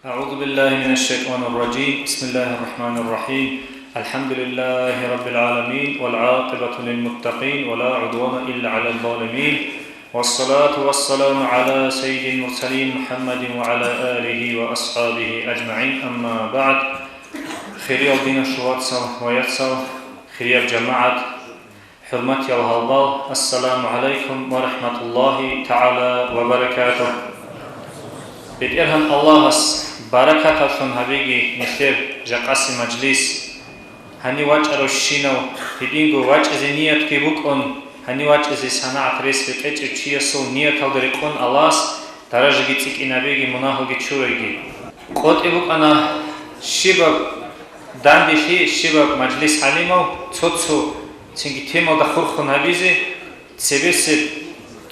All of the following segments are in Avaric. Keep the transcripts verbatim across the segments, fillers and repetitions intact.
أعوذ بالله من الشيطان الرجيم. بسم الله الرحمن الرحيم. الحمد لله رب العالمين، والعاقبة للمتقين، ولا عدوان إلا على الظالمين. والصلاة والسلام على سيد المرسلين محمد وعلى آله وأصحابه أجمعين. أما بعد. Хириял диналъул вацал ва яцал, хирияб жамагӀат, хӀурматиял гьалбал, ассаламу гӀалайкум ва рахӀматуллагьи тагӀала ва баракатугь. БетӀергьан Аллагьас баракаталлъун гьабеги нилъер жакъаси мажлис. Гьанив вачӀаравщинав гьединго вачӀизе ниятги букӀун, гьанив вачӀизе санагӀат рес бекъечӀев чиясул нияталда рекъон Аллагьас даражаги цӀикӀкӀинабеги, мунагьалги чурайги. КъотӀи букӀана щибаб данделъи, щибаб мажлис гӀалимав цо-цо цинги темалда хурхун гьабизе, цебесеб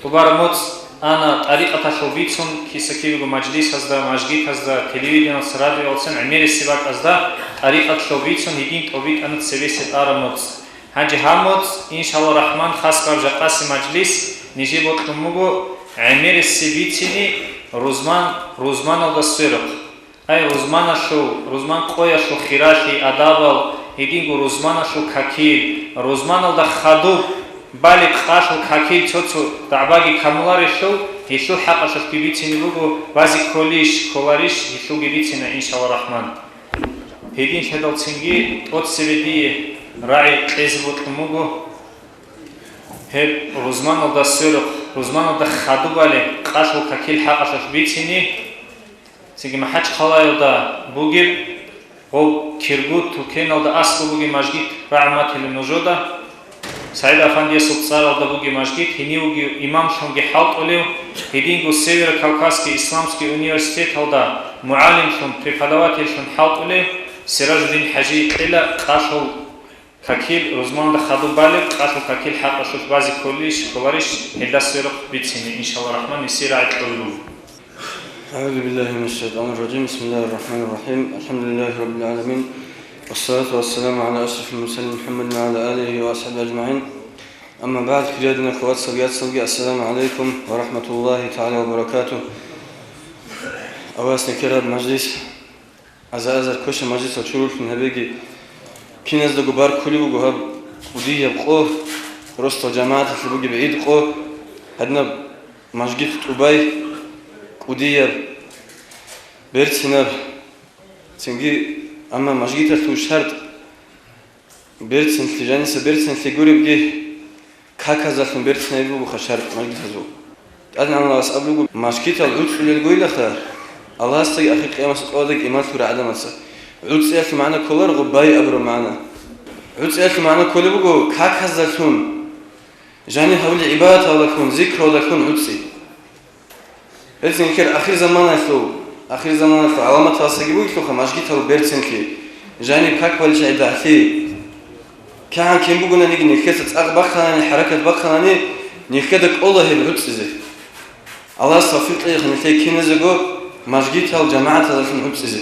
тӀубараб моцӀ ана тӀарикъаталъул бицун киса-кибего мажлисазда, мажгитазда, телевидениялъ, радиоялъцин гӀемерисеб бакӀазда тӀарикъаталъул бицун гьедин тӀубитӀана цебесеб араб моцӀ. Гьанже гьаб моцӀ, иншалла рахман, хасго гьаб жакъаси мажлис нижее бокьун буго гӀемерисеб бицине рузман, рузманалда сверухъ. Ай, рузманалъул, рузман къоялъул хиралъи, адабал, гьединго рузманалъул какил, рузманалда хадуб балеб къалъул какил цо-цо дагӀбаги камуларелъул, гьелъул хӀакъалъулъги бицине буго, базе кколищ, кколарищ, гьелъулги бицина, иншалла рахман. Гьединлъидалцинги тӀоцебе дие рагӀи кьезе бокьун буго гьеб рузманалда сверухъ, рузманалда хадуб балеб къалъул какил хӀакъалъулъ бицине. Цинги МахӀачхъалаялда бугеб, гъоб Киргут тукеналда аслу бугеб мажгит рагӀун батилеб нужеда. СагӀид-афандиясул цӀаралда бугеб мажгит, гьенив вугев имамлъунги хӀалтӀулев, гьединго Северо-Кавказский исламский университеталда мугӀалимлъун, преподавательлъун хӀалтӀулев Сиражудин ХӀажи кьела къалъул какил, рузманалда хадуб балеб къалъул какил хӀакъалъулъ базе кколищ, кколарищ, гьелда сверухъ бицине, иншалла рахман, нилъее рагӀи кьолеб буго. أعوذ بالله من الشيطان الرجيم. بسم الله الرحمن الرحيم. الحمد لله رب العالمين. والصلاة والسلام على أشرف المرسلين محمد وعلى آله وأصحابه أجمعين. أما بعد, хириял диналъул вацалги яцалги, ассаламу гӀалайкум ва рахӀматуллагьи тагӀала ва баракатугь. Авас некераб мажлис, азар-азар квешаб мажлисал чуруллъун гьабеги, киназдаго баркулеб буго гьаб кӀудияб къо, росдал жамагӀаталъе бугеб гӀид къо, гьадинаб мажгит тӀубай, кӀудияб, берцинаб, цинги, амма мажгиталъул шартӀ, берцинлъи, жаниса берцинлъи гуребги, каказалъун берцинаб бугоха шартӀ мажгитазул. ТӀадегӀанав Аллагьас абулеб буго, мажгитал гӀуцӀулелгойилаха, Аллагьасдаги ахир къиямасеб къоялдаги иман лъурал гӀадамаца. ГӀуцӀиялъул магӀна кколаро гъоб бай абураб магӀна. ГӀуцӀиялъул магӀна кколеб буго каказалъун, жаниб гьабулел гӀибадаталдалъун, зикралдалъун гӀуцӀи. Гьелъ нилъер ахир заманаялъул, ахир заманаялъул гӀаламаталдасаги бугелъулха мажгитал берцинлъи, жаниб как баличӀеб гӀидалъи. КигӀан кин бугонаниги, нилъеца цӀакъ бахъанани, хӀаракат бахъанани, нилъеда кӀола гьеб гӀуцӀизе. Аллагьас тавфикъ кьейха нилъее киназего мажгитал жамагӀаталдалъун гӀуцӀизе.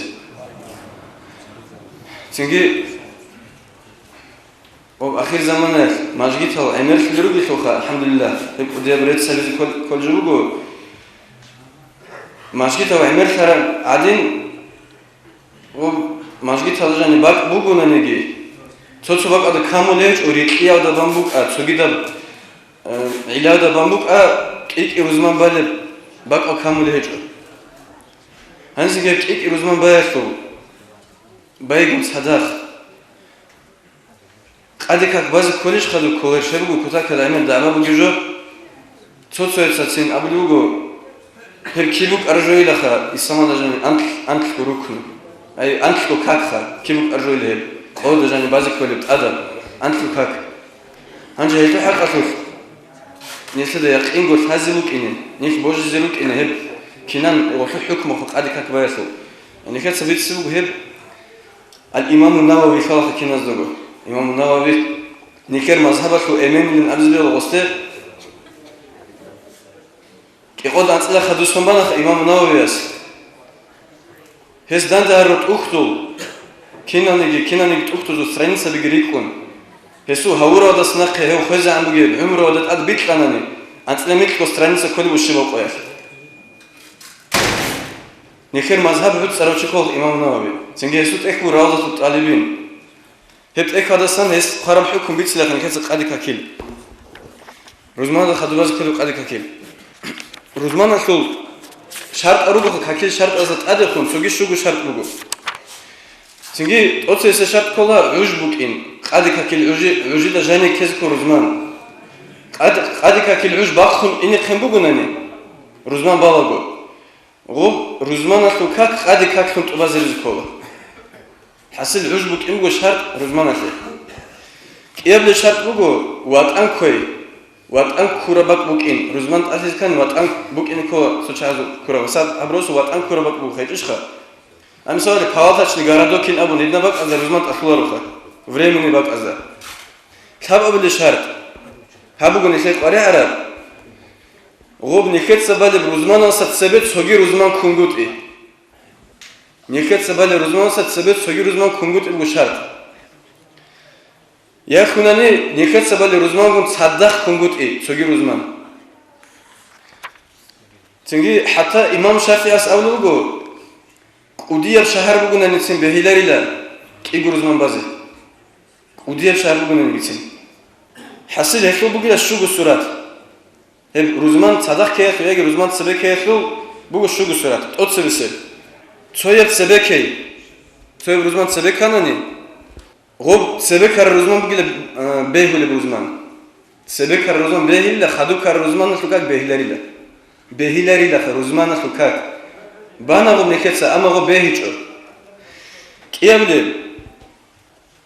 Цинги Ва ахир заманаялъ мажгитал гӀемерлъи ругелъулха, алхӀамдулиллагь, гьеб кӀудияб рецц гьабизе ккол-, кколеб жо буго. Мажгитал гӀемерлъараб гӀадин, ва мажгитал жаниб бакӀ бугонаниги, цо-цо бакӀалда камулеб гьечӀо, рикьиялда бан букӀа, цогидаб, э, гӀиллаялда бан букӀа, кӀи-кӀи рузман балеб бакӀал камулеб гьечӀо. Гьанже гьеб кӀи-кӀи рузман баялъул, байгун цадахъ. Къаде как базе кколищ хадуб кколарищ, гьеб буго кутакалда гӀемер дагӀба бугеб жо. Цо-цояцин абулеб буго, гьеб киб букӀараб жоялаха, исламалда жаниб анкь-, анкьго рукну. Ай, анкьго какха, киб букӀараб жояла гьеб, къоялда жаниб базе кколеб тӀадаб, анкьго как. Гьанже гьелъул хӀакъалъулъ нилъеда якъинго лъазе букӀине, нилъ божизе рукӀине гьеб кинан гъолъул хӀукмухъ къаде как баялъул. Нилъеца бицине буго гьеб. Ал-Имаму Навави лъалаха киназдаго. Имаму Навави нилъер мазгьабалъул эменилин абизе бегьула гъосде. КӀикъоялда анцӀила хадусан банаха Имаму Нававияс. Гьес данде гьарурал тӀухьдул, киналниги, киналниги тӀухьдузул страницабиги рикӀкӀун, гьесул гьавуралдаса нахъе гьев хвезегӀан бугеб гӀумруялда тӀад бикьанани, анцӀила микьго страница кколеб щибаб къоялъ. Нехер мазгьаб гӀуцӀарав чи ккола имам Навави. Цинги гьесул тӀехь буго Равзатул ТӀалибин. Гьеб тӀехьалдасан гьес хъвараб хӀукму бицила нехеца къади какил. Рузманалда хадубазе кколеб къади какил. Рузманалъул шартӀал ругоха, какил шартӀазда тӀадехун цоги щуго шартӀ буго. Цинги тӀоцебесеб шартӀ ккола гӀуж букӀин, къади какил гӀужи-, гӀужида жаниб ккезе ккола рузман. Къад-, къади какил гӀуж бахъун инехъин бугонани, рузман балаго, гъуб рузманалъул как къади каклъун тӀубазаризе ккола. ХӀасил гӀуж букӀин буго шартӀ рузманалъе. КӀиабилеб шартӀ буго ватӀан кквей. ВатӀан ккураб бакӀ букӀин. Рузман тӀалъизе ккани ватӀан букӀине ккола цо чагӀазул ккураб. Ва саб гьаб росу ватӀан ккураб бакӀ буго, гьечӀищха? Гьаниб мисалалъе, палаточный городокин абун, гьединаб бакӀазда рузман тӀалъулароха. Временный бакӀазда. Лъабабилеб шартӀ. Гьаб буго нилъер къваригӀараб. Гъуб нехеца балеб рузманалдаса цебе цоги рузман ккунгутӀи. Нехеца балеб рузманалдаса цебе цоги рузман ккунгутӀи буго шартӀ. Яхунани нехеца балеб рузмангун цадахъ ккунгутӀи цоги рузман. Цинги хӀатта имам ШафигӀияс абулеб буго, кӀудияб шагьар бугонаницин бегьиларила кӀиго рузман базе. КӀудияб шагьар бугонаницин. ХӀасил гьелъул бугила щуго сурат. Гьеб рузман цадахъ ккеялъул яги рузман цебе ккеялъул буго щуго сурат, тӀоцебесеб. Цояб цебе ккей. Цояб рузман цебе кканани, гъоб цебе ккараб рузман бугила, а, бегьулеб рузман. Цебе ккараб рузман бегьилила, хадуб ккараб рузманалъул как бегьиларила. Бегьиларилаха рузманалъул как. Бана гъоб нехеца, амма гъоб бегьичӀо. КӀиябилеб.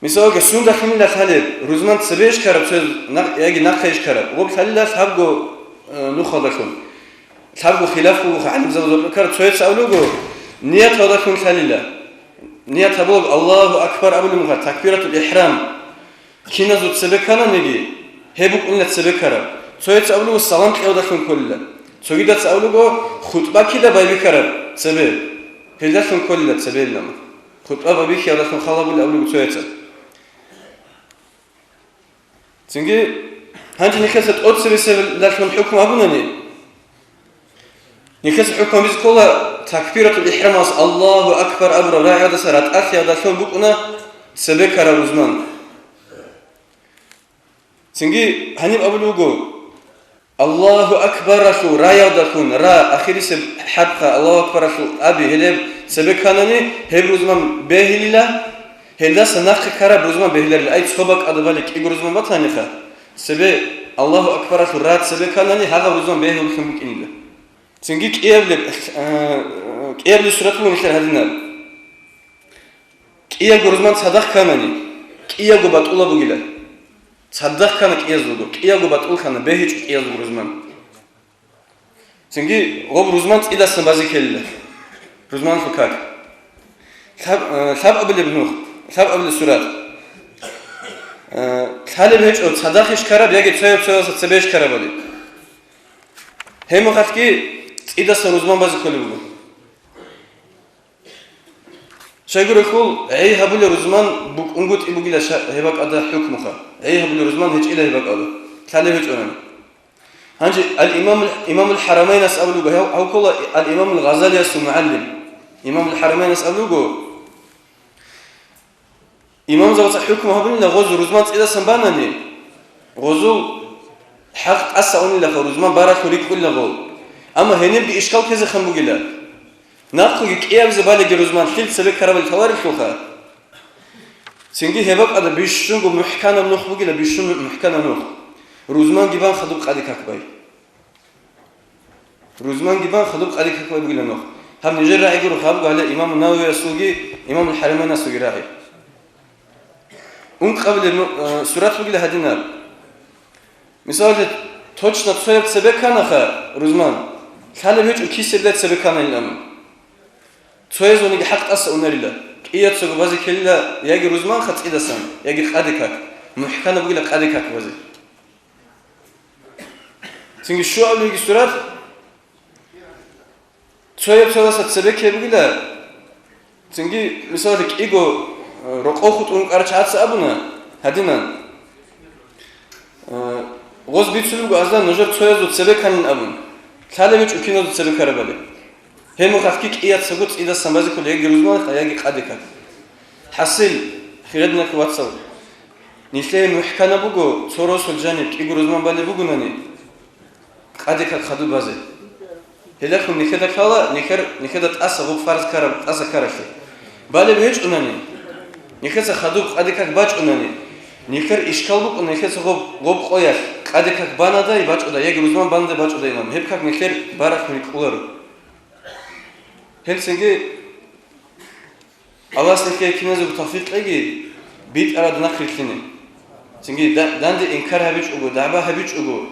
Мисалги, сундалъунила лъалеб, рузман цебе ишкараб цояз, на-, яги нахъе ишкараб, гъоб лъалила лъабго, э, нухалдалъун. Лъабго хилаф бугоха гӀалимзабазул рукӀараб, цояца абулего, нияталдалъун лъалила. Ният гьабулеб, Аллагьу акбар абулеб муха, такбиратул ихӀрам. Киназул цебе ккананиги, гьеб букӀунила цебе ккараб. Цояца абулего, салам кьеялдалъун кколила. Цогидаца абулего, хутӀба кида байбихьараб цебе, гьелдалъун кколила цебе илама. ХутӀба байбихьиялдалъун хал гьабулеб абулеб цояца. Цинги, гьанже нехеца тӀоцебесебалъун хӀукму гьабунани, нехеца хӀукму гьабизе ккола такбиратул ихӀрамалъ Аллагьу акбар абураб рагӀиялдаса ратӀалъиялдалъун букӀуна цебе ккараб рузман. Цинги гьаниб абулеб буго, Аллагьу акбаралъул раялдалъун, ра, ахирисеб хӀарпха Аллагьу акбаралъул аби гьелеб цебе кканани, гьеб рузман бегьилила, гьелдаса нахъе ккараб рузман бегьиларила. Ай, цо бакӀалда бале кӀиго рузман батаниха, цебе Аллагьу акбаралъул ра цебе кканани, гьагъаб рузман бегьуллъун букӀинила. Цинги кӀиябилеб, э, кӀиябилеб сурат буго нилъер гьадинаб. КӀиябго рузман цадахъ кканани, кӀиябго батӀула бугила. Цадахъ ккана кӀиязулго, кӀиябго батӀул ккана, бегьичӀо кӀиязулго рузман. Цинги гъоб рузман цӀидасан базе ккелила. Рузманалъул как. Лъаб-, э, лъабабилеб нух, лъабабилеб сурат. Э, лъалеб гьечӀо цадахъ ишкараб яги цояб цоялдаса цебе ишкарабали. Гьеб мехалъги цӀидасан рузман базе кколеб буго. Щайгурелъул гӀей гьабулел рузман букӀунгутӀи бугила ша-, гьеб бакӀалда хӀукмуха. ГӀей гьабулел рузман гьечӀила гьеб бакӀалда. Лъалеб гьечӀонани. Гьанже ал-Имамул, Имамул ХӀарамайнас абулего, гьав, гьав ккола ал-Имамул Гъазалиясул мугӀалим. Имамул ХӀарамайнас абулего, имамзабаца хӀукму гьабунила гъозул рузман цӀидасан банани, гъозул хӀакъ тӀаса унилаха, рузман баралъун рикӀкӀунила гъол. Амма гьенибги ишкал ккезехъан бугила. Нахъеги кӀиабизе балеги рузман лъил цебе ккарабали лъаларелъулха. Цинги гьеб бакӀалда бищунго мухӀканаб нух бугила, бищун мухӀканаб нух. Рузманги бан хадуб къаде как бай. Рузманги бан хадуб къаде как бай бугила нух. Гьаб нижер рагӀи гуро, гьаб гьале Имам Нававиясулги, Имамул ХӀарамайнасулги рагӀи. Ункъабилеб ну-, э, сурат бугила гьадинаб. Мисалалъе, точно цояб цебе кканаха рузман, лъалеб гьечӀо кисебдай цебе кканайилан. Цоязулниги хӀакъ тӀаса унарила. КӀияцаго базе ккелила яги рузманха цӀидасан, яги къаде как. МухӀканаб бугила къаде как базе. Цинги щуабилебги сурат, цояб цояса цебе ккей бугила, цинги, мисалалъе, кӀиго, э, рокъов хутӀун кӀарачагӀаца абуна, гьадинан, э, гъоз бицунеб буго аздан нужер цоязул цебе кканин абун, лъалеб гьечӀо киназул цебе ккарабали. Гьеб мехалъги кӀияцаго цӀидасан базе ккола яги рузман, яги къаде как. ХӀасил, хириял диналъул вацал, нилъее мухӀканаб буго цо росулъ жаниб кӀиго рузман балеб бугонани, къаде как хадуб базе. Гьелъухъ нилъеда ккола, нилъер, нилъеда тӀаса гъоб фарз ккараб, тӀаса ккаралъе. Балеб гьечӀонани, нилъеца хадуб къаде как бачӀунани, нилъер ишкал букӀун, нилъеца гъоб, гъоб къоялъ къаде как банадай бачӀуда, яги рузман банадай бачӀуда имам, гьеб как нилъер баралъ рикӀкӀуларо. Гьелцинги Аллагьас нилъее киназего тавфикъ кьеги, битӀараб нахъ рилълъине. Цинги да-, данде инкар гьабичӀого, дагӀба гьабичӀого,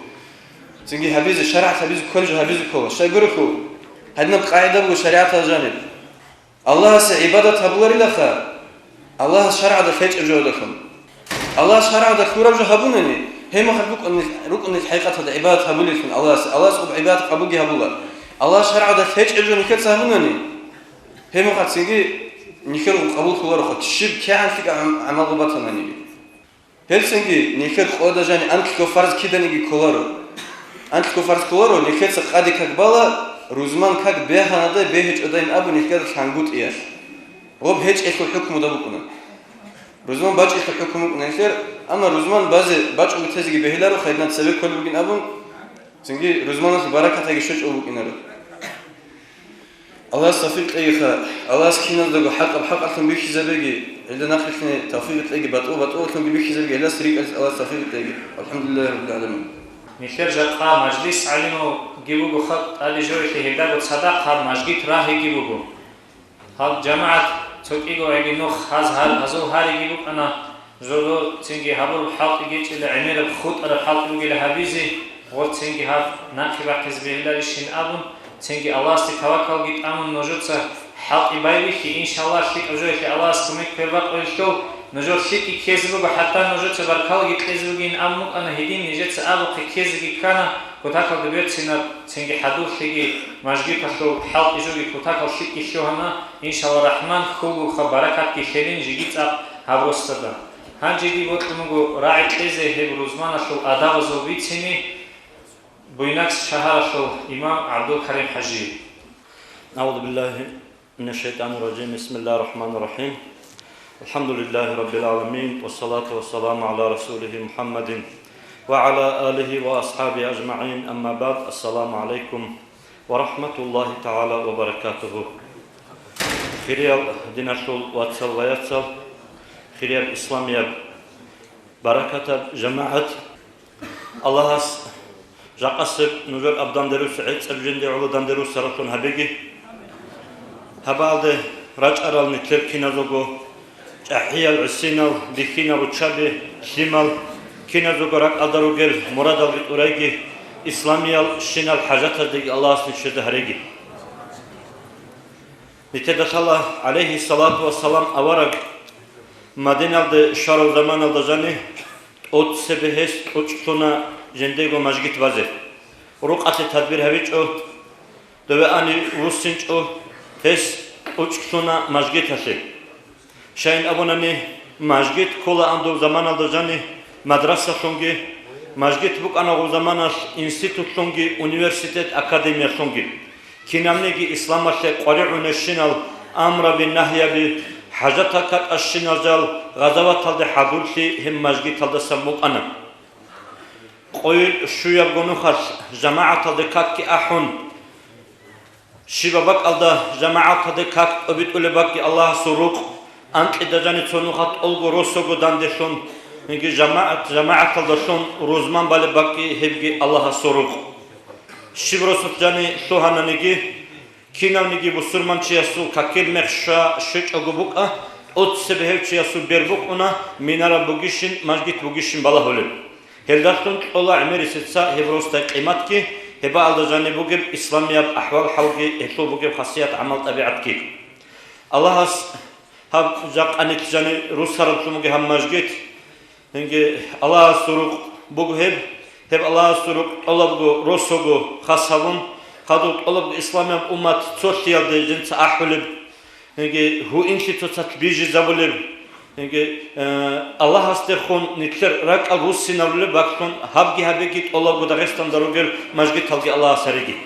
цинги гьабизе, шаригӀат гьабизе кколеб жо гьабизе ккола. Щай гурелъул, гьадинаб къагӀида буго шаригӀаталда жаниб. Аллагьасе гӀибадат гьабуларилаха, Аллагьас шаргӀалда лъечӀеб жо гьадалъун. Аллагьас шаргӀалда лъураб жо гьабунани, гьеб мехалъ букӀунел-, рукӀунел хӀакъикъаталда гӀибадат гьабулеллъун Аллагьасе. Аллагьас гъоб гӀибадат къабулги гьабула. Аллагьас шаргӀалда лъечӀеб жо нилъеца гьабунани, гьеб мехалъ цинги нилъер гъоб къабул кколароха, щиб кигӀан лъикӀаб гӀам-, гӀамал гъоб батананиги. Гьелцинги нилъер къояда жаниб анкьго фарз киданиги кколаро. Анкьго фарз кколаро, нилъеца къаде как бала, рузман как бегьанадай бегьичӀодайин абун нилъеда лъангутӀиялъ. Гъоб гьечӀелъул хӀукмуда букӀуна. Рузман бачӀелъул хӀукму букӀуна нилъер, амма рузман базе бачӀого тезеги бегьиларо, хайдна цебе кколеб бугин абун, цинги рузманалъул баракатаги щочӀого букӀинаро. Аллагьас тавфикъ кьегиха, Аллагьас киназдаго хӀакъаб хӀакъалъун бихьизабеги, гьелда нахъ рилълъине тавфикъ кьеги, батӀул батӀулалъунги бихьизабеги, гьелдаса рикӀкӀалъизе Аллагьас тавфикъ кьеги. АлхӀамдулиллагьи раббил гӀаламин. Нилъер жакъа мажлис гӀалималги буго халкъ тӀаде жоялъе, гьелдаго цадахъ гьаб мажгит рагьиги буго. Гьаб жамагӀат цо кӀиго яги нух гьаз гьар-, гьазул гьариги букӀана, жодор цинги гьабураб хӀалтӀи гьечӀила, гӀемераб хутӀараб хӀалтӀи бугила гьабизе, гъор цинги гьаб нахъе бахъизе бегьиларищин абун, цинги Аллагьасде таваккалги тӀамун нужеца хӀалтӀи байбихьи, иншаллагь, лъикӀаб жоялъе Аллагьас кумек квербакъулелъул, нужер лъикӀги ккезе буго, хӀатта нужеца баркалаги кьезе бугин абун букӀана, гьедин нижеца абухъе ккезеги ккана, кутакалда берцинаб, цинги хӀадурлъиги, мажгиталъул хӀалтӀи жоги кутакал лъикӀги лъугьана, иншалла рахман, хьулгулха баракатги лъелин жеги цӀакъ гьаб росдада. Гьанже дие бокьун буго рагӀи кьезе гьеб рузманалъул адабазул бицине Буйнакск шагьаралъул имам ГӀабдулкарим хӀажи. أعوذ بالله من الشيطان الرجيم. بسم الله الرحمن الرحيم. الحمد لله رب العالمين. والصلاة والسلام على رسوله محمد وعلى آله وأصحابه أجمعين. أما بعد. السلام عليكم ورحمة الله تعالى وبركاته. Хириял диналъул вацал ва яцал, хириял исламияб баракатаб жамагӀат, Аллагьас жакъасеб нужер аб данде руссараб, гӀицӀаб жинде гӀоло данде руссараблъун гьабеги. Гьабаалде рачӀарал нилъер киназего чӀахӀиял гӀисинал, бихьинал руччаби, лъимал, киназего ракӀалда ругел мурадалги тӀурайги, исламиял щинал хӀажатаздеги Аллагьас нилъеда гьареги. Нилъеда лъала, гӀалайгьиссалату вассалам, авараг Мадиналде щварав заманалда жани, тӀоцебе гьес кьучӀлъуна жиндего мажгит базе. Рукъалъе тадбир гьабичӀо, дове ани вуссинчӀо, гьес кьучӀлъуна мажгиталъе. Щайин абунани, мажгит кколаан дов заманалда жани мадрасалъунги, мажгит букӀана гъов заманалъ институтлъунги, университет, академиялъунги. Кинабниги исламалъе къваригӀунебщинал амраби-нагьияби, хӀажатал какашщинал жал, гъазаваталде хӀадурлъи гьеб мажгиталдасан букӀана. Къойил щуябго нухалъ жамагӀаталде какги ахӀун, щибаб бакӀалда жамагӀаталде как тӀобитӀулеб бакӀги Аллагьасул рукъ, анкьида жани цо нуха тӀолго росого данделъун, гьебги жамагӀат-, жамагӀаталдалъун рузман балеб бакӀги гьебги Аллагьасул рукъ. Щиб росулъ жани лъугьананиги, кинавниги бусурманчиясул какил мех щва-, щвечӀого букӀа, тӀоцебе гьев чиясул бер букӀуна, минараб бугищин, мажгит бугищин балагьулеб. Гьелдалъун кьола гӀемерисеца гьеб росдай къиматги, гьебаалда жаниб бугеб исламияб ахӀвал-хӀалги, гьелъул бугеб хасият-гӀамал-тӀабигӀатги. Аллагьас гьаб жакъа нилъ жани руссараблъун бугеб гьаб мажгит, гьенги Аллагьасул рукъ буго гьеб, гьеб Аллагьасул рукъ тӀолабго росого хас гьабун, хадув тӀолабго исламияб уммат цолъиялде жинца ахӀулеб, гьенги гьуинлъи цоцалъ бижизабулеб, гьенги, э, Аллагьасдехун нилъер ракӀал руссинарулеб бакӀлъун гьабги гьабеги тӀолабго Дагъистанда ругел мажгиталги Аллагьас гьареги.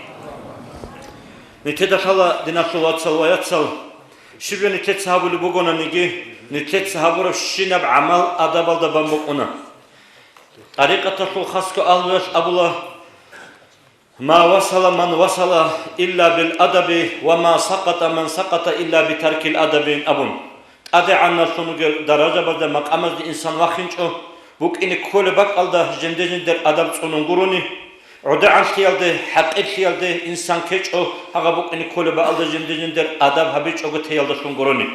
Нилъеда лъала, диналъул вацал ва яцал, щиб жо нилъеца гьабулеб бугонаниги, нилъеца гьабурабщинаб гӀамал адабалда бан букӀуна. ТӀарикъаталъул хасго агьлуялъ абула: «Ма васала ман васала илла бил адаби ва ма сакъата ман сакъата илла битаркил адабин», – абун. ТӀадегӀанлъун ругел даражабазда, макъамазде инсан вахинчӀо, букӀине кколеб бакӀалда жинде-жиндер адаб цӀунун гурони, гӀодегӀанлъиялде, хӀакъирлъиялде инсан ккечӀо, гьагъаб букӀине кколеб бакӀалда жинде-жиндер адаб гьабичӀого теялдалъун гурони.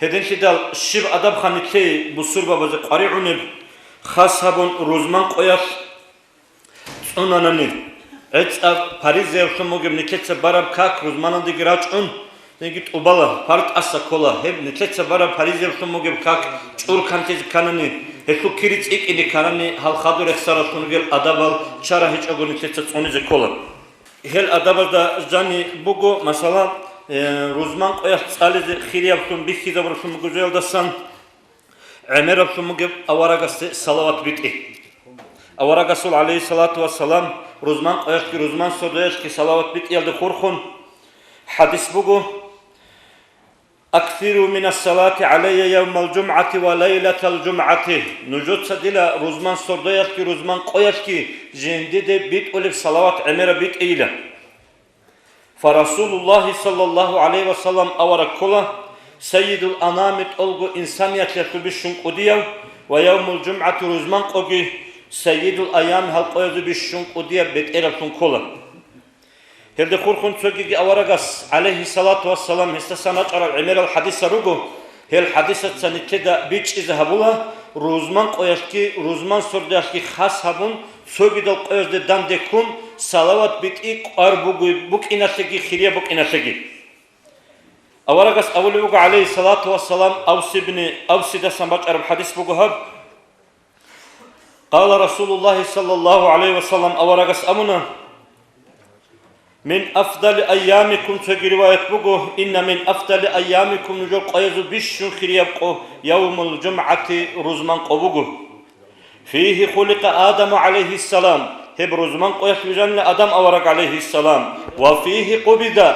Гьединлъидал щиб адабха нилъее бусурбабазе къваригӀунеб, хас гьабун рузман къоялъ цӀунанани, гӀицӀаб паризаялъун бугеб нилъеца бараб как рузманалдеги рачӀун, цинги тӀубала, пар тӀаса ккола, гьеб нилъеца бараб паризаялъун бугеб как чӀур канлъизе кканани, гьелъул кири цӀикӀкӀине кканани, гьал хадур рехсаралъун ругел адабал чара гьечӀого нилъеца цӀунизе ккола. Гьел адабазда жани буго, масала, э, рузман къоялъ цӀализе хириялъун бихьизабуралъун бугеб жоялдасан, гӀемераблъун бугеб аварагасде салават битӀи. Аварагасул, гӀалейхиссалату вассалам, рузман къоялъги рузман сордоялъги салават битӀиялде хурхун хадис буго: «Аксиру минассалати гӀалайя явмал жумгӀати ва лайлатал жумгӀати». Нужеца дила рузман сордоялъги рузман къоялъги жиндиде битӀулеб салават гӀемераб битӀейила. Фа Расулуллагьи саллаллагьу гӀалайгьи ва саллам авараг ккола, Сайидул Анами тӀолго инсанияталъул бищун кӀудияв ва явмул жумгӀати рузман къоги Сайидул Аям гьал къоязул бищун кӀудияб бетӀераблъун ккола. Гьелде хурхун цогиги аварагас, гӀалайгьиссалату вассалам, гьесдасан рачӀарал гӀемерал хадисал руго, гьел хадисаца нилъеда бичӀчӀизе гьабула, рузман къоялъги, рузман сордоялъги хас гьабун, цогидал къоязде данде ккун, салават битӀи кӀвар бугеб букӀиналъеги, хирияб букӀиналъеги. Аварагас абулеб буго, гӀалайгьиссалату вассалам, Авс ибни Авсидасан бачӀараб хадис буго гьаб. Къала Расулуллагьи саллаллагьу гӀалайгьи ва саллам, аварагас абуна: «Мин афдали айямикум», цоги риваят буго, «Инна мин афдали айямикум», нужер къоязул бищун хирияб къо, явмул жумгӀати, рузман къо буго. «Фигьи хуликъа Адаму гӀалайгьиссалам», гьеб рузман къоялъ вижанила Адам авараг гӀалайгьиссалам, «ва фигьи къубида»,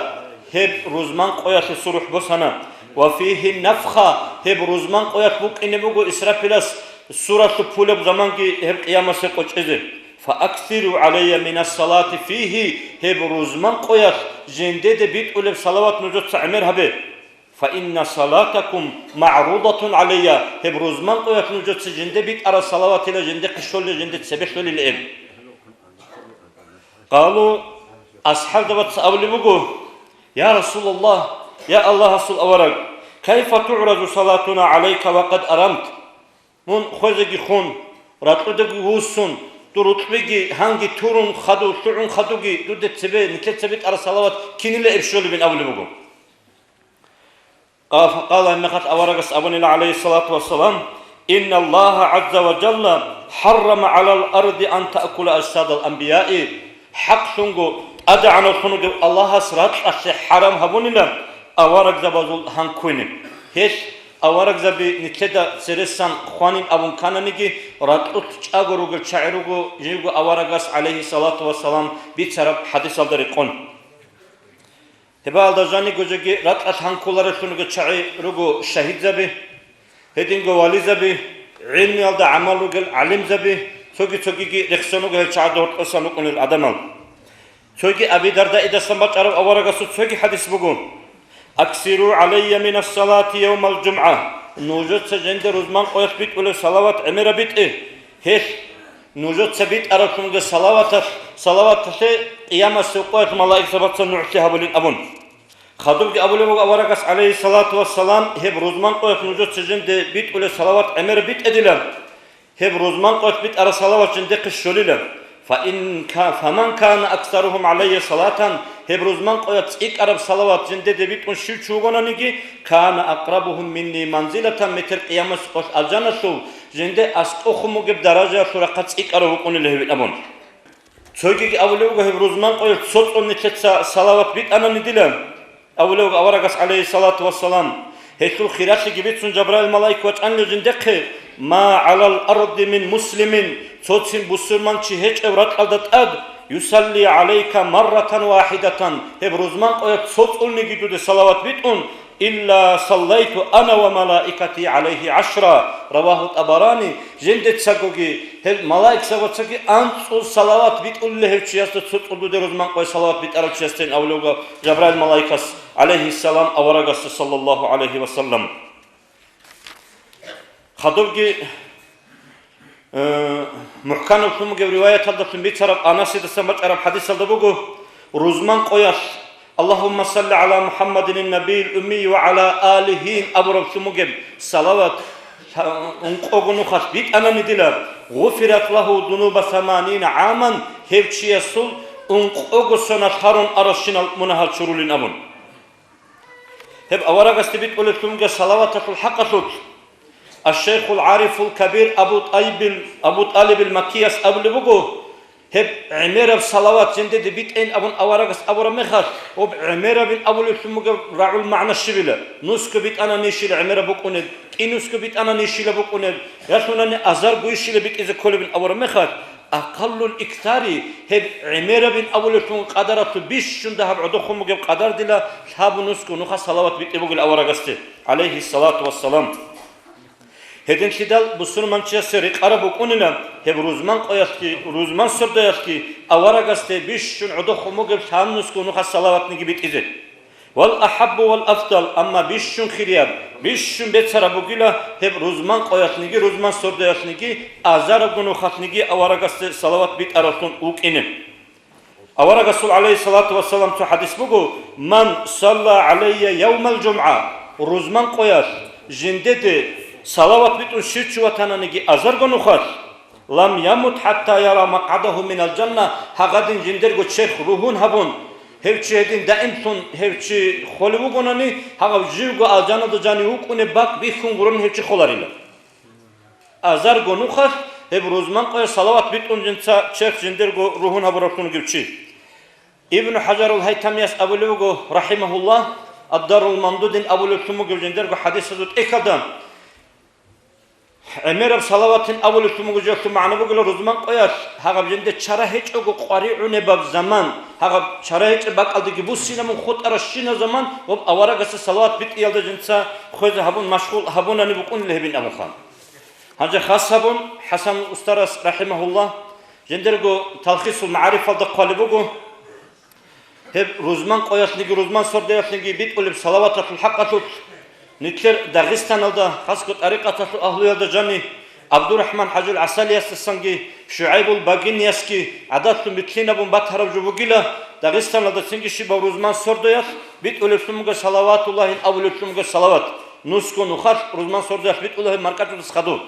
гьеб рузман къоялъе сурухӀ босана, «ва фигьи нафха», гьеб рузман къоялъ букӀине буго Исрафилас суралъу пулеб заманги гьеб къиямасе къочӀизе. «Фааксиру гӀалайя минассалати фигьи», гьеб рузман къоялъ жиндеде битӀулеб салават нужеца гӀемер гьабе. «Фа инна салатакум магӀрудатун гӀалайя», гьеб рузман къоялъ нужеца жинде битӀараб салаватила жиндехъе щолила, жинде цебе лъолила гьеб. Къалу, асхӀабзабаца абулеб буго: «Я Расулаллагь, я Аллагьасул авараг, кайфа тугӀразу салатуна гӀалайка ва къад арамт?» Мун хвезеги хун, ракьудаги вуссун, дур рукьбиги гьанги турун хадув, лъугӀун хадуги, дуда цебе, нилъеца битӀараб салават кинила гьеб щолебин абулеб буго. Къала, къала гьебмехалъ аварагас абунила, гӀалайгьиссалату вассалам: «Инналлагьа гӀазза ва жалла хӀаррама гӀалал арди ан таъкула ажсадал анбияи». ХӀакълъунго, ТӀадегӀанавлъун вугев Аллагьас ракьалъе хӀарам гьабунила аварагзабазул гьан ккуни. Гьелъ аварагзаби нилъеда цересан хванин абун кананиги, ракьулъ чӀаго ругел чагӀи руго, живго аварагас, гӀалайгьиссалату вассалам, бицараб хадисалда рекъон. Гьебаалда жаниго жеги ракьалъ гьан кколарелъунги чагӀи руго шагьидзаби, гьединго вализаби, гӀилмиялда гӀамал ругел гӀалимзаби, цоги-цогиги рехсон руго гьел чагӀазда гьоркьосан рукӀунел гӀадамал. Цоги Аби Дардаидасан бачӀараб аварагасул цоги хадис буго: «Аксиру гӀалайя минассалати явмал жумгӀа», нужеца жинде рузман къоялъ битӀулеб салават гӀемераб битӀе. Гьелъ нужеца битӀараблъунги салаваталъ, салаваталъе къиямасев къоялъ малаикзабаца нугӀлъи гьабулин абун. Хадубги абулеб буго аварагас, гӀалайгьиссалату вассалам, гьеб рузман къоялъ нужеца жинде битӀулеб салават гӀемераб битӀе дила. Гьеб рузман къоялъ битӀараб салават жиндехъе щолила. Фа ин ка-, фаман кана аксаругьум гӀалайя салатан, гьеб рузман къоялъ цӀикӀкӀараб салават жиндеде битӀун щив чи вугонаниги, кана акърабугьум минни манзилатан, метер къиямасеб къоялъ алжаналъув жинде аскӀовхун бугеб даражаялъул рахъалъ цӀикӀкӀарав вукӀунила гьев абун. Цогиги абулев вуго, гьеб рузман къоялъ цо-цо нилъеца салават битӀанани дила, абулев вуго аварагас, гӀалайгьиссалату вассалам, гьелъул хиралъиги бицун Жабраил малаик вачӀанила жиндехъе: «Ма гӀалал арди мин муслимин», цоцин бусурманчи гьечӀев ракьалда тӀад, «Юсалли гӀалайка марратан вахидатан», гьеб рузман къоялъ цо цӀулниги дуда салават битӀун, «илла саллайту ана ва малаикати гӀалайгьи гӀашра», равагьу ТӀабарани, жиндецагоги, гьеб малаикзабацаги анцӀул салават битӀулила гьев чиясда цо цӀул дуда рузман къоялъ салават битӀарав чиясдайин абулеб буго Жабраил малаикас, гӀалайгьиссалам, аварагасда, саллаллагьу гӀалайгьи ва саллам. Хадубги, э, мухӀканлъун бугеб риваяталдалъун бицараб Анасидасан бачӀараб хӀадисалда буго, рузман къоялъ «Аллагьумма салли гӀала МухӀаммадин набийил уммий ва гӀала алигьи» абураблъун бугеб салават ункъого нухалъ битӀанани дила, «гъуфират лагьу зунуба саманина гӀаман», гьев чиясул ункъого соналъ гьарун аращинал мунагьал чурулин абун. Гьеб аварагасде битӀулеблъунги салаваталъул хӀакъалъулъ, аш-шайхул гӀарифул кабир Абу ТӀайибил, Абу ТӀалибил Маккияс абулеб буго, гьеб гӀемераб салават жиндеде битӀейин абун аварагас абураб мехалъ, гьеб гӀемерабин абулеблъун бугеб рагӀул магӀна щибила? Нусго битӀананищила гӀемераб букӀунеб, кӀинусго битӀананищила букӀунеб, ялъунани азаргойищила битӀизе кколебин абураб мехалъ, акъаллул иктари, гьеб гӀемерабин абулеблъун къадаралъул бищун дагьаб гӀодохъун бугеб къадар дила лъабу нусго нухалъ салават битӀи бугел аварагасде, гӀалайгьиссалату вассалам. Гьединлъидал бусурманчиясе рекъараб букӀунила гьеб рузман къоялъги, рузман сордоялъги аварагасде бищун гӀодохъун бугеб лъабу нусго нухалъ салаватниги битӀизе. Вал ахӀаббу вал афдал, амма бищун хирияб, бищун бецараб бугила гьеб рузман къоялъниги, рузман сордоялъниги, азарабго нухалъниги аварагасде салават битӀаравлъун вукӀине. Аварагасул, гӀалайгьиссалату вассалам, цо хӀадис буго: «Ман салла гӀалайя явмал жумгӀа», рузман къоялъ жиндеде салават битӀун щив чи ватананиги азарго нухалъ, «лам ямут хӀатта яра макъгӀадагьу минал жанна», гьагъадин жиндерго черх ругьун гьабун, гьев чи гьедин даимлъун гьев чи холев вугонани, гьагъав живго алжаналда жанив вукӀунеб бакӀ бихьун гурони гьев чи холарила. Азарго нухалъ гьеб рузман къоялъ салават битӀун жинца черх жиндерго ругьун гьабуравлъун вугев чи. Ибну ХӀажарул Гьайтамияс абулев вуго, рахӀимагьуллагь, Ад-Даррул Мамдудин абулевлъун вугев жиндерго хӀадисазул тӀехьалда, гӀемераб салаватин абулеблъун буго жоялъул магӀна бугила рузман къоялъ, гьагъаб жинде чара гьечӀого къваригӀунебаб заман, гьагъаб чара гьечӀеб бакӀалдеги буссинабун хутӀаращинаб заман ва аварагасда салават битӀиялда жинца хвезе гьабун машгъул гьабунани букӀунила гьебин абунха. Гьанже хас гьабун, ХӀасанул устарас, рахӀимагьуллагь, жиндерго Талхисул магӀарифалда хъвалеб буго, гьеб рузман къоялъниги, рузман сордоялъниги битӀулеб салаваталъул хӀакъалъулъ, нилъер Дагъистаналда, хасго тӀарикъаталъул агьлуялда жани, ГӀабдурахӀман ХӀажул ГӀасалиясдасанги, ШугӀайбул Багиниясги гӀадатлъун битлъинабун батараб жо бугила, Дагъистаналда цинги щибаб рузман сордоялъ битӀулеблъун буго салаватуллагьин абулеблъун буго салават, нусго нухалъ рузман сордоялъ битӀула гьеб маркӀачӀудас хадур.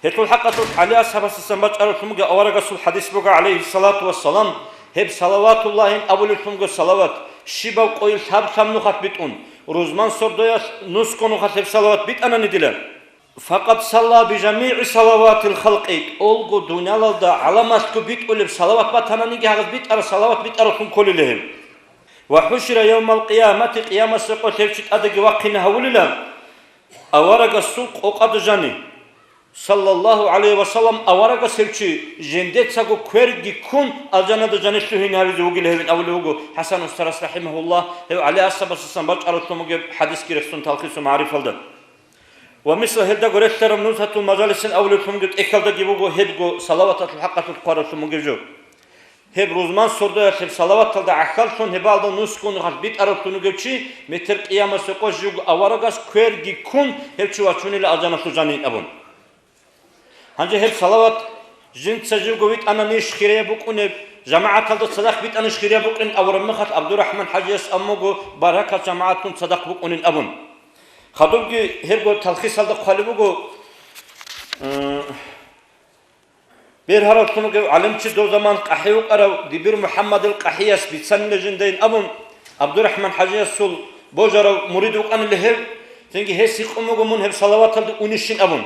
Гьелъул хӀакъалъулъ ГӀали асхӀабасдасан бачӀараблъун буго аварагасул хӀадис буго, гӀалайгьиссалату вассалам, гьеб салаватуллагьин абулеблъун буго салават, щибаб къойил лъаб-лъаб нухалъ битӀун, рузман сордоялъ нусго нухалъ гьеб салават битӀанани дила. Факъад салла бижамигӀи салаватил халкъи, тӀолго дуниялалда гӀаламалъго битӀулеб салават батананиги гьагъаз битӀараб салават битӀаравлъун кколила гьеб. Ва хӀушира явмал къиямати, къиямасеб къо гьев чи тӀадеги вахъине гьавулила аварагасул къокъада жани. Саллаллагьу гӀалайгьи ва саллам, аварагас гьев чи жиндецаго кверги ккун, алжаналда жанив лъугьине гьавизе вугила гьевин абулев вуго ХӀасан устарас, рахӀимагьуллагь, гьев ГӀали асхӀабасдасан бачӀараблъун бугеб хӀадисги рехсон Талхисул магӀарифалда. Ва мисла гьелдаго релълъараб Нузгьатул мажалисин абулеблъун бугеб тӀехьалдаги буго гьебго салаваталъул хӀакъалъулъ хъвараблъун бугеб жо. Гьеб рузман сордоялъ гьеб салаваталда гӀахьаллъун, гьебалда нусго нухалъ битӀаравлъун вугев чи, метер къиямасеб къо живго аварагас кверги ккун, гьев чи вачунила алжаналъул жанин абун. Гьанже гьеб салават жинца живго витӀананищ хирияб букӀунеб, жамагӀаталда цадахъ битӀанищ хирияб букӀин абураб мехалъ, ГӀабдурахӀман ХӀажияс аммаго баракат жамагӀатлъун цадахъ букӀунин абун. Хадубги гьебго талхисалда хъвалеб буго, м, бергьаравлъун вугев гӀалимчи дов заман къахӀи вукӀарав Дибир МухӀаммадил къахӀияс бицанила жиндайин абун, ГӀабдурахӀман ХӀажиясул божарав мурид вукӀанила гьев, цинги гьес гьикъун буго мун гьеб салаваталде унищин абун.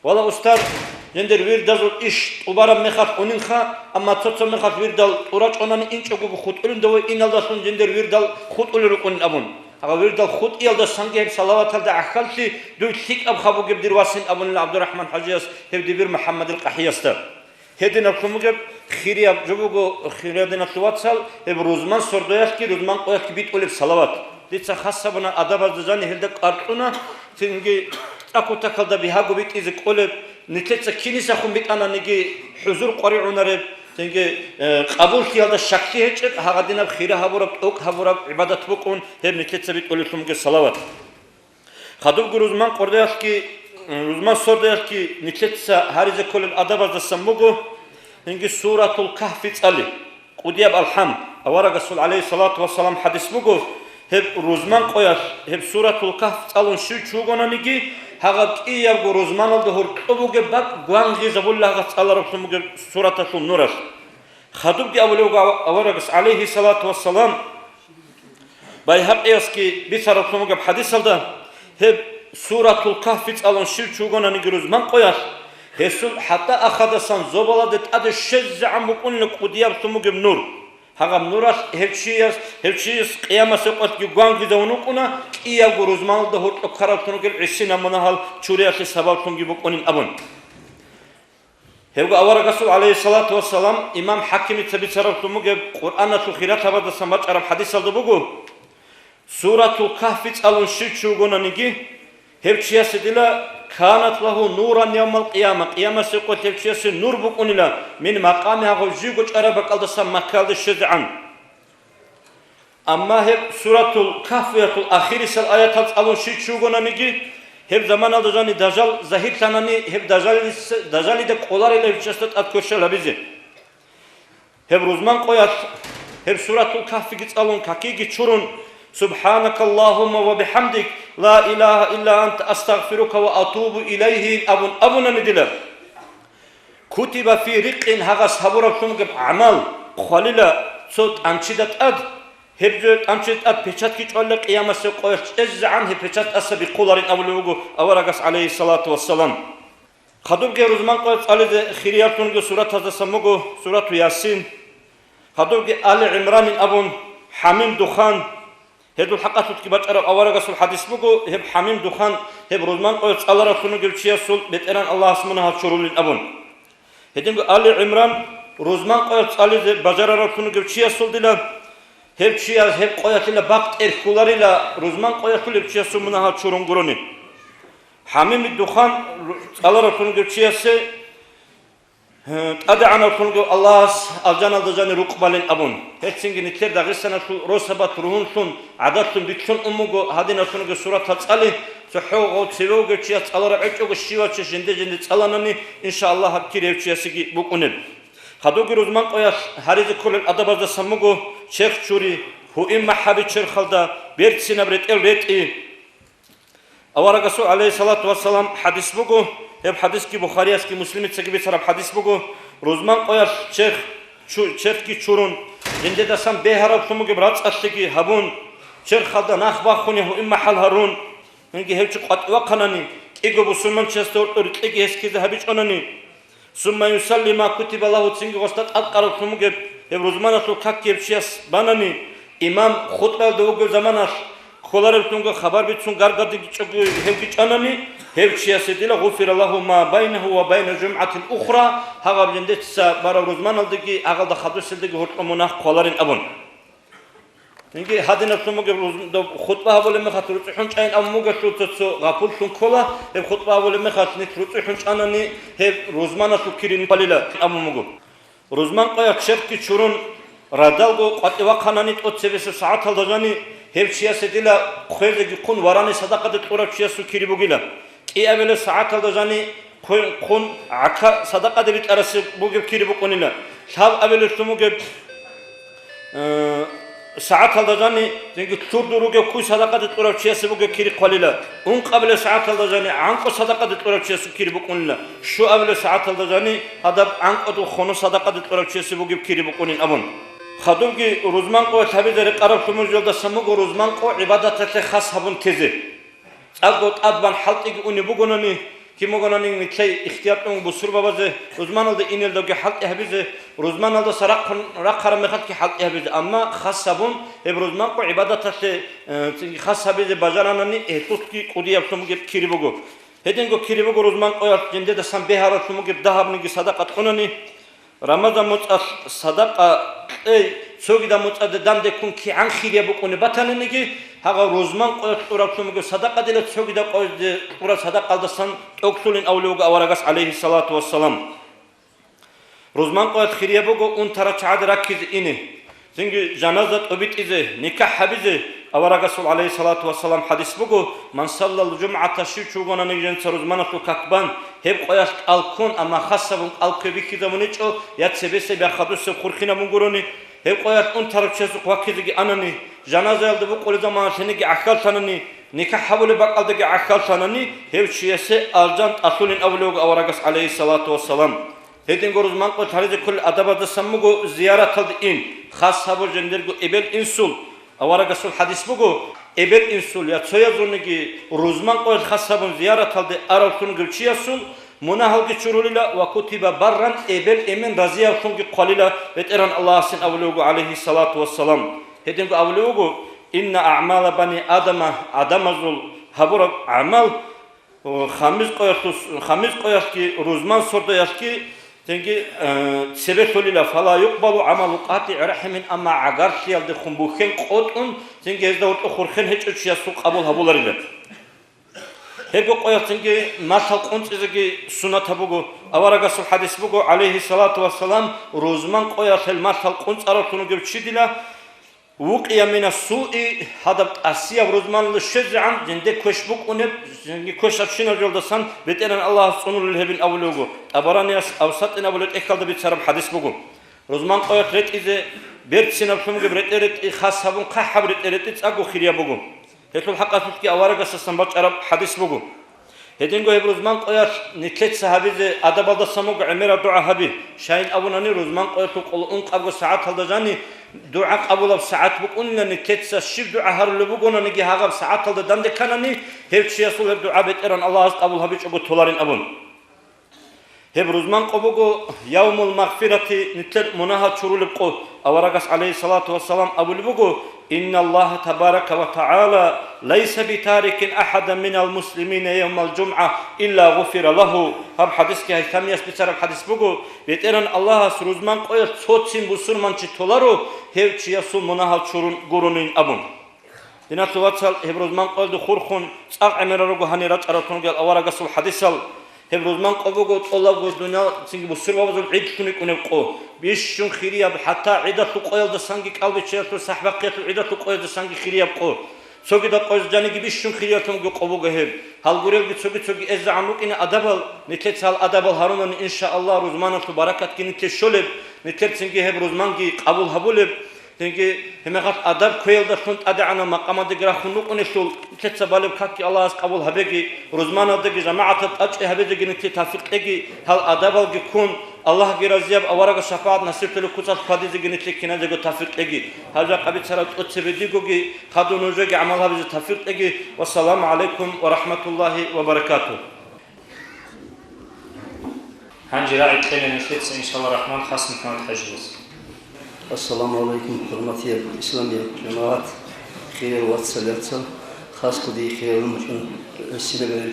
Вала, устар, жиндир вирдазул иш тӀубараб мехалъ унинха, амма цо-цо мехалъ вирдал тӀурачӀонани инчӀого хутӀулин дове иналдалъун жиндир вирдал хутӀулел рукӀунин абун. Гьаб вирдал хутӀиялдасанги гьеб салаваталда гӀахьаллъи дуй лъикӀаб хаб бугеб дир васин абунила ГӀабдурахӀман ХӀажияс гьев Дибир МухӀаммадил къахӀиясда. Гьединаблъун бугеб хирияб жо буго, хириял диналъул вацал, гьеб рузман сордоялъги, рузман къоялъги битӀулеб салават. Дица хас гьабуна адабазда жаниб гьелда кӀвар кьуна, цинги цӀакъ кутакалда бигьаго битӀизе кӀолеб, нилъеца кинисахун битӀананиги хӀузур къваригӀунареб, цинги, э, къабуллъиялда щаклъи гьечӀеб, гьагъадинаб хира гьабураб, тӀокӀ гьабураб гӀибадат букӀун гьеб нилъеца битӀулеблъун бугеб салават. Хадубги рузман къордоялъги, рузман сордоялъги нилъеца гьаризе кколел адабаздасан буго, гьинги Суратул Кагьфи цӀали, кӀудияб алхӀам, аварагасул, гӀалейхиссалату вассалам, хӀадис буго, гьеб рузман къоялъ гьеб Суратул Кагьф цӀалун щив чи вугонаниги, гьагъаб кӀиябго рузманалда гьоркьоб бугеб бакӀ гвангъизабула гьагъас цӀалараблъун бугеб сураталъул нуралъ. Хадубги абулев вуго аварагас, гӀалейхиссалату вассалам, Байгьакъиясги бицараблъун бугеб хӀадисалда, гьеб Суратул Кагьфи цӀалун щив чи вугонаниги рузман къоялъ, гьесул хӀатӀа ахадасан зобалазде тӀаде щвезегӀан букӀунила кӀудияблъун бугеб нур. Гьагъаб нуралъ гьев чияс, гьев чияс къиямасеб къоялъги гвангизавун вукӀуна, кӀиябго рузманалда гьоркьоб ккараблъун ругел гӀисинаб мунагьал чуриялъе сабаблъунги букӀунин абун. Гьебго аварагасул, гӀалейхиссалату вассалам, имам ХӀакимица бицараблъун бугеб Къуръаналъул хиралъабаздасан бачӀараб хӀадисалда буго, Суратул Кагьфи цӀалун щив чи вугонаниги, гьев чиясе дила, канат лагьу нуран явмал къияма, къиямасеб къоялъ гьев чиясе нур букӀунила, мин макъами, гьагъав живго чӀараб бакӀалдасан Маккаялде щвезегӀан. Амма гьеб Суратул Кагьфиялъул ахирисал аятал цӀалун щив чи вугонаниги, гьеб заманалда жаниб дажал загьирлъанани, гьеб дажалис-, дажалида кӀоларила гьев чиясда тӀад кверщел гьабизе. Гьеб рузман къоялъ гьеб Суратул Кагьфиги цӀалун, какиги чурун, «Субханакаллагьумма ва бихӀамдик, ла илагьа илла анта, астагъфирука ва атубу илайгьи», абун абунани дила. Кутиба фи рикъин, гьагъас гьабураблъун бугеб гӀамал хъвалила цо тӀанчида тӀад, гьеб жо тӀанчида тӀад печатги чӀвалила, къиямасеб къоялъ чӀезегӀан гьеб печат тӀаса бихъуларин абулеб буго аварагас, гӀалейхиссалату вассалам. Хадубги рузман къоялъ цӀализе хириялъунги суратаздасан буго Сурату Ясин, хадубги Али ГӀимранин абун, ХӀамим, Духан, Гьедул хӀакъалъулъги бачӀараб аварагасул хӀадис буго, гьеб ХӀамим, Духан, гьеб рузман къоялъ цӀаларавлъун вугев чиясул БетӀергьан Аллагьас мунагьал чурулин абун. Гьединго Али ГӀимран рузман къоялъ цӀализе бажараравлъун вугев чиясул дила, гьев чияс гьеб къоялъила бакъ тӀерхьуларила, рузман къоялъул гьев чиясул мунагьал чурун гурони. ХӀамим, Духан цӀаларавлъун вугев чиясе ТӀадегӀанавлъунго Аллагьас алжаналда жани рукъ балин абун. Гьелцинги нилъер Дагъистаналъул росабат ругьунлъун, гӀадатлъун биклъун ун буго гьадинавлъунго суратал цӀали, цохӀо гъов цеве вугев чияс цӀаларав гӀечӀого щивав чи жинде-жинде цӀаланани, иншааллагь, гьаб кир гьев чиясеги букӀунеб. Хадубги рузман къоялъ гьаризе кколел адабаздасан буго черх чури, гьуиммахӀаби черхалда, берцинаб ретӀел ретӀи. Аварагасул, гӀалейхиссалату вассалам, хӀадис буго, гьеб хӀадисги Бухариясги Муслимицаги бицараб хӀадис буго, рузман къоялъ черх чу-, черхги чурун, жиндедасан бегьараблъун бугеб рацӀцӀалъиги гьабун, черхалда нах бахуни гьуиммахӀал гьарун, гьенги гьев чи къватӀивахъанани, кӀиго бусурманчиясда гьоркьор рикьиги гьес ккезе гьабичӀонани, Сумма юсалли ма кутиба лагьу, цинги гъосда тӀадкъараблъун бугеб гьеб рузманалъул как гьев чияс банани, имам хутӀбаялда вугев заманалъ кколареблъунго хабар бицун гаргадигичӀого гьевги чӀанани, гьев чиясе дила гъуфира лагьу ма байнагьу ва байна жумгӀатил ухра, гьагъаб жиндеца бараб рузманалдаги гьагъалда хадуселдаги гьоркьоб мунагь хъваларин абун. Цинги гьадинаблъун бугеб руз-, доб хутӀба гьабулеб мехалъ руцӀухӀун чӀайин абун бугелъул цо-цо гъапуллъун ккола, гьеб хутӀба гьабулеб мехалъ нилъ руцӀухӀун чӀанани, гьеб рузманалъул кири нилъ балила абун буго. Рузман къоялъ черхги чурун, радалго къватӀивахъанани тӀоцебесеб сагӀаталда жани, гьев чиясе дила хъвезеги хъун варани садакъаде кьурав чиясул кири бугила. КӀиабилеб сагӀаталда жани хъвен-, хъун гӀака садакъаде битӀарасеб бугеб кири букӀунила. Лъабабилелъун бугеб, э, сагӀаталда жани, цинги лъурду ругеб куй садакъаде кьурав чиясе бугеб кири хъвалила. Ункъабилеб сагӀаталда жани гӀанкӀу садакъаде кьурав чиясе кири букӀунила. Щуабилеб сагӀаталда жани гьадаб гӀанкӀудул хону садакъаде кьурав чиясе бугеб кири букӀунин абун. Хадубги рузман къоялъ гьабизе рекъараб лъумужалдасан буго рузман къо гӀибадаталъе хас гьабун тезе. ЦӀакъго тӀад бан хӀалтӀиги унеб бугонани, кин бугонани нилъее ихтияр тӀун бусурбабазе рузманалда инелдалги хӀалтӀи гьабизе, рузманалдаса рахъун-, рахъараб мехалъги хӀалтӀи гьабизе, амма хас гьабун гьеб рузман къо гӀибадаталъе, э, цинги хас гьабизе бажаранани, гьелъулъги кӀудияблъун бугеб кири буго. Гьединго кири буго рузман къоялъ жиндедасан бегьараблъун бугеб дагьабниги садакъа кьунани, Рамазан муцӀалъ садакъа кьей, цогидаб муцӀаде данде ккун кигӀан хирияб букӀунеб батаниги, гьагъав рузман къоялъ кьураблъун бугеб садакъадила цогидаб къоялъ кьураб садакъалдасан тӀокӀлъулин абулеб буго аварагас, гӀалайгьиссалату вассалам. Рузман къоялъ хирияб буго унтарал чагӀаде раккизе ине, цинги жаназа тӀубитӀизе, никахӀ гьабизе. Аварагасул, гӀалайгьиссалату вассалам, хадис буго: «Ман саллал жумгӀата», щив чи вугонаниги жинца рузманалъул как бан, гьеб къоялъ кӀал ккун, амма хас гьабун кӀал ккве бихьизабуничӀо, я цебесеб, я хадусеб хурхинабун гурони, гьеб къоялъ унтарав чиясухъ ваккизеги анани, жаназаялда букъулеб заманалъ гьениги гӀахьаллъанани, никахӀ гьабулеб бакӀалдаги гӀахьаллъанани, гьев чиясе алжан тӀалъулин абулев вуго аварагас, гӀалайгьиссалату вассалам. Гьединго рузман къоялъ гьаризе кколел адабаздасан буго зияраталде ин, хас гьабур жиндирго эбел-инсул. Аварагасул хадис буго: эбел-инсул я цоязулниги рузман къоялъ хас гьабун зияраталде аравлъун вугев чиясул мунагьалги чурулила ва кутиба барран, эбел-эмен разиявлъунги хъвалила БетӀергьан Аллагьасин абулев вуго, гӀалайгьиссалату вассалам. Гьединго абулев вуго: «Инна агӀмала бани Адама», адамазул гьабураб гӀамал, О, хамис къоялъус-, хамис къоялъги, рузман сордоялъги, цинги, э, цебе лъолила, «Фала юкъбалу гӀамалу къатӀигӀи рахӀимин», амма гӀагарлъиялдехун бухьен къотӀун, цинги гьезда гьоркьоб хурхен гьечӀев чиясул къабул гьабуларила. Гьебго къоялъ цинги малъал къунцӀизеги суннат гьабуго. Аварагасул хадис буго, гӀалайгьиссалату вассалам, рузман къоялъ гьел малъал къунцӀаравлъун вугев чи дила, «Вукъия мина суи», гьадаб тӀасияб рузманалда щвезегӀан, жинде квеш букӀунеб, жинги квешабщинаб жоялдасан БетӀергьан Аллагьас цӀунулел гьебин абулев вуго, ТӀабаранияс Авсатин абулеб тӀехьалда бицараб хадис буго. Рузман къоялъ ретӀизе, берцинаб лъумгеб ретӀе-ретӀи хас гьабун, хъахӀаб ретӀе-ретӀи цӀакъго хирияб буго. Гьелъул хӀакъалъулъги аварагасдасан бачӀараб хадис буго. Гьединго гьеб рузман къоялъ нилъеца гьабизе адабалдасан буго гӀемераб дугӀа гьаби. Щайин абунани, рузман къоялъул къоло ункъабго сагӀаталда жани дугӀа къабулаб сагӀат букӀунила, нилъеца щиб дугӀа гьарулеб бугонаниги гьагъаб сагӀаталда данде кканани, гьев чиясул гьеб дугӀа БетӀергьан Аллагьас къабул гьабичӀого толарин абун. Гьеб рузман къо буго явмул магъфирати, нилъер мунагьал чурулеб къо. Аварагас, гӀалайгьиссалату вассалам, абулеб буго: «Инналлагьа табарака ва тагӀала лайса битарикин ахӀадан минал муслимина явмал жумгӀа илла гъуфира лагьу». Гьаб хадисги Гьайсамияс бицараб хадис буго, БетӀергьан Аллагьас рузман къоялъ цоцин бусурманчи толаро, гьев чиясул мунагьал чурун гуронин абун. Диналъул вацал, гьеб рузман къоялда хурхун цӀакъ гӀемерал руго гьанир рачӀарал ругел аварагасул хадисал. Гьеб рузман къо буго тӀолабго дуниял цинги бусурбабазул гӀидлъун рикӀкӀунеб къо. Бищун хирияб, хӀатта гӀидалъул къоялдасанги, кӀалбиччаялъул, сахӀбахъиялъул гӀидалъул къоялдасанги хирияб къо. Цогидал къоялда жаниги бищун хириялъунги къо буго гьеб. Гьал гурелги цоги-цоги эзегӀан рукӀине адабал, нилъеца гьал адабал гьарунани, иншааллагь, рузманалъул баракатги нилъе щолеб, нилъер цинги гьеб рузманги къабул гьабулеб. Цинги гьеб мехалъ адаб кквеялдалъун тӀадегӀанав макъамалдеги рахун рукӀунелъул, нилъеца балеб какги Аллагьас къабул гьабеги, рузманалдеги жамагӀаталда тӀадчӀи гьабизеги нилъе тавфикъ кьеги, гьал адабалги ккун, Аллагьги разияб, аварагас шапагӀат насиблъулеб куцалъ хьвадизеги нилъе киназего тавфикъ кьеги. Гьаб жакъа бицараб тӀоцебе дигоги, хадув нужееги гӀамал гьабизе тавфикъ кьеги. Вассаламу гӀалайкум ва рахӀматуллагьи ва баракатугь. Гьанже рагӀи кьела нилъеца, иншалла рахман, хас МухӀаммад ХӀажияс. Ассаламу гӀалайкум, хӀурматиял исламиял жамагӀат, хириял вацал-яцал, хасго дие хириял мужун гӀисинаб гӀел.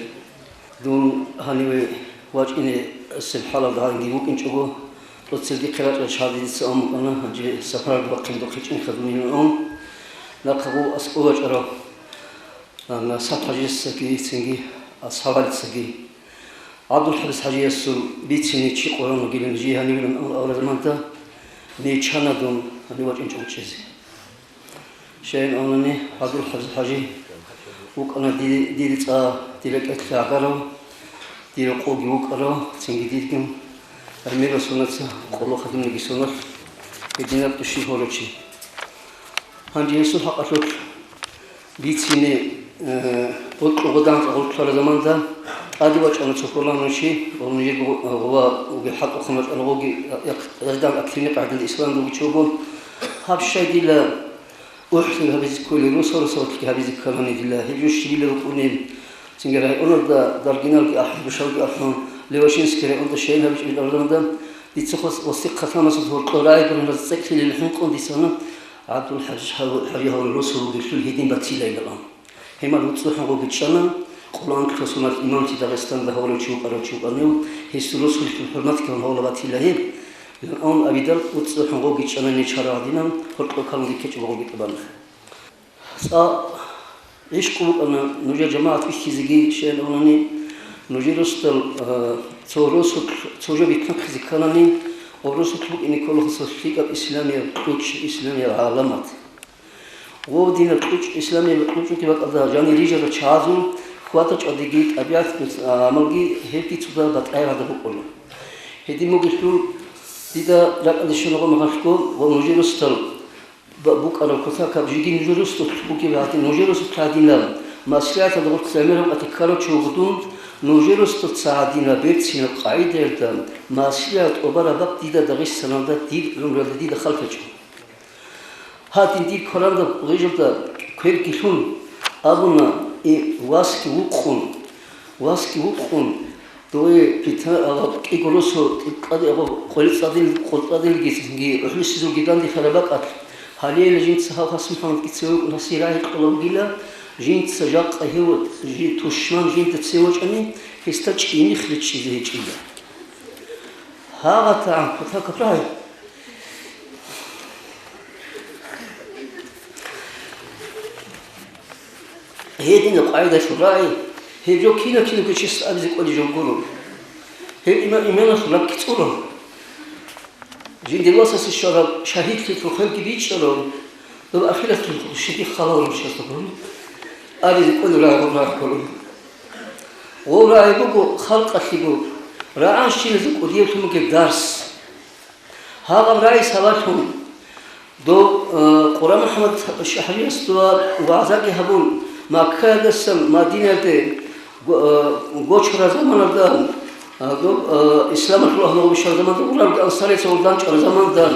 Дун гьаниве вачӀине эсеб хӀалалда гьанги вукӀинчӀого, тӀоцебе дихъе рачӀарал шагьар дица ун букӀана, гьанже сапаралда бахъин духъе чӀинха дунилан ун, нахъа гъов аскӀов вачӀарав. Амма Сапар-хӀажиясаги цинги АсхӀабалицаги ГӀабдул-ХӀабис-хӀажиясул бицине чи къваран вугилан жий гьанивилан аварагзаманда, нечанадун гьанив вачӀинчӀого чӀезе. Щайин абунани, ГӀабдул-ХӀабис-хӀажи вукӀана ди-, дида цӀа, дир рекӀелъе гӀагарав, дир рокъовги вукӀарав, цинги диргин гӀемерал сонаца къоло хадимлъиги соналъ гьединаб тӀущин гьорав чи. Гьанже гьесул хӀакъалъулъ бицине, э, гъоркье гъодан гъоркьлъараб заманда тӀаде вачӀана цо пуланав чи, гъов нижерго гъова вугеб хӀалтӀухъан вачӀана, гъовги як-, гъезда активный къагӀидалда исламда вугев чи вуго. Гьаб щай дила УхӀлъи гьабизе кколел, росал-росалъги гьабизе кканани дила, гьеб жо щибила рукӀунел, цинги районалда Даргиналги ахӀун, Бушалги ахӀун, Левашинский районда щайин гьабичӀеб гӀадамалда, дица хос-, Васихъ Хасамасул гьоркьор райгуруназ цӀекӀлъилел хӀинкъун дица гьаниб ГӀабдул-ХӀажи гьав-, ХӀажи гьавурав росу вугевлъул гьедин батила илан. Гьемал гьуцӀухӀун гъо бичӀчӀана, Къуръан ккасуналъ имамлъи Дагъистанда гьавурав чи вукӀарав чи вукӀанив, гьесул росулъул хӀурматги гьавула батила гьеб. Фиргьавн абидал уцӀцӀу хӀунгъовги чӀана нечара гьадинан, гьоркьоб калунги ккечӀого гьорги тӀубан. ЦӀакъ гӀишкъу букӀана нужер жамагӀат бихьизеги, щайин абунани, нужер росдал, а, цо росулъ, цо жо битнахъизе кканани, гъоб росулъ букӀине ккола гьесул лъикӀаб исламияб кьучӀ, исламияб гӀаламат. Гъов динаб кьучӀ, исламияб кьучӀ букӀин бакӀалда жанир рижарал чагӀазул хьвада-чӀвадиги, тӀабигӀат, а, гӀамалги гьебги цо батӀияб гьадаб букӀуна. Гьедин бугелъул дида ракӀалде щвана гъо мехалъго ва нужер росдал ба-, букӀараб кутакаб жеги нужер росулъ бугеб гьадин, нужер росулъ гьадинаб маслигӀаталда гъорлъ замерал къватӀи ккарав чи вуго дун, нужер росулъца гьадинаб берцинаб къагӀидаялда маслигӀат тӀубараб бакӀ дида Дагъистаналда дир гӀумруялда дида хал гьечӀо. Гьадин дир кверандаб гъижалда кверги лъун абуна, и васги вукъун, васги вукъун, дое пита-, а, кӀиго росу тӀибкъаде, а, къварцӀадил-, къварцӀадилги цинги ухӀлусизулги данде лъараб бакӀалъ, гьале-гьале жинца гьав Хасмухьаммадги цеве вукӀун гьасие рагӀи кьолеб бугила, жинца жакъа гьев жи-, тушман жинда цеве вачӀани, гьесда чӀимих ричӀчӀизе гьечӀила. ГьагъатагӀан кутакаб рагӀи. Гьединаб къагӀидалъул рагӀи, гьеб жо кинав-кинавго чиясда абизе кӀолеб жо гуро. Гьеб иман-, иманалъул ракӀ цӀуро. Жиндир васасе щвараб шагьидлъиялъул хвелги бичӀчӀаро, доб ахираталъул щиб халал руччалъухъ абизе кӀолеб рагӀи гьеб рагӀи гуро. Гьеб рагӀи буго халкъалъего рагӀанщиназе кӀудияблъун бугеб дарс. Гьагъаб рагӀи сабаблъун дов, э, Къура МухӀаммад ХӀажиясда вагӀзаги гьабун, Маккаялдасан Мадинаялде го-, э, гочараб заманалда, э, дов, э, исламалъул агьлу гъобищараб заманалда, гъурабги ансарияца гъур дандчӀвараб заманалда,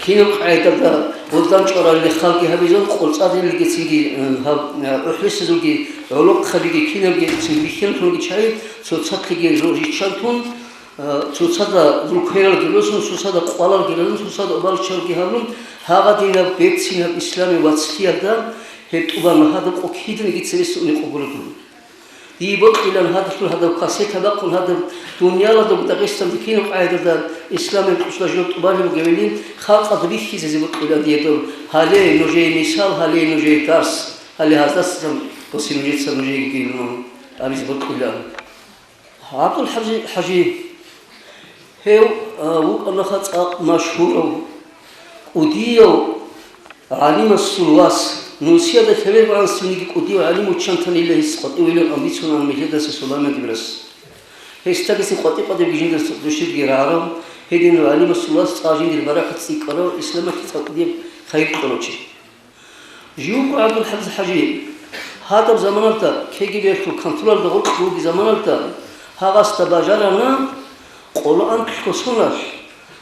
кинаб къагӀидалда гъур дандчӀвараб халги гьабизул, къварцӀадилги цинги, э, гьаб, э, ухӀлусизулги, гӀолохъабиги кинабги цинги бихьинлъунги чагӀи цоцалъеги рориччантун, А, цоцазда руквералги росун, цоцазда къвалалги росун, цоцазда обалчалги гьабун, гьагъадинаб берцинаб исламияб вацлъиялда гьеб тӀубан гьадаб къо киданиги цебесеб уникъо гуродун. Дие бокьилан гьадалъул гьадаб кассета бахъун, гьадаб дунялалда Дагъистан бихьинаб къагӀидалда исламияб кьучӀда жо тӀубалеб бугевали, халкъалда бихьизезе бокьилан дие доб. Гьале нужее мисал, гьале нужее дарс, гьале гьаздасан гъоси нужеца нужееги гилмун абизе бокьилан. ГӀабдул-ХӀажи, ХӀажи, гьев, а, вукӀана цӀакъ машгьурав, кӀудияв гӀалимасул вас, Нусиялда лъеберго гӀанасебниги кӀудияв гӀалим вуччантанила гьес къватӀивилан амбицунан мехьедаса Суламиядиб рас. Гьесдагицин къватӀи-къватӀибги жинда душирги рагӀарав, гьединав гӀалимасул вас цӀа жиндир баракат цӀикӀкӀарав, исламалъе цӀакъ кӀудияб хайир кьурав чи. Живго ГӀабдул-ХӀажи, гьадаб заманалда, кегебералъул контролалда гъоркь бугеб заманалда, гьагъасда бажарана къоло анкьго соналъ,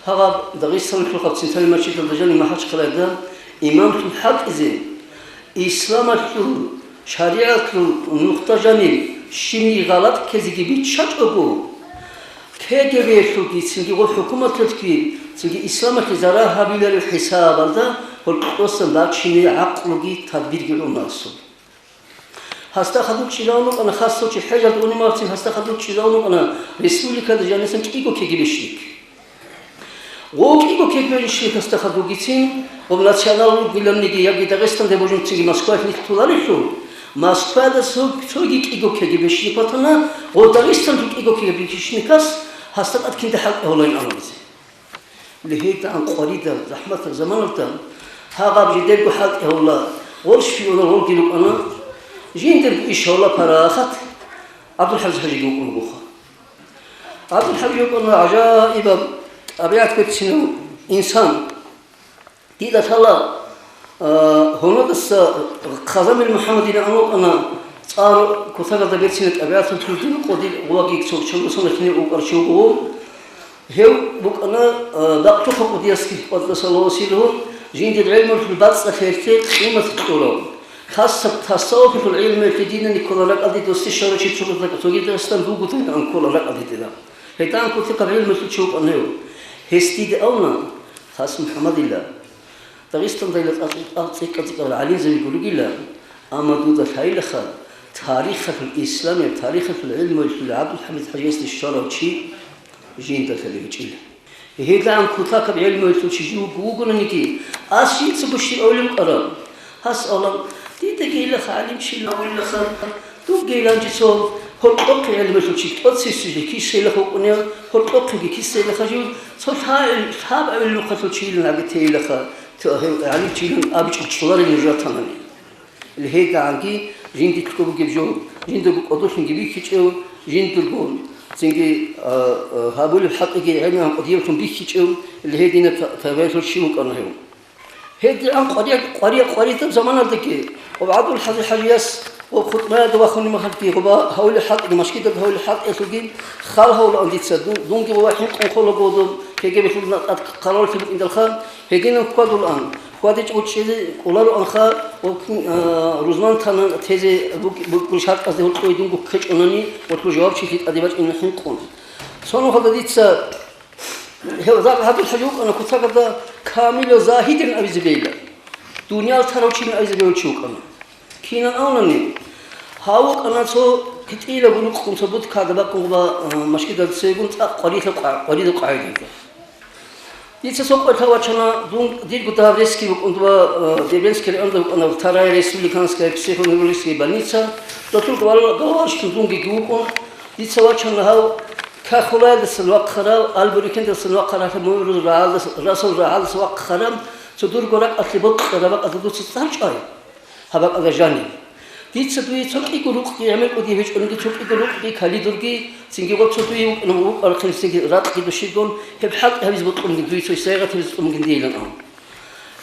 гьагъаб Дагъистаналъухъаб Центральный мажгиталда жаниб МахӀачхъалаялда имамлъун хӀалтӀизе, исламалъул шаригӀатлъул нухда жаниб щибниги гъалатӀ ккезеги биччачӀого, КГБ-лъулги, цинги гъо хӀукуматалъги, цинги исламалъе зарал гьабилареб хӀисабалда гьоркьосан бачине гӀакълуги тадбирги гӀуна асул. Гьасда хадуб чӀезавун вукӀана, хасав чи хӀежалде унев мавцин, гьасда хадуб чӀезавун вукӀана республикада жанисан кӀиго КГБ-щник. Гъо кӀиго КГБ-щникасда хадубгицин, гъоб национал ругиланниги яги Дагъистанда божунцинги Москваялъ нилъ толарелъул, Москвада цо-, цоги кӀиго КГБ-щник ватана, гъо Дагъистанлъул кӀиго КГБ-щникас гьасда тӀад кинда хӀалтӀи гьолайин амализе. Легьейда анкъварида, захӀматаб заманалда гьагъаб жидерго хӀалтӀи гьавла, гъол шпионал гъолги рукӀана, жиндирго иш гьавла парахат ГӀабдул-ХӀажи ХӀажиги вукӀун бугоха. ГӀабдул-ХӀажи вукӀана гӀажаибаб тӀабигӀат берцинав инсан. Дида лъала, а, гьунадаса Хъазамил МухӀаммадил ан вукӀана, цӀар кутакалда берцинаб тӀабигӀаталъул дин къодил гъулаги цо чолосана кинев вукӀар чи вуго. Гьев букӀана, а, Бакълъухъа кӀудиясги, къаддасаллагьу сиррагьу, жиндир гӀелмуялъул бацӀцӀалъиялъе къимат кьурав. Хасаб тасаввуфалъул гӀелмуялъе динани ккола ракӀалде досде щварав чи цогидал-, цогидасдасан бугодай ан ккола ракӀалде дида. ГьетӀан кутакаб гӀелмуялъул чи вукӀана гьев. Гьес дида авна, Хас МухӀаммадилла, Дагъистандайила цӀакъ-, цӀакъ-, цӀикӀкӀа-цӀикӀкӀарал гӀалимзаби гуригила, амма дуда лъайилаха, тарихалъул, исламияб тарихалъул гӀилмуялъул ГӀабдул-ХӀамид ХӀажиясде щварав чи жинда лъалев гьечӀила. ГьедигӀан кутакаб гӀелмуялъул чи жив вугонаниги, ас жинцаго щиб абулеб букӀараб? Гьас абула, дидаги илаха гӀалимчилан абулаха, дугейилан жицо гьоркьохъе гӀелмуялъул чи тӀоцевсизе кисейилаха вукӀунев, гьоркьохъеги кисейилаха жив, цо лъаб-, лъабабилеб нухалъул чийилан гӀагатейилаха, гьев гӀалимчилан абичӀого чӀоларел нуж ратанани. ГьедигӀанги жиндилъго бугеб жо, жиндаго кӀодолъунги бихьичӀев, жиндирго цинги, а, а, гьабулеб хӀакъиги гӀемераб кӀудиявлъун бихьичӀев, гьединаб та-, тавбаялъул чи вукӀана гьев. ГьедигӀан къваригӀ-, къваригӀ-, къваригӀараб заманалдаги, гъоб ГӀабдул-ХӀажи-, ХӀажияс, гъоб хутӀбаялда вахунеб мехалъги, гъоба гьавулеб хӀакъги, машгидалда гьавулеб хӀакъиялъулги хал гьавулаан дица, дун-, дунги гъоба хӀинкъун холаго доб, кегебилъун къараллъи букӀиндалха, гьединаб хьвадулаан. ХьвадичӀого чӀезе кӀолароанха, ва кин, а, рузман тана тезе бук-, бук-, бук шартӀазде гьоркьове дунго ккечӀонани, гьоркьо жавабчилъи тӀаде бачӀина хӀинкъун. Цо нухалда дица гьев ГӀабдул-ХӀажи вукӀана кутакабда камилав загьидин абизе бейла. Дуниял тарав чи абизе бегьулев чи вукӀана. Кинан авнани? Гьав вукӀана цо гьитӀилаго рукъун цо будкада бакӀун гъоба, а, машгидалда цевегун цӀакъ къварилъа къва-, къварилъа къвагӀидалда. Дица цо къватӀа вачана, дун, дирго дагьаб ресги букӀун дова, э, Дербентский районда букӀана вторая республиканская психоневрологическая больница. Досулго валал-, валалщикӀун дунги вукӀун. Дица вачана гьав Кахулаялдасан вахъарав, Албурикендасан вахъарав, гьалъа мугӀрул рагӀалдас-, расул рагӀалдаса вахъарав, цо дурго ракӀалъе бокьараб бакӀалда дуца цӀар чӀвай. Гьаб бакӀалда жаниб. Дица дуе цо кӀиго рукъги гӀемер кӀудияб гьечӀониги, цо кӀиго рукъги калидурги, цинги гъо цо дуе вукӀана, вукӀарахъин цинги ракьги душигун, гьеб хӀалтӀи гьабизе бокьун бугин, дуе цо сайигъат гьабизе бокьун бугин дийилан абун.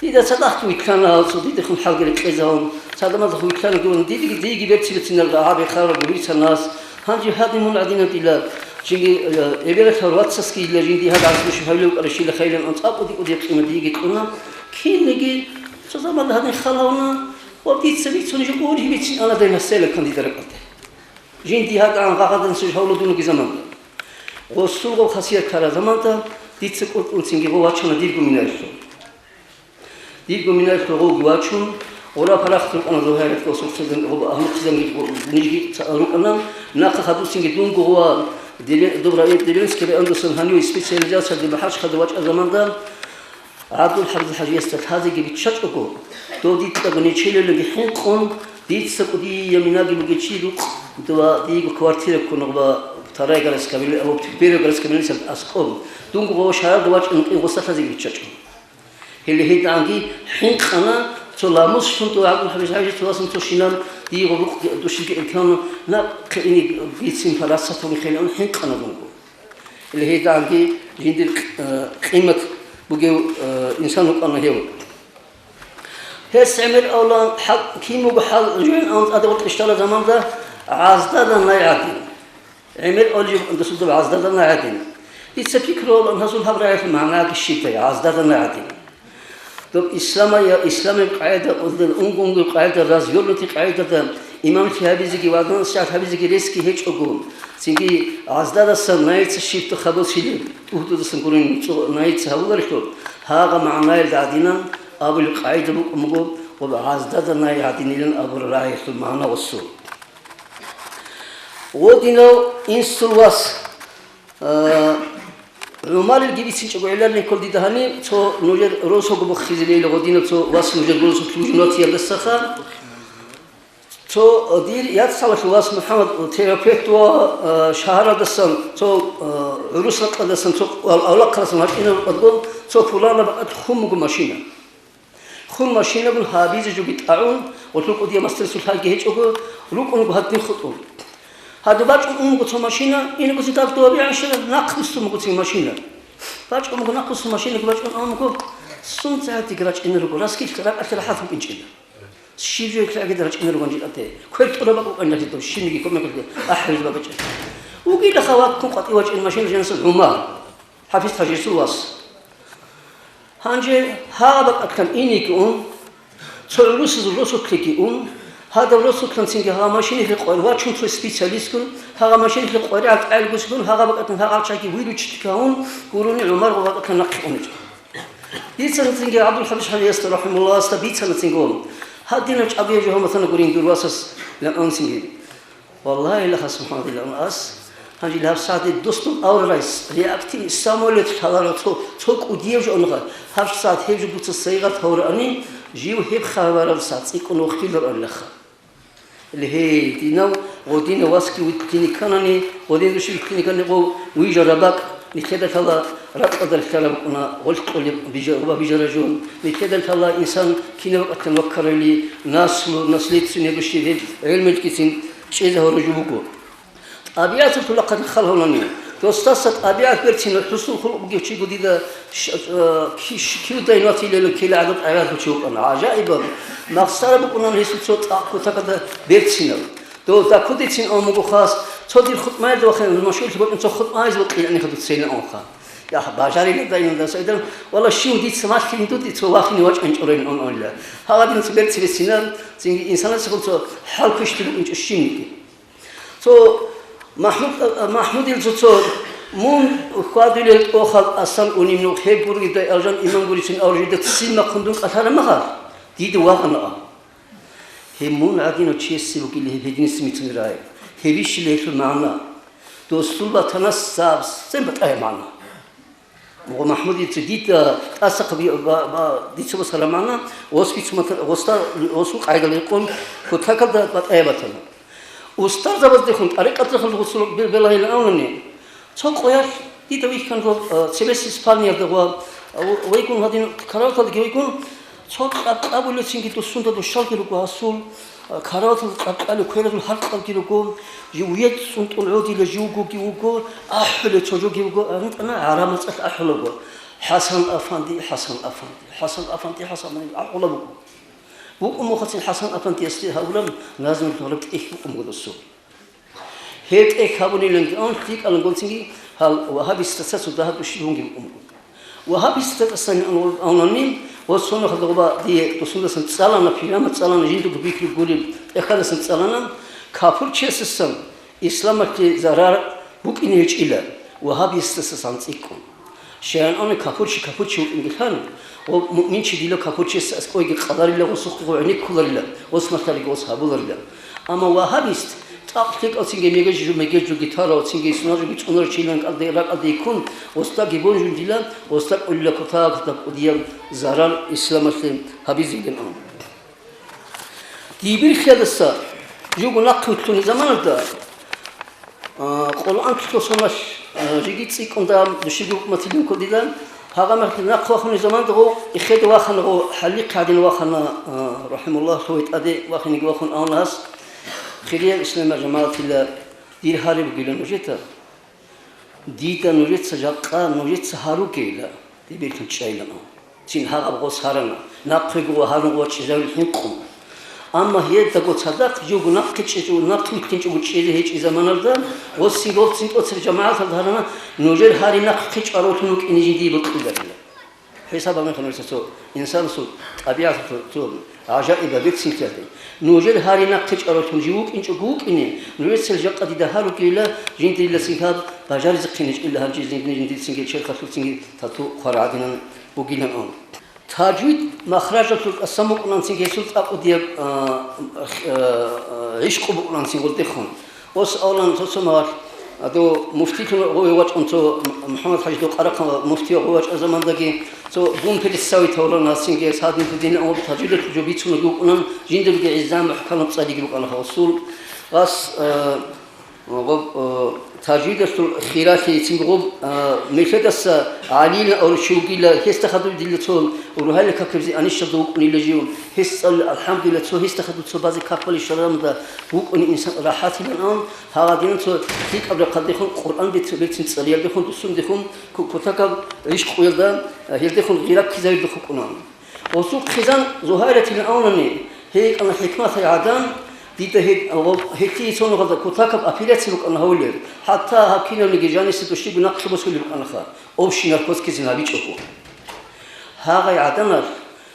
Дида цадахъги вилълъана, цо дидехун хӀалги рекъезавун, цадамазда вилълъана гурони, дидаги, диеги берцинал гьабе хараб бицана ас. Гьанже гьадин мун гӀадинаб дила, жинги, э, эбелалъул вацасги ила жинди гьаб гӀарцбищун гьавилев кӀаращила хайилан анцӀаб кӀуди-кӀуди кьуна диеги кьуна. Кинниги цо заман гьадин халавна, ва дица бицун жо гурхӀи бицин ана дай масела кандида ракӀалде. Жинди гьадагӀан гъагъадан сужгьавлудулги заманда. Гъосулгъав хасият ккара заманда дица кӀуркӀунцинги гъо вачана дирго минаялъул. Дирго минаялъул гъовги вачун, гъура парахат рукӀана Зугьайрат ва Султан гъо-, гьанухъизанги гъо-, нижги ца-, рукӀана, нахъа хадусинги дунго гъова Деле-, Добра-, Дербентский райондасан гьанив специализациялде МахӀачхъалда вачӀа заманда, ГӀабдул-ХӀамид ХӀажиясда лъазеги биччачӀого, дов дитӀаго нечелелаги хӀинкъун, дица кӀудияб минаги бугев чи рукъ дова диего квартира ккун гъоба вторая городская мили-, абу первая городская милициялда аскӀоб, дунго гъоба шагьаралда вачӀун вукӀин гъоса лъазеги биччачӀо. Гьеле гьедигӀанги хӀинкъана цо ламус щун дова ГӀабдул-ХӀамид ХӀажияс цо васан цо щинан диего рукъ душиги эркану наб хъеине бицин парасат гьабун хилан хӀинкъана дунго. Гьеле гьедигӀанги жиндир, э, къимат бугев, э, инсан вукӀана гьев. Гьес гӀемер авлан хӀал, кин буго хӀал жугьин авлан тӀаде гъоркь ишдала заманда гӀаздада най гӀадин. ГӀемер авлан жугьин досул доб гӀаздада най гӀадин. Дица пикру авлан гьазул гьаб рагӀиялъул магӀнаги щибдай гӀаздада най гӀадин. Доб исламая-, исламияб къагӀида, унго-унгояб къагӀида, развернутый къагӀидада имамлъи гьабизеги ва насихӀат гьабизеги ресги гьечӀого, цинги гӀаздадасан найица щиб хабалъилеб, тӀугьдудасан гурин цо найица гьавуларелъул, гьагъа магӀнаялда гӀадинан абулеб къагӀида букӀун буго ва гӀаздада най гӀадинилан абураб рагӀиялъул магӀна гъосул. Гъодинав инсул вас, А, ГӀумарилги бицинчӀого гӀеларин ккола дида гьаниб, цо нужер росулго буххизейила гъодинаб цо вас нужер росулъ вугин ватиялдасаха. Цо, а, дир яцалъул вас МухӀаммад терапевт ва, а, шагьаралдасан, цо, а, гӀурус ракьалдасан, цо ав-, авлахъалдасан вачӀинаб рукӀадго, цо пуланаб бакӀалъ хун буго машина. Хун машинагун гьабизе жоги тӀагӀун, гъолъул кӀудияб мастерсул лъайги гьечӀого, рукӀунго гьадин хутӀун. Гьадуб бачӀун унго цо машина, инго цин тӀад дугьаби гӀанщина, нахъ бицун буго цин машина. БачӀун буго нахъ бицун машинаги бачӀун унго, сунца гьадиги рачӀине руго, раскилъ ракӀалъе рахӀат букӀинчӀила. Щиб жо кьагида рачӀине руган житӀате. Квер тӀура бакӀукъан житӀо, щибниги кумекалде ахӀизе бакӀачӀа. Угила хават ккун къватӀив вачӀин машина жанасан ГӀумар. ХӀафиз ХӀажиясул вас. Гьанже гьагъа бакӀалъан инеги ун, цо гӀурусазул росулъеги ун, гьадав росулъанцинги гьагъа машиналъе къваригӀун вачун цо специалистгун, гьагъа машиналъе къваригӀат гӀелгусгун, гьагъа бакӀалъан гьагъа чаги виручитги гьавун гурони ГӀумар гъо бакӀалъан нахъе уничӀо. Дицанцинги ГӀабдул-ХӀамид ХӀажиясда рахӀимагьуллагьасда бицанцинго, гьадинав чӀагояб жо гьаматана гурин дур васас ляманцинги. Валлагьи, лагъас МухӀаммадилан ас, Гьанже гьаб сагӀат досул аварагас реактив самолет лъаларал цо, цо кӀудияв жо унха, гьаб сагӀат гьеб жо дуца сайгъат гьавурани, жив гьеб хабаралдаса цӀикӀкӀун вохилароанилаха. Ле, гьей, динав, гъодинав васги вилълъине кканани, гъодинав души вилълъине ккани, гъов вижараб бакӀ, нилъеда лъала ракьалда релълъараб букӀуна, гъолъ кьолеб бижа-, ва бижараб жо, нилъеда лъала инсан кинаб бакӀалъан ваккарали, наслу, наследственный души гьеб гӀелмелъгицин чӀезавараб жо буго. ТӀабигӀаталъул рахъалде хал гьавнани, досдаса тӀабигӀат берцинаб, хӀусул хулукъ бугев чиго дида щ-, э, киш-, кивдай ватилелан ккела гӀадат гӀайралъул чи вукӀана. ГӀажаибаб, махсара букӀунан гьесул цо цӀакъ кутакада берцинаб. Дов дакудицин ун буго хас, цо дир хутӀмаялда вахъин, машгьурлъи букӀин цо хутӀмаялда вукъинани хадуцейилан унха. Я, бажарилан дайилан даса идан, вала щив дица малъин дуди цо вахине вачӀан чӀорайин ун унла. Гьагъадин цо берци бецинаб, цинги инсанасехун цо хӀал квешлъи букӀинчӀо щивниги. Цо Махмуд, Махмудил цо, цо, мун хьвадулел тӀохал асан унеб нух гьеб гурги дай алжан иман гурицин авружида ццин махъун дун кӀалъараб махал, дида вагъана а. Гьеб мун гӀадинав чиясе вугила гьеб гьединисеб мицун рай. Гьебищила гьелъул магӀна? Досул ватанас цеб батӀаяб магӀна. Мугъ Махмудица дида тӀасахъ би-, ба-, ба-, дица босараб магӀна, ос бицун бата-, оста, осул къайдал рекъон, кутакалда батӀаяб батана. Устарзабаздехун, тӀарикъаталъул гъусул бел-, белагьилан авлани, цо къоялъ дида вихьан гъо, а, цебес Испаниялда гъва, а, вайгун гьадин караваталдаги вайгун, цо къаб-, къабулецинги дусунда душалги руго асул, а, караватал къабкъали кверазул гьаркьалги руго, жив вецӀцӀун тӀул гӀодила живгоги вуго, ахӀулев цо жоги вуго, амитӀана гӀараб мацӀалъ ахӀулаго. ХӀасан афанди, ХӀасан афанди, ХӀасан афанди, ХӀасан афанди ахӀулаб буго. БукӀун мухъацин ХӀасан афандиясде гьавураб назму гьараб тӀехь букӀун буго досул. Гьеб тӀехь гьабуниланги ан лъикӀалан гонцинги гьал вагьабистаса цо дагьаб тӀущил гьунги букӀун буго. Вагьабистасани ан-, анани ва сонахъалда гъоба дие досундасан цӀалана, пилама цӀалана, жиндирго бихьи гуреб тӀехьалдасан цӀалана, капурчиясасан исламалъе зарар букӀине гьечӀила, вагьабистасасан цӀикӀкӀун. Щайгурелъул капурчи капурчи вукӀингилан, ва муъминчи дила капурчиясда аскӀойги къаларила, гъосухъего гӀенеккуларила, гъос малъариги гъос гьабуларила. Амма вагьабист, тӀакъ лъикӀал цинги мегеж-, мегежо гитарал, цинги сунажоги цӀунарав чилан кӀалде-, ракӀалде йиккун, гъосдаги бунжун дила, гъосда кӀолила кутакалда кӀудияб зарар исламалъе гьабизейилан. Дибирхиялдаса жуго нахъе вутлъунеб заманалда, а, Къуръан кколъ соналъ, а, жиги цӀикӀкӀун дагьаб душиги букӀун батилин кодила, гьагъа мехалъ нахъ вахунеб заманалда гъов эхеде вахана, гъов хӀалихъ гӀадин вахана, а, рахӀимагьуллагь, лъугьи тӀаде вахинеги вахун авнагьас, хириял исламиял жамагӀатила, дир гьари бугилан нужеца. Дида нужеца жакъа, нужеца гьаругейила, дибирхъин чӀайилан. Цин гьагъаб гъос гьарана, нахъего ва гьарун ва чӀезавил хӀинкъун. Амма гьелдаго цадахъ жуго нахъе чӀечӀо, нахъ вилълъинчӀого чӀезе гьечӀеб заманалда, гъосин гъолцин тӀоцеб жамагӀаталда гьарана, нужер гьари нахъе чӀваравлъун вукӀине жиндие бокьуларила. ХӀисаб гьабун ханурса цо инсанасул тӀабигӀаталъул цо гӀажаибаб берцинлъиялде. Нужер гьари нахъе чӀваравлъун жив вукӀинчӀого вукӀине, нужецал жакъа дида гьаругейила, жиндирилацин гьаб бажаризехъинищ, ила гьанже жиндирцинги черхалъулцинги тату хъвар гӀадинан бугилан ун. Тажвид махражалъул кӀасан букӀунанцинги гьесул цӀакъудияб, а, а, гӀишкъу букӀунанцин гъултӀехун. Ос авлан цо-цо магъалъ, а, дов муфтилъун гъове вачӀун цо МухӀаммад-хӀажи дов Къарахъан муфтияв гъове вачӀар замандаги цо бун пересцавит тавлан гьасинги гьес гьадин дудин амур тажвидалъул жо бицунаги вукӀунан, жиндирги гӀизза мухӀканаб цӀалиги букӀана гьасул. Гъас, а, гъоб, а, тажвидалъул хиралъи цинги гъоб, а, мехедаса ГӀалилан авручи вугила, гьесда хадур дила цо рухӀайла какабизе анищалда вукӀунила жив. Гьес цӀалула, алхӀамдулилла, цо гьесда хадур цо базе какбали шарамда вукӀуни инсан рахӀатилан ан, Гьагъадинан цо лъикӀаб рахъалдехун, Къуръан бицун, бицин цӀалиялдехун, дусундехун, ку-, кутакаб гӀишкъуялда, а, гьелдехун гъира ккезавилдехун ккуна. Гъосул хъизан Зугьайратилан авнани, гьей йикӀана хӀикматай гӀадан, дида гьед-, гъо-, гьелъие цо нухалда кутакаб операция букӀана гьавулеб. ХӀатта гьаб кинавниги жанисе душиго нахъе босулеб букӀанаха, общий наркоз ккезин гьабичӀого. Гьагъай гӀаданал,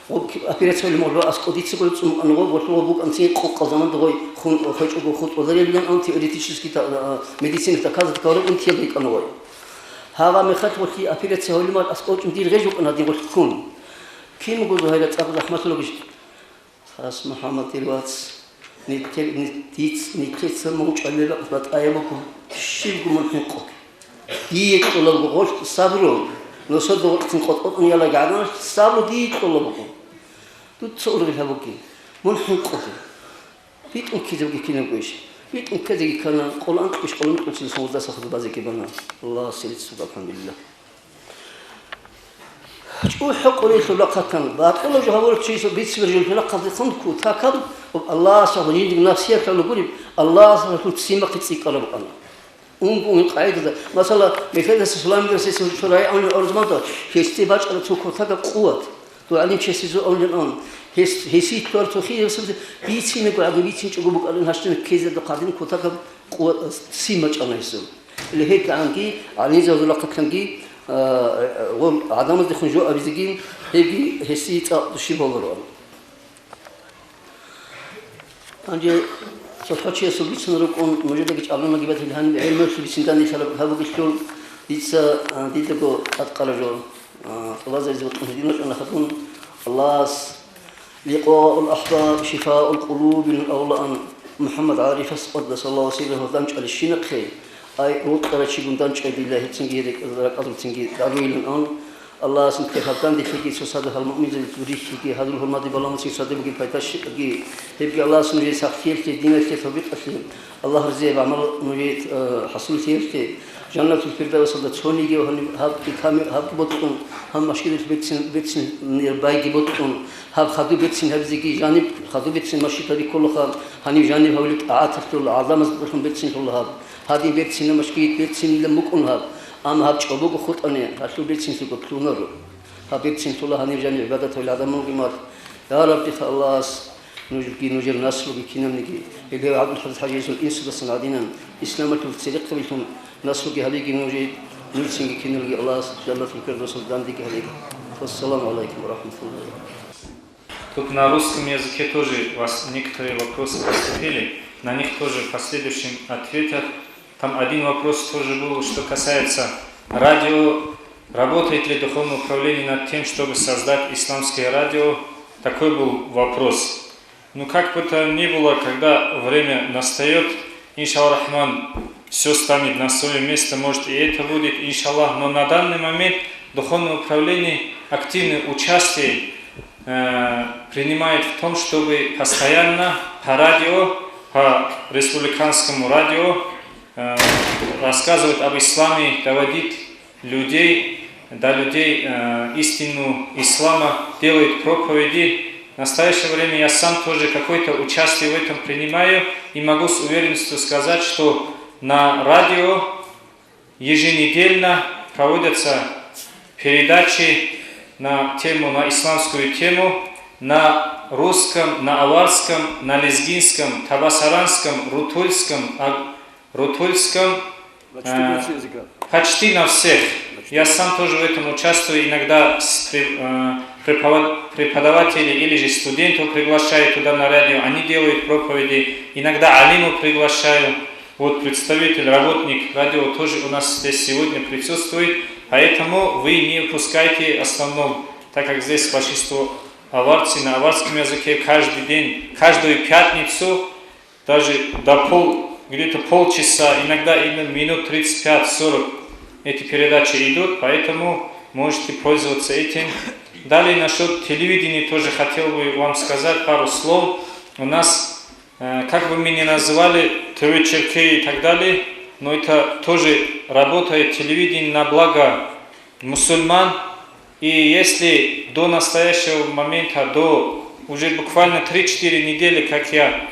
гъоб ки-, операция гьабулеб мугӀлуба аскӀов дица гъой цӀун букӀана, гъоб гъолъул гъоб букӀанцин къокъал заман дагъой хун, хвечӀого хутӀ валарилан ан теоретически та-, а, медицина доказать ккараб унтиялда йикӀана гъой. Гьагъа мехалъ гъолъи операция гьабулеб мал аскӀов чӀун дир гъеж букӀана дин гъолъ ккун. Кин буго Зугьайра цӀакъ захӀмалъулагищ? Хас МухӀаммадил вац. Нилъер-, нилъ-, диц-, нилъеца мун чӀвалеб бакӀ батӀаяб буго, щибго мун хӀинкъуге. Дие кьола буго гъорлъ сабру, нусода гъоркьцин къотӀ-къотӀун ялаги гӀадамал, сабру дие кьола буго. Дуца ургъел гьабуге, мун хӀинкъуге. БитӀун ккезабги кинабго иш. БитӀун ккезеги ккана, къоло анкьго иш, къоло микьго иш, сон гъоздаса хадуб базеги бана. Аллагьасе рицц буго, алхӀамдулиллагь. ЧӀухӀу къорелъул рахъатан, бакъула жо гьавурав чиясул бицунеб жо лъилахъалдехун кутакаб, Аллагьас гьаниб насият лъугьун гуреб, Аллагьас гьалъул ццин бахъи цӀикӀкӀараб букӀана. Унго-унго къагӀидада, масала, Мехмедасул Суламидасул цо рагӀи авнил гӀорзмада, гьесде бачӀана цо кутакаб къуват, дов гӀалимчиясе зо авнилан, гьес, гьесие лъугьараб цо хирияб сабаблъи бицинего гӀадин бицинчӀого букӀарин гьащтана ккезеда хъадин кутакаб къуват, ццин бачӀана гьесул. Гьеле гьеб дагьанги, гӀалимзабазул рахъалъанги, а, гъол гӀадамаздехун жо абизеги, гьебги гьесие цӀакъ щиб гьабуроан. Гьанже цохӀо чиясул бицун рукӀун, нужедаги чӀалунаги батил гьаниб гӀемерлъи бициндан нилъ гьабугелъул, дица, а, дидаго тӀадкъала жо, а, тӀубазаризе букӀун гьедин вачӀана хадуб. Аллагьас «Ликъаул ахӀбаб шифаул къулуб» абулаан МухӀаммад ГӀарифас, къаддасаллагьу сиррагьу, гьордан чӀвалищинахъе, ай рукъарачи гундан чӀвайдила гьецинги рекӀ-, ракӀалдулцинги даруйилан ан. Аллагьас нилъер гьабдан дихьиги, цо сада гьал муъминзабазул рихьиги, гьадул гьурмади баламуцин садибги пайдащикьги, гьебги Аллагьас нужее сахлъиялъе, диналъе, тавфикъалъе, Аллагь разияб гӀамал нужее, э, хӀасуллъиялъе, Жаннатул Фирдавсалда цониги ва гьаниб гьаб иками-, гьабги бокьун, гьаб машгидалъ берцин, берцинаб байги бокьун, гьаб хадуб берцин гьабизеги, жаниб хадуб берцин машгидал рикколаха, гьаниб жаниб гьавилеб тӀагӀаталъул гӀадамазда берцин лъула гьаб. Гьадин берцинаб машгид, берцинилан букӀун гьаб, амма гьаб чӀобого хутӀани, гьалъул берцинлъиго лъунаро. Гьаб берцин лъула гьаниб жаниб гӀибадат гьабил гӀадамалги мал. Я Рабби, Аллагьас нужги, нужер наслуги кинабниги, гьеле ГӀабдулхӀадис ХӀажиясул инсудасан гӀадинан, исламалъул церехъабилъун наслуги гьабиги нужее, нужецинги киналги Аллагьас Жаннатул Фирдавсалда дандеги гьабеги. Вассаламу гӀалайкум ва рахӀматуллагьи ва баракатугьу. Тут на русском языке тоже у вас некоторые вопросы поступили, на них тоже в последующем ответах. Там один вопрос тоже был, что касается радио. Работает ли духовное управление над тем, чтобы создать исламское радио? Такой был вопрос. Ну, как бы то ни было, когда время настаёт, иншаллах рахман, всё станет на своё место, может, и это будет, иншаллах. Но на данный момент духовное управление активное участие, э, принимает в том, чтобы постоянно по радио, по республиканскому радио, э, рассказывать об исламе, доводить людей, до людей, э, истину ислама, делает проповеди. В настоящее время я сам тоже какое-то участие в этом принимаю и могу с уверенностью сказать, что на радио еженедельно проводятся передачи на тему, на исламскую тему, на русском, на аварском, на лезгинском, табасаранском, рутульском, а, рутульском, Значит, э, почти на всех. Я сам тоже в этом участвую. Иногда с пре-, э, препова-, преподавателей или же студентов приглашаю туда на радио. Они делают проповеди. Иногда алимов приглашаю. Вот представитель, работник радио тоже у нас здесь сегодня присутствует. Поэтому вы не упускайте основном, так как здесь большинство аварцы, на аварском языке каждый день, каждую пятницу даже до пол, где-то полчаса, иногда и минут тридцать пять сорок эти передачи идут, поэтому можете пользоваться этим. Далее насчёт телевидения тоже хотел бы вам сказать пару слов. У нас, э, как бы мы ни называли ТВ Черкей и так далее, но это тоже работает телевидение на благо мусульман. И если до настоящего момента, до уже буквально три-четыре недели, как я,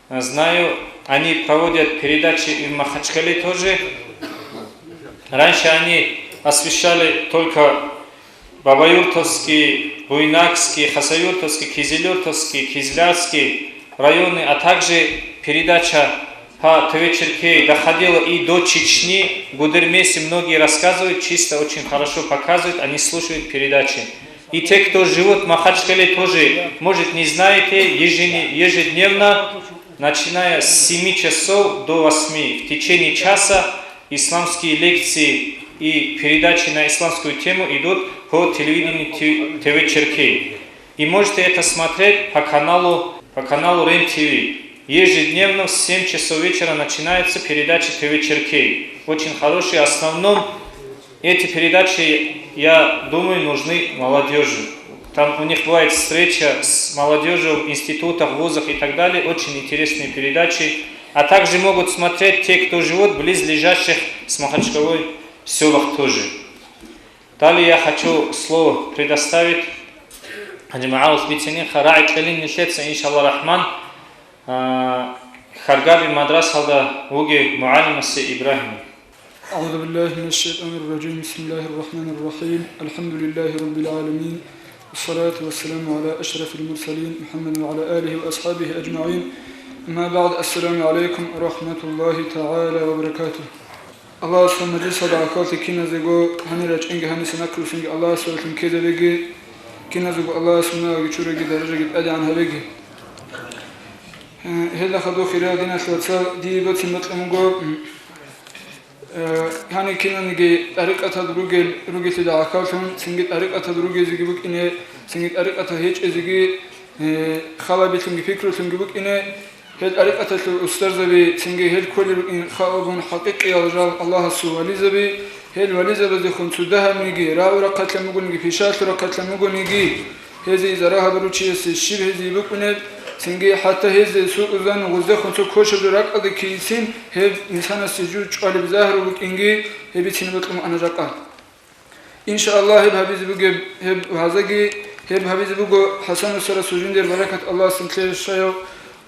э, знаю, они проводят передачи и в Махачкале тоже. Раньше они освещали только Бабаюртовский, Буйнакский, Хасавюртовский, Кизилюртовский, Кизлярский районы, а также передача по ТВ Черкей доходила и до Чечни, Гудермесе, многие рассказывают, чисто очень хорошо показывают, они слушают передачи. И те, кто живут в Махачкале, тоже, может, не знаете, ежене-, ежедневно, начиная с семи часов до восьми, в течение часа исламские лекции и передачи на исламскую тему идут по телевидению Т-, ТВ Черкей. И можете это смотреть по каналу, по каналу Рен ТВ. Ежедневно в семь часов вечера начинается передача ТВ Черкей. Очень хорошие, в основном эти передачи, я думаю, нужны молодёжи. Там у них бывает встреча с молодёжью в институтах, вузах и так далее. Очень интересные передачи. А также могут смотреть те, кто живут в близлежащих с Махачкалой сёлах тоже. Далее я хочу слово предоставить Хаджи МагӀарус бицинеха, рагӀи кьелин нилъеца, иншалла рахман. А, Харгаби мадрасалда вугев мугӀалимасе Ибрагьиме. أعوذ بالله من الشيطان الرجيم. بسم الله الرحمن الرحيم. الحمد لله رب العالمين. والصلاة والسلام على أشرف المرسلين محمد وعلى آله وأصحابه أجمعين. أما بعد. السلام عليكم ورحمة الله تعالى وبركاته. Аллагьас гьаб мажлисалда гӀахьаллъи киназего гьанир рачӀинги гьаниса накрусинги Аллагьас валлъун ккезабеги, киназего Аллагьас мунагьаги чураги даражаги тӀадегӀан гьабеги. Э, гьелда хадуб, хириял диналъул вацал, дие боцин бокьун буго, м, э, гьанир кинаниги тӀарикъатал ругел, ругелъида гӀахьаллъун, цинги тӀарикъатал ругезеги букӀине, цинги тӀарикъатал гьечӀезеги, э, халабилъунги пикрулъунги букӀине, гьел тӀарикъаталъул устарзаби, цинги гьел кколел рукӀин халабун хӀакъикъиял жал Аллагьасул вализаби, гьел вализабаздехун цо дагьабниги, рагӀул рахъалъан бугониги, пишаялъул рахъалъан бугониги, гьезие зарал гьабурав чиясе щиб гьезие букӀунеб, цинги хӀатта гьезие сукӀузан гъуздехун цо кошаб жо ракӀалде ккейцин, гьеб инсанасе жуз чӀвалеб загьру букӀинги, гьеб бицин бокьун букӀана жакъа. Иншааллагь, гьеб гьабизе бугеб, гьеб вагӀзаги, гьеб гьабизе буго ХӀасан устарасул жиндир баракат, Аллагьас нилъее щаяв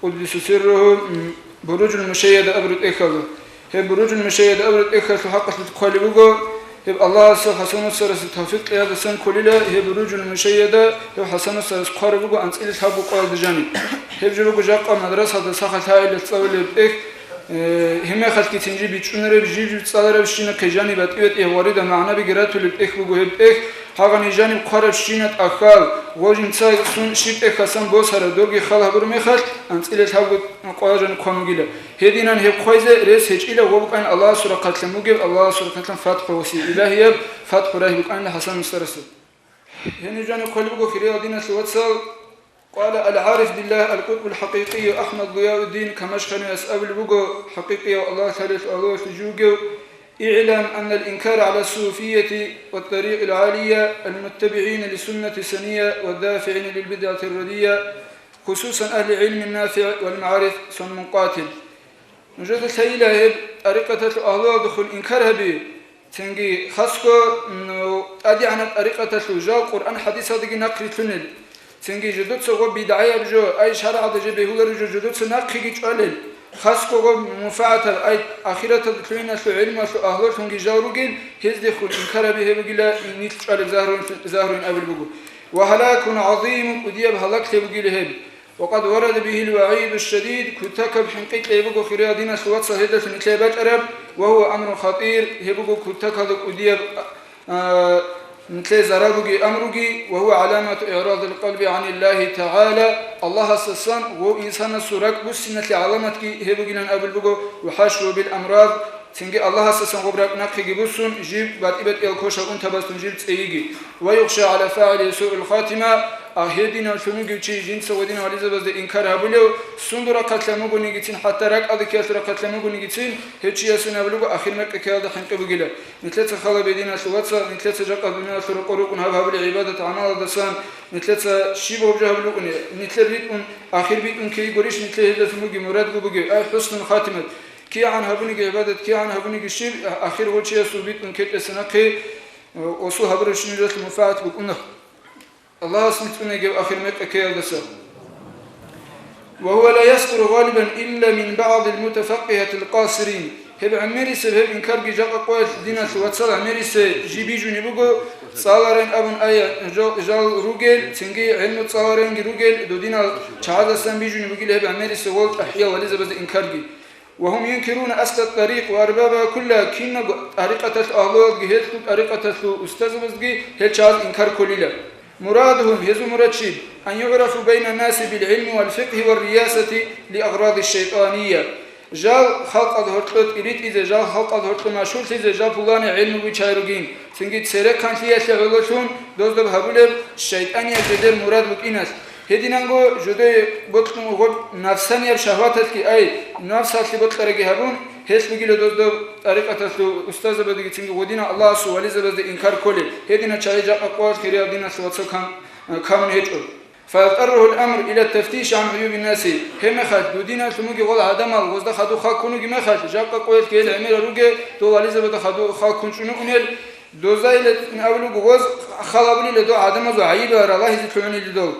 къуддиса сирругьу, м, Буруджул Мушайяда абураб тӀехьалда. Гьеб Буруджул Мушайяда абураб тӀехьалъул хӀакъалъулъ хъвалеб буго, гьеб Аллагьас ХӀасан устарасе тавфикъ кьеялдасан кколила, гьеб Буруджул Мушайяда гьев ХӀасан устарас хъвараб буго анцӀила лъабго къоялда жаниб. Гьеб жо буго жакъа мадрасалда сахал гьайилалъ цӀалулеб тӀехь, Э, гьебмехалъги цинги бичӀчӀунареб, жиб-жиб цӀаларабщинахъе жаниб батӀи-батӀи гьаварида магӀнабиги ратулеб тӀехь буго гьеб тӀехь, гьагъани жаниб хъварабщина тӀахьал, гъо жинцайсун щиб тӀехьасан босара, добги хал гьабураб мехалъ, анцӀила лъабго къоялда жаниб хъван бугила. Гьединан гьеб хъвайзе рес гьечӀила, гъо букӀана Аллагьасул рахъалъан бугеб, Аллагьасул рахъалъан фатхӀу гьесие, илагьияб фатхӀу рагьи букӀанила ХӀасан устарасда. Гьениб жаниб хъвалеб буго, хириял диналъул вацал, قال العارف بالله القطب الحقيقي أحمد ضياء الدين كمشخني أسأل بوغو حقيقي الله تعالى ألوه جوجو: اعلم أن الإنكار على الصوفية والطريق العالية المتبعين للسنة السنية والدافعين للبدعة الردية خصوصا أهل العلم النافع والمعارف صنم قاتل. Нужеда лъайила гьеб тӀарикъаталъул агьлуялдехун инкар гьаби, цинги хасго, м, тӀадегӀанаб тӀарикъаталъул жал Къуръан-хӀадисалдаги нахърилълъунел, цинги жидеца гъо бидгӀаяб жо, ай шаргӀалда жо бегьулареб жо жидеца нахъеги чӀвалел, хасго гъо мунфагӀатаб, ай ахираталда лъугӀиналъул гӀилмуялъул агьлуялъунги жал ругел, гьездехун инкар гьаби гьеб бугила нилъ чӀвалеб загьруян, загьруян абулеб буго. وهلاك عظيم, кӀудияб гьалак лъе бугила гьеб. وقد ورد به الوعيد الشديد, кутакаб хӀинкъи кьей буго, хириял диналъул вацал, гьедалъун нилъее бачӀараб, وهو أمر خطير, гьеб буго кутакалда кӀудияб, а, нилъее зарал бугеб амруги, وهو علامة إعراض القلب عن الله تعالى, Аллагьасдасан ва инсанасул ракӀ буссиналъе гӀаламатги гьеб бугилан абулеб буго, وحشوه بالأمراض, цинги Аллагьасдасан гъоб ракӀ нахъеги буссун, жиб батӀи-батӀиял кошал унтабаздун жиб цӀейиги. ويخشى على فاعله سوء الخاتمة, а гьединав лъун вугев чи жинца гьединал вализабазда инкар гьабулев, сундул рахъалъан вугонигицин, хӀатта ракӀалде ккеялъул рахъалъан вугонигицин, гьев чиясул абулеб буго ахир мекъи ккеялда хӀинкъи бугила. Нилъеца хал гьабе, диналъул вацал, нилъеца жакъа дуниялалъул рокъор рукӀун гьаб гьабулеб гӀибадат-гӀамалалдасан, нилъеца щиб гьаб жо гьабулеб букӀуни, нилъер битӀун, ахир битӀун ккейги гурищ, нилъее гьелдалъун бугеб мурадго бугеб, ай, хӀуснул хатимат. КигӀан гьабуниги гӀибадат, кигӀан гьабуниги щиб, ахир гъо чиясул битӀун ккечӀесанахъе, осул гьабурабщинаб жоялъул мунфагӀат букӀуна. Аллагьас нилъ цӀунегев ахир мекъи ккеялдаса. وهو لا يصدر غالبا إلا من بعض المتفقهة القاصرين. Гьеб гӀемерисеб гьеб инкарги жакъа къоялъ, диналъул вацал, гӀемерисе жиб бижунеб буго, цӀаларен абун ай жал, жал ругел, цинги гӀелму цӀаларенги ругел, додинал чагӀаздасан бижунеб бугила гьеб гӀемерисеб гъол тӀахӀиял вализабазда инкарги. وهم ينكرون أصل الطريق وأربابها كلها, кинабго тӀарикъаталъул агьлуялги, гьелъул тӀарикъаталъул устазабазги гьел чагӀаз инкар кколила. مرادهم, гьезул мурад щиб, أن يعرفوا بين الناس بالعلم والفقه والرياسة لأغراض شيطانية. Жал халкъалда гьоркьоб тӀиритӀизе, жал халкъалда гьоркьоб машгьурлъизе, жал пуланиб гӀелму биччай ругин, цинги церехъанлъиялъе гӀололъун доздаб гьабулеб шайтӀанияб жидер мурад букӀиналъ. Гьединанго жодое бокьун гъоб нафсанияб шагьваталъги, ай, нафсалъе бокьараги гьабун, гьелъ бугила дозда тӀарикъаталъул устазабаздаги цинги гъодинал Аллагьасул вализабазда инкар кколеб, гьединал чагӀи жакъа къоялъ хириял диналъул вацал кам-, камун гьечӀо. فيضطره الأمر إلى التفتيش عن عيوب الناس. Гьебмехалъ, дудиналъ муги гъол гӀадамал гъозда хадуб хал ккун вугеб мехалъ, жакъа къоялъ гьел гӀемерал ругел дол вализабазда хадуб хал ккун чӀун унел, дозайилан абулеб буго, гъоз хал гьабулила дол гӀадамазул гӀайибал ралагьизе лъугӀунилан дол.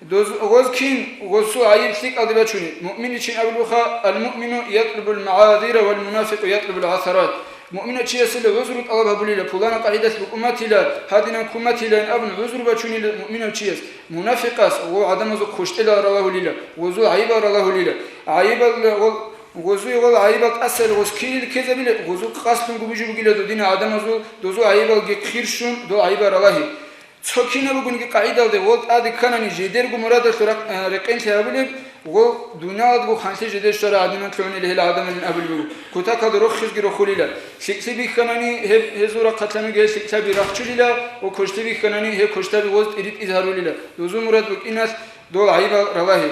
Доз-, гъоз кин, гъосул гӀайиб лъикӀалде бачуни, муъминичи абулеб буха: «المؤمن يطلب المعاذير والمنافق يطلب العثرات». Муъминав чиясила гӀузру тӀалаб гьабулила, пулана къагӀидалъ букӀун батила, гьадинан ккун батилан абун гӀузру бачунила муъминав чияс. Мунафикъас гъов гӀадамазул хъущтӀилал ралагьулила, гъозул гӀайибал ралагьулила. ГӀайибал гъол-, гъозуе гъол гӀайибал тӀасал гъоз кирил ккезабила, гъозул къасдлъун губижи бугила додина гӀадамазул, дозул гӀайибалги хъирщун, дол гӀайибал ралагьи. Цо кинаб бугониги къагӀидалде гъол тӀаде кканани жидерго мурадалъул ракъ-, э, рекъенлъи гьабулеб, гъол дуниялалдаго ханлъи жидер щвараб гӀадинан лъугӀунила гьел гӀадамалин абулеб буго. Кутакалда рохизги рохулила. ЛъикӀлъи бихьанани гьеб, гьезул рахъалъа мугел лъикӀлъаби рахчулила ва квешлъи бихьанани гьеб квешлъаби гъоз тӀиритӀизе гьарулила. Дозул мурад букӀиналъ дол гӀайибал ралагьи.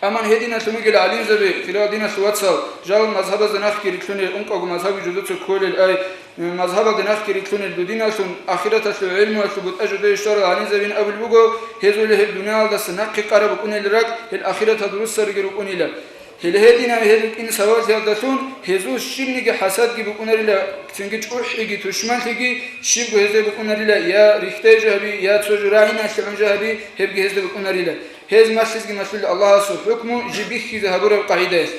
Амма гьединалъун вугел гӀалимзаби, хириял диналъул вацал, жал мазгьабазда нахъги рилълъунел, ункъавго мазгьабги жудуца кколел, ай, мазгьабалда нахъги рилълъунел дудиналъун, ахираталъул гӀилмуялъул бутӀа жудее щварал гӀалимзабин абулеб буго, гьезул гьеб дуниялалдаса нахъе къараб букӀунел ракӀ, гьел ахираталда руссариги рукӀунила. Гьеле гьединав гьел рукӀин сабаблъиялдалъун гьезул щибниги хӀасадги букӀунарила, цинги чӀухӀиги, тушманлъиги щибго гьезда букӀунарила, я рихьдай жо гьаби, я цо жо рагӀиналъе гӀун жо гьаби, гьебги гьезда букӀунарила. Гьез малъизги малъула Аллагьасул хӀукму жиб бихьизе гьабураб къагӀидаялъ.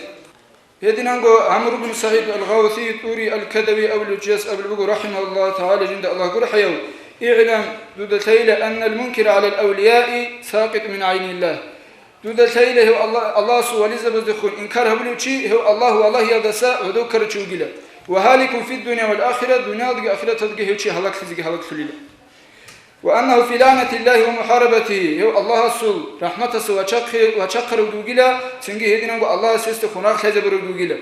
Гьединанго ГӀамр ибн СагӀид ал-Гъавси ТӀури ал-Кадави абулев чияс абулеб буго, рахӀимагьуллагьу тагӀала, жинда Аллагь гурхӀаяв: «اعلم, дуда лъайила, أن المنكر على الأولياء ساقط من عين الله». Дуда лъайила, гьев Аллагь-, Аллагьасул вализабаздехун инкар гьабулев чи, гьев Аллагь валагьиялдаса гӀодов ккарав чи вугила. «وهالك في الدنيا والآخرة», дуниялдаги ахираталдаги гьев чи гьалаклъизеги гьалаклъулила. «وأنه في لعنة الله ومحاربته», гьев Аллагьасул рахӀматалдаса вачахъе-, вачахъарав вугила, цинги гьединанго Аллагьас гьесдехун рагъ лъазабурав вугила.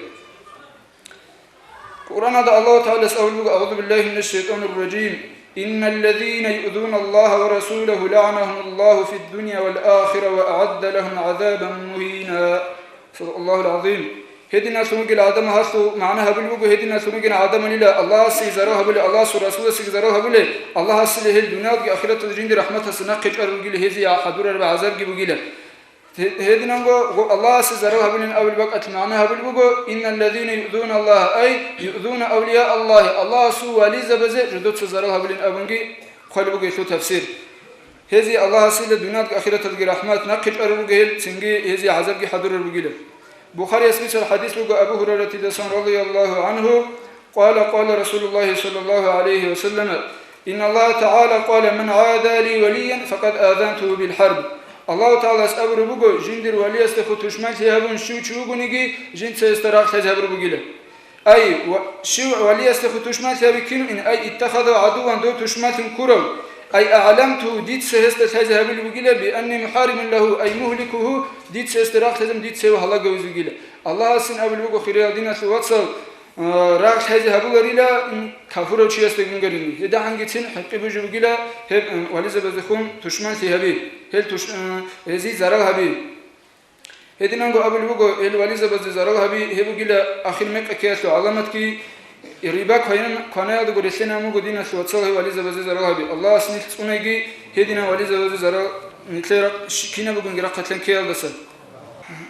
Къуръаналда Аллагьу ТагӀалас абулеб буго: «أعوذ بالله من الشيطان الرجيم. إن الذين يؤذون الله ورسوله لعنهم الله في الدنيا والآخرة وأعد لهم عذابا مهينا». صدق الله العظيم. Гьединалъун вугел гӀадамал гьалъул магӀна гьабулеб буго, гьединалъун вугел гӀадамалила Аллагьасе зарал гьабулел, Аллагьасул Расуласеги зарал гьабулел, Аллагьасила гьел дуниялдаги ахираталда жинди рахӀматалдаса нахъе чӀварал ругила, гьезие хӀадурараб гӀазабги бугила. Гье-, гьединанго гъо-, Аллагьасе зарал гьабулин абулеб бакӀалъ магӀна гьабулеб буго: «إن الذين يؤذون الله», ай, «يؤذون أولياء الله», Аллагьасул вализабазе жодоца зарал гьабулин абунги хъвалеб буго гьелъул тафсир. Гьезие Аллагьасила дуниялдаги ахираталдаги рахӀмат нахъе чӀварал руго гьел, цинги гьезие гӀазабги хӀадурал ругила. Бухарияс бицараб хӀадис буго Абу Гьурайратидасан, радияллагьу гӀангьу, قال: قال رسول الله صلى الله عليه وسلم: إن الله تعالى قال: من عادى لي وليا فقد آذنته بالحرب. Аллагьу ТагӀалас абураб буго: жиндир валиясдехун тушманлъи гьабун щив чи вугониги, жинца гьесда рагъ лъазе гьабураб бугила. Ай, ва-, щив валиясдехун тушманлъи гьабичӀин, ай, اتخذه عدوا, дов тушманлъун ккурав, ай, أعلمته, дица гьесда лъазе гьабулеб бугила, بأني محارب له، ай, مهلكه, дица гьесда рагъ лъазабун дица гьев гьалагавизе вугила. Аллагьасин абулеб буго, хириял диналъул вацал, а, рагъ лъазе гьабуларила, м, кафурав чиясда гунгарини. ГьедагӀангицин хӀекъи бужи бугила гьеб, м, вализабаздехун тушманлъи гьаби, гьел туш-, м, гьезие зарал гьаби. Гьединанго абулеб буго, гьел вализабазде зарал гьаби, гьеб бугила ахир мекъи ккеялъул гӀаламатги, риба квайна-, кванаялдаго релълъинаб буго диналъул вацал гьев вализабазде зарал гьаби. Аллагьас нилъ цӀунайги, гьединан вализабазде зарал нилъер рахъ-, щ-, кинаб бугониги рахъалъан ккеялдаса.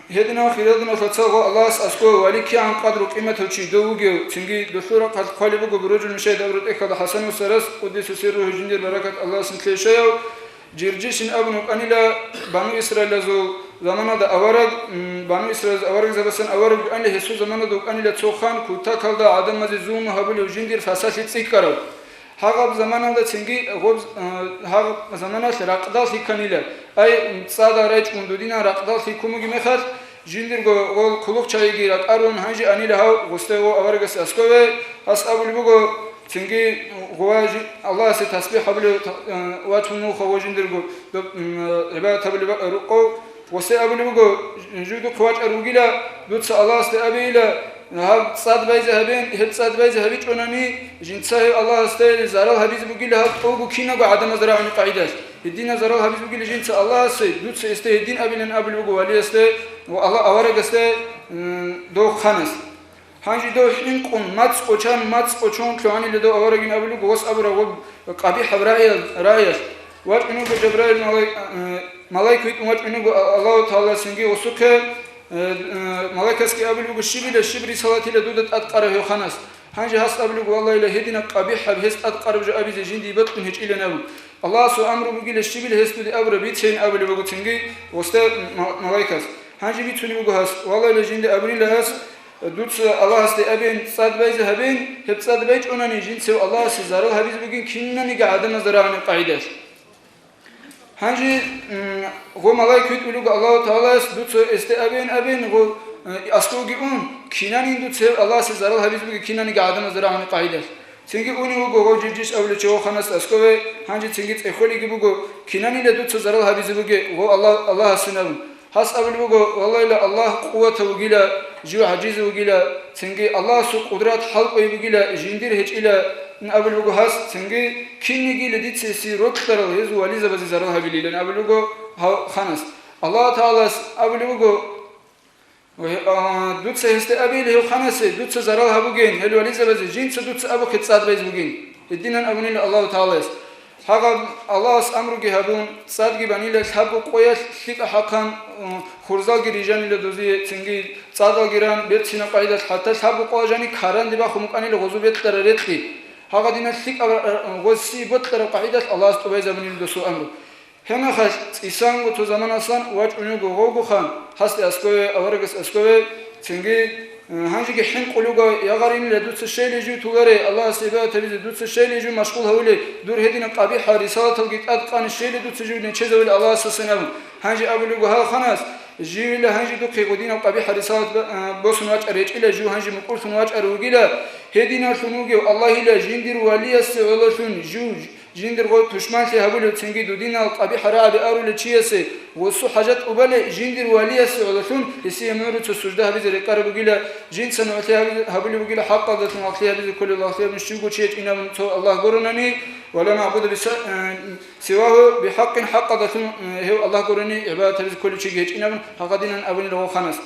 Гьединав хириял диналъул вацал, Аллагьас аскӀов вали кигӀан къадру-къиматав чи дов вугев, цинги долъул рахъалъ хъвалеб буго Буружул Мишай абураб тӀехьалда ХӀасан устарас, къуддиса сирругьу, жиндир баракат Аллагьас нилъее щваяв, Жиржишин абун вукӀанила бану Исраилазул заманалда авараг, м, бану Исраилазул аварагзабасан авараг вукӀанила, гьесул заманалда вукӀанила цо хан, кутакалда гӀадамазе зулму гьабулев, жиндир фасалъи цӀикӀкӀарав. Гьагъаб заманалда цинги гъоб-, э, гьагъаб заманалъ ракъдаллъи кканила. Ай, цӀадал райчӀун дудинан ракъдаллъи ккун бугеб мехалъ, жиндирго гъол хъулухъчагӀиги ракӀарун, гьанже анила гьав гъосда гъов аварагасде аскӀове, гьас абулеб буго, цинги гъова жи-, Аллагьасе тасбихӀ гьабулев, э, ватун вуха гъов жиндирго доб-, м, э, гӀибадат гьабулеб бакӀ-, рукъов, гъосде абулеб буго, жив духъе вачӀарав вугила, дуца Аллагьасде абейила, гьаб цӀад байзе гьабен, гьеб цӀад байзе гьабичӀонани, жинца гьев Аллагьасде зарал гьабизе бугила гьаб тӀолго киналго гӀадамазда рагӀуни къагӀидалъ. Гьединаб зарал гьабизе бугила жинца Аллагьасе, дуца гьесде гьедин абилин абулеб буго валиясде ва Аллагь аварагасде, м, дов ханас. Гьанже дов хӀинкъун, мацӀ къочан, мацӀ къочон лъугьанила дов аварагин абулеб буго, гъос абураб гъоб къабихӀаб рагӀиялъ, рагӀиялъ. ВачӀун вуго Жабраил малай-, э, малайик витӀун вачӀун вуго А-, Аллагьу Таала цинги гъосухъе, э, э, малайкасги абулеб буго, щибила, щиб рисалатила дуда тӀадкъараб гьев ханас. Гьанже гьас абулеб буго, валлагьила, гьединаб къабихӀаб гьес тӀадкъараб жо абизе жиндие бокьун гьечӀила абун. Аллагьасул амру бугила, щибила гьес дуде абураб, бицейин абулеб буго цинги гъосда ма-, малайкас. Гьанже бицунеб буго гьас, валлагьила, жинда абунила гьас, дуца Аллагьасде абейин, цӀад байзе гьабейин, гьеб цӀад байчӀунани жинцев Аллагьасе зарал гьабизе бугин кинаниги гӀадамазда рагӀанаб къагӀидалъ. Гьанже, м, гъо малайик витӀулего Аллагьу Таалаяс, дуца гьесде абейин, абейин, гъо, э, аскӀовги ун, кинанин дуца гьев Аллагьасе зарал гьабизе бугеб кинаниги гӀадамазда рагӀунеб къагӀидалъ. Цинги унев вуго гъов жиржиш абулев чи гъо ханасда аскӀове, гьанже цинги цӀехолеги буго, кинанила дуца зарал гьабизе бугеб, гъо Аллагь-, Аллагьасин абун. Гьас абулеб буго, валлагьила, Аллагь къуватав вугила, жив гӀажизав вугила, цинги Аллагьасул къудрат хӀалкӀвей бугила, жиндир гьечӀила, абулеб буго гьас, цинги кинигила дица гьесие рокьарал гьезул вализабазе зарал гьабилилан абулеб буго гьав ханас. Аллагьу Таалас абулеб буго, а, дуца гьесде абейила гьев ханасе, дуца зарал гьабугейин гьел вализабазе, жинца дуца абухъе цӀад байз бугин. Гьединан абунила Аллагьу Таалас. Гьагъаб Аллагьас амруги гьабун, цӀадги банила лъабго къоялъ лъикӀа хӀалхъан, м, хурзалги рижанила дозие, цинги цӀадалги ран, берцинаб къагӀидалъ хӀатта лъабго къоялъ жани каранде бахун букӀанила гъозу бекьараб рекьи. Гьагъадинаб лъикӀаб ра-, ра-, гъоси бокьараб къагӀидалъ Аллагьас тӀубайзабунила досул амру. Гьебмехалъ цӀисанго цо заманалъан вачӀун вуго гъовгохан, гьасде аскӀове, аварагас аскӀове, цинги, э, гьанжеги хӀинкъулев вуго, я гъаринила дуца щейли жив туларе, Аллагьасе гӀибадат гьабизе дуца щейли жив машгъул гьавулей, дур гьединаб къабихӀал рисалаталги тӀадкъани щейли дуца жив нечезавулей Аллагьасасин абун. Гьанже абулеб буго гьал ханас, живила гьанже духъе гъодинаб къабихӀал рисалат ба-, э, босун вачӀар гьечӀила, жив гьанже мукӀурлъун вачӀар вугила, гьединаллъун вугев Аллагьила жиндир валиясе гӀололъун жив Жиндир гъо тушманлъи гьабулев цинги дудинал къабихӀал рагӀаби арулев чиясе гъосу хӀажат тӀубалей, жиндир валиясе гӀололъун гьесие мугӀру цо сужда гьабизе рекъараб бугила, жинца нугӀлъи гьаби-, гьабулеб бугила хӀакъалдалъун лагълъи гьабизе кколев лагълъи гьабун щивго чи гьечӀинабун цо Аллагь гуронани, ва ла магӀбуда биса-, э, сивагьу бихӀакъин, хӀакъалдалъун, э, гьев Аллагь гурони гӀибадат гьабизе кколев чиги гьечӀинабун гьагъадинан абунила гъо ханас.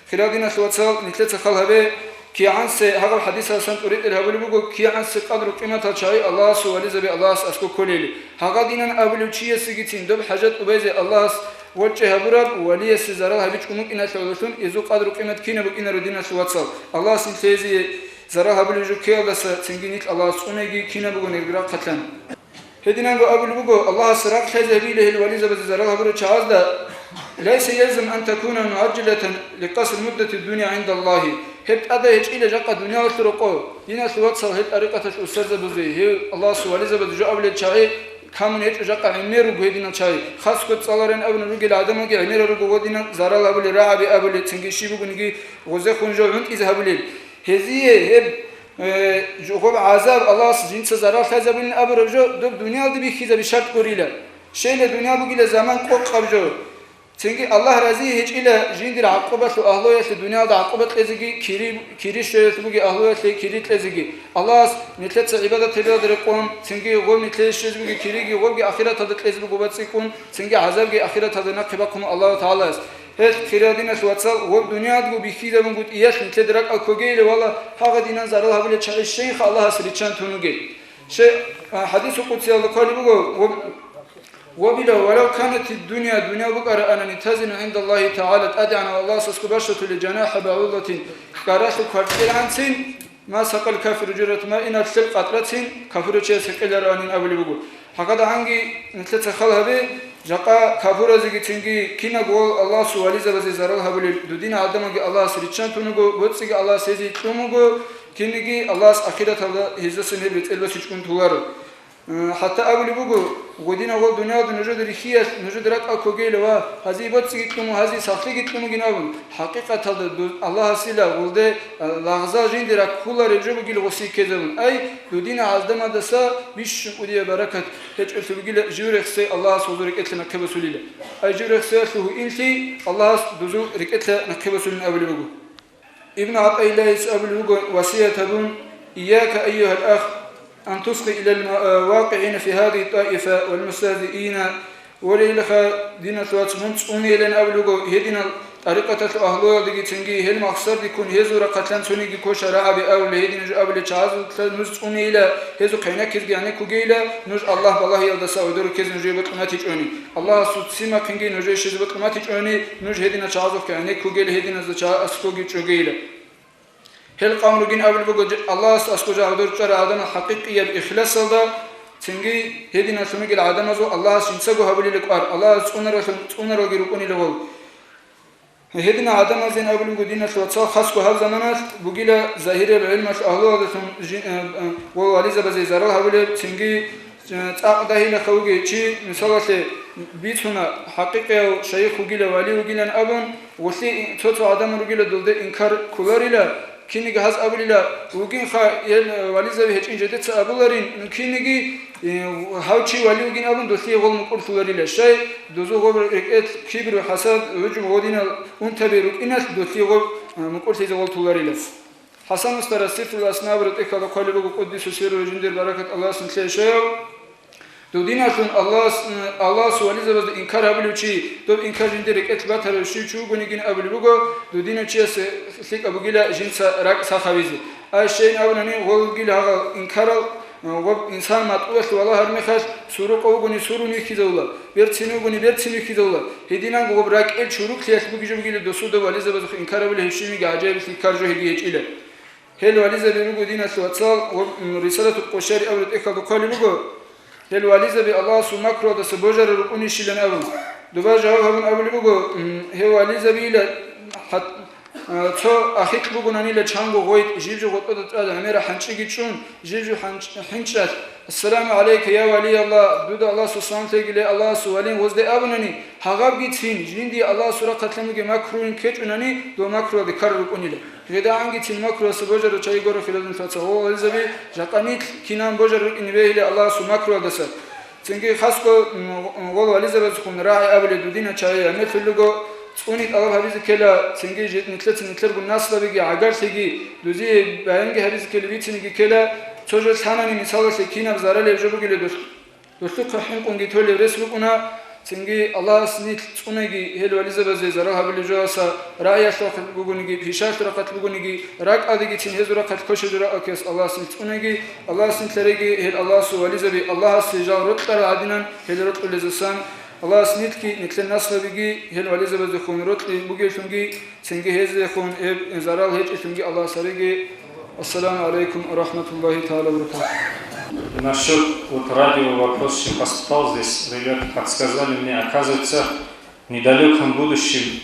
Хирал диналъул вацал, нилъеца хал гьабе, кигӀан се, гьаб хӀадисалъан тӀуритӀел гьабулеб буго, кигӀан се къадру-къиматал чагӀи Аллагьасул вализаби Аллагьас аскӀоб кколели. Гьагъадинан абулев чиясегицин доб хӀажат тӀубайзе Аллагьас вачӀи гьабураб, валиясе зарал гьабичӀун букӀиналъе гӀололъун, гьезул къадру-къимат кинаб букӀинаро, диналъул вацал. Аллагьас нилъезе зарал гьабулев жо ккеялдаса цинги нилъ Аллагьас цӀунеги кинаб бугониги рахъалъан. Гьединанго абулеб буго, Аллагьас рахъ лъезе гьабила гьел вализабазе зарал гьабурал чагӀазда: «Лайса ялзам ан такуна мугӀажжилатан ликъасри муддати дунья гӀиндаллагьи». Гьеб тӀада гьечӀила жакъа дуниялалъул рокъов. Диналъул вацал, гьел тӀарикъаталъ устарзабазе, гьев Аллагьасул вализабазе жо абулел чагӀи камун гьечӀо жакъа гӀемер руго гьединал чагӀи. Хасго цӀаларин абун ругел гӀадамалги гӀемерал руго гъодинан зарал гьабулел, рагӀаби абулел, цинги щиб бугониги гъозехун жо гӀунтӀизе гьабулел. Гьезие гьеб Э, жо-, гъоб гӀазаб Аллагьас жинца зарал лъазабилин абураб жо доб дуниялда бихьизаби шарт гурила. Щейла дуниял бугила заман къокъаб жо. Цинги Аллагь разие гьечӀила жиндир гӀакъубалъул агьлуялъе дуниялда гӀакъуба кьезеги, кири, кири щвеялъе буги агьлуялъе кири кьезеги. Аллагьас нилъеца гӀибадат гьабиялда рекъон, цинги гъоб нилъее щвезе буги кириги, гъобги ахираталда кьезе буго бацӀцӀикӀкӀун, цинги гӀазабги ахираталда нахъе бахъун Аллагьу ТагӀалаяс. Гьел, хирал диналъул вацал, гъоб дуниялдаго бихьизабунгутӀиялъ нилъеда ракӀал ккогейилан вала, гьагъадинан зарал гьабулел чагӀи щейха Аллагьас риччан тун вугел. Щей, а, хӀадисул къудсиялда хъвалеб буго, гъоб-, гъобила, «Валав канатид дунья», дуниял букӀараанани, «тазину гӀиндаллагьи тагӀала», ТӀадегӀанав Аллагьас аскӀоб бащалъулеб, «жанахӀа багӀудатин», кӀкӀаралъул кваркьилгӀанцин, «ма сакъал кафиру журрату маин», лъел къатрацин кафурав чияс гьекъелароанин абулеб буго. ХӀакъадагӀанги нилъеца хал гьабе, жакъа кафуразегицинги кинабго Аллагьасул вализабазе зарал гьабулел, дудинал гӀадамалги Аллагьас риччан тун вуго, боцӀиги Аллагьас гьезие кьун вуго, кинниги Аллагьас ахираталда гьезасан гьеб рецӀел босичӀун туларо. Э, хӀатта абулеб буго, гъодинаб гъол дуниялда нужеда рихьиялъ нужеда ракӀал ккогейилан ва гьазие боцӀиги кьун, гьазие сахлъиги кьун бугин абун, хӀакъикъаталда ду-, Аллагьасила гъолде, э, лагъзал жинде раккулареб жо бугила гъосие ккезабун. Ай, дудинал гӀадамаздаса бищун кӀудияб баракат гьечӀолъи бугила, жив рехсей Аллагьас гъозул рекӀелъе нахъе босулила. Ай, жив рехсеялъул гьуинлъи Аллагьас дозул рекӀелъе нахъе босулин абулеб буго. Ибн ГӀатаиллагьас абулеб буго васият гьабун: «Ийяка, айюгьал ах, أن تصغي إلى الواقعين في هذه الطائفة والمستهزئين. Валилха, диналъ вац, мун цӀунейилан абулеб буго гьединал тӀарикъаталъул агьлуялдеги цинги гьел махсарде ккун гьезул рахъалъан цониги квешал рагӀаби абулеб гьединал жо абулел чагӀазулъа нуж цӀунейила, гьезухъ гӀенеккизги гӀенеккугейила, нуж Аллагь балагьиялдаса гӀодор ккезе нужее бокьун батичӀони. Аллагьасул ццин-махъинги нужее щвезе бокьун батичӀони, нуж гьединал чагӀазухъе гӀенеккугейила, гьединазда чагӀаз аскӀоги чӀогейила. Гьел къавм ругин абулеб буго, Аллагьас аскӀо жагьудур чӀварал гӀадамал хӀакъикъияб ихласалда, цинги гьединаллъун ругел гӀадамазул Аллагьас жинцаго гьабулила кӀвар, Аллагьас цӀунараллъун цӀунаралги рукӀунила гъол. Гьединал гӀадамаздин абулеб буго, диналъ вацал, хасго гьаб заманалъ бугила загьирияб гӀилмалъ агьлуялдалъун жи-, э, э, гъол вализабазе зарал гьабулеб, цинги цӀакъ дагьилаха вугев чи, мисалалъе, бицуна, хӀакъикъияв шайих вугила, вали вугилан абун, гъулъи цо-цо гӀадамал ругила, дулде инкар кколарила, киниги гьаз абулила, вугинха, гьел вализаби гьечӀин жидеца абуларин, киниги, э, гьав чи вали вугин абун, дулъие гъол мукӀурлъуларила. Щай, дозу гъоб рекӀелъ кибру, хӀасад, гӀужуб гъодинал унтаби рукӀиналъ дулъие гъоб, э, мукӀурлъизе гъол туларила. ХӀасан уста Расифул Аснаб ретӀехьалда хъвалеб буго, къуддиса сирругьу, жиндир баракат Аллагьас нилъее щвеяв. Дудиналъун Аллагьас, Аллагьасул вализабазда инкар гьабулев чи, доб инкар жиндир рекӀелъ батарав щив чи вугонигин абулеб буго, дудинав чиясе лъикӀаб бугила жинца ракӀ сах гьавизе. Ай щейин абунани, гъол вугил гьагъал инкарал, гъоб инсан матӀуялъ валагьар мехалъ, сурукъа вугони сурун вихьизавула, берцин вугони берцин вихьизавула. Гьединанго гъоб ракӀел чуруклъиялъ бугижо бугила досуда вализабазухъ инкар гьабулев гьеб щибниги гӀажаиблъи ккар жо гьеги гьечӀила. Гьел вализаби руго, диналъ вацал, ва, м, Рисалатул Къушари абураб тӀехьалда хъвалеб буго, гьел вализаби Аллагьасул макруялдаса божарал рукӀунищилан абун. Доба жаваб гьабун абулеб буго, м, гьев вализабийила хӀат-, а, цо ахикь бугонанила чанго гъой, жиб жо гъотӀода тӀад гӀемера хӀанчӀиги чӀун, жиб жо хӀанч-, хӀинчӀалъ, «Ассаламу гӀалайка, я валияллагь, дуда Аллагьасул салам лъегилей, Аллагьасул валин», гъозде абунани, гьагъабгицин, жиндие Аллагьасул рахъалъан бугеб макруйин ккечӀунани, дов макруялде ккарал рукӀунила. ЖедагӀангицин макруялъа божарал чагӀи гуро, хириял диналъул вацал, гъол вализаби, жакъа нилъ кинан божарал рукӀине бегьила Аллагьасул макруялдаса. Цинги хасго, м, гъол вализабазухъун рагӀи абулеб дудина чагӀи гӀемерлъулего, цӀуни тӀалаб гьабизе ккела, цинги жи-, нилъеца нилъерго наслабиги гӀагарлъиги, дузие баянги гьабизе ккела, бициниги ккела, цо жо лъанани, мисалалъе, кинаб заралияб жо бугилеб дулъ-, дулъухъа хӀинкъунги толеб рес букӀуна, цинги Аллагьас нилъ цӀунаги гьел вализабазе зарал гьабулеб жоялдаса, рагӀиялъул рахъалъ бугониги, пишаялъул рахъалъ бугониги, ракӀалдегицин гьезул рахъалъ кошеб жо ракӀалъ Аллагьас нилъ цӀунаги, Аллагьас нилъереги гьел Аллагьасул вализаби Аллагьасе жал рокьарал гӀадинан гьел рокьулезасан, Аллагьас нилъги, нилъер наслабиги гьел вализабаздехун рокьи бугевлъунги, цинги гьездехун гьеб зарал гьечӀелъунги Аллагьас гьареги. Ассаламу гӀалайкум ва рахматуллагьи тагӀала ва баракатугь. Насчёт вот радио вопрос ещё поступал здесь, ребята подсказали мне, оказывается, в недалеком будущем,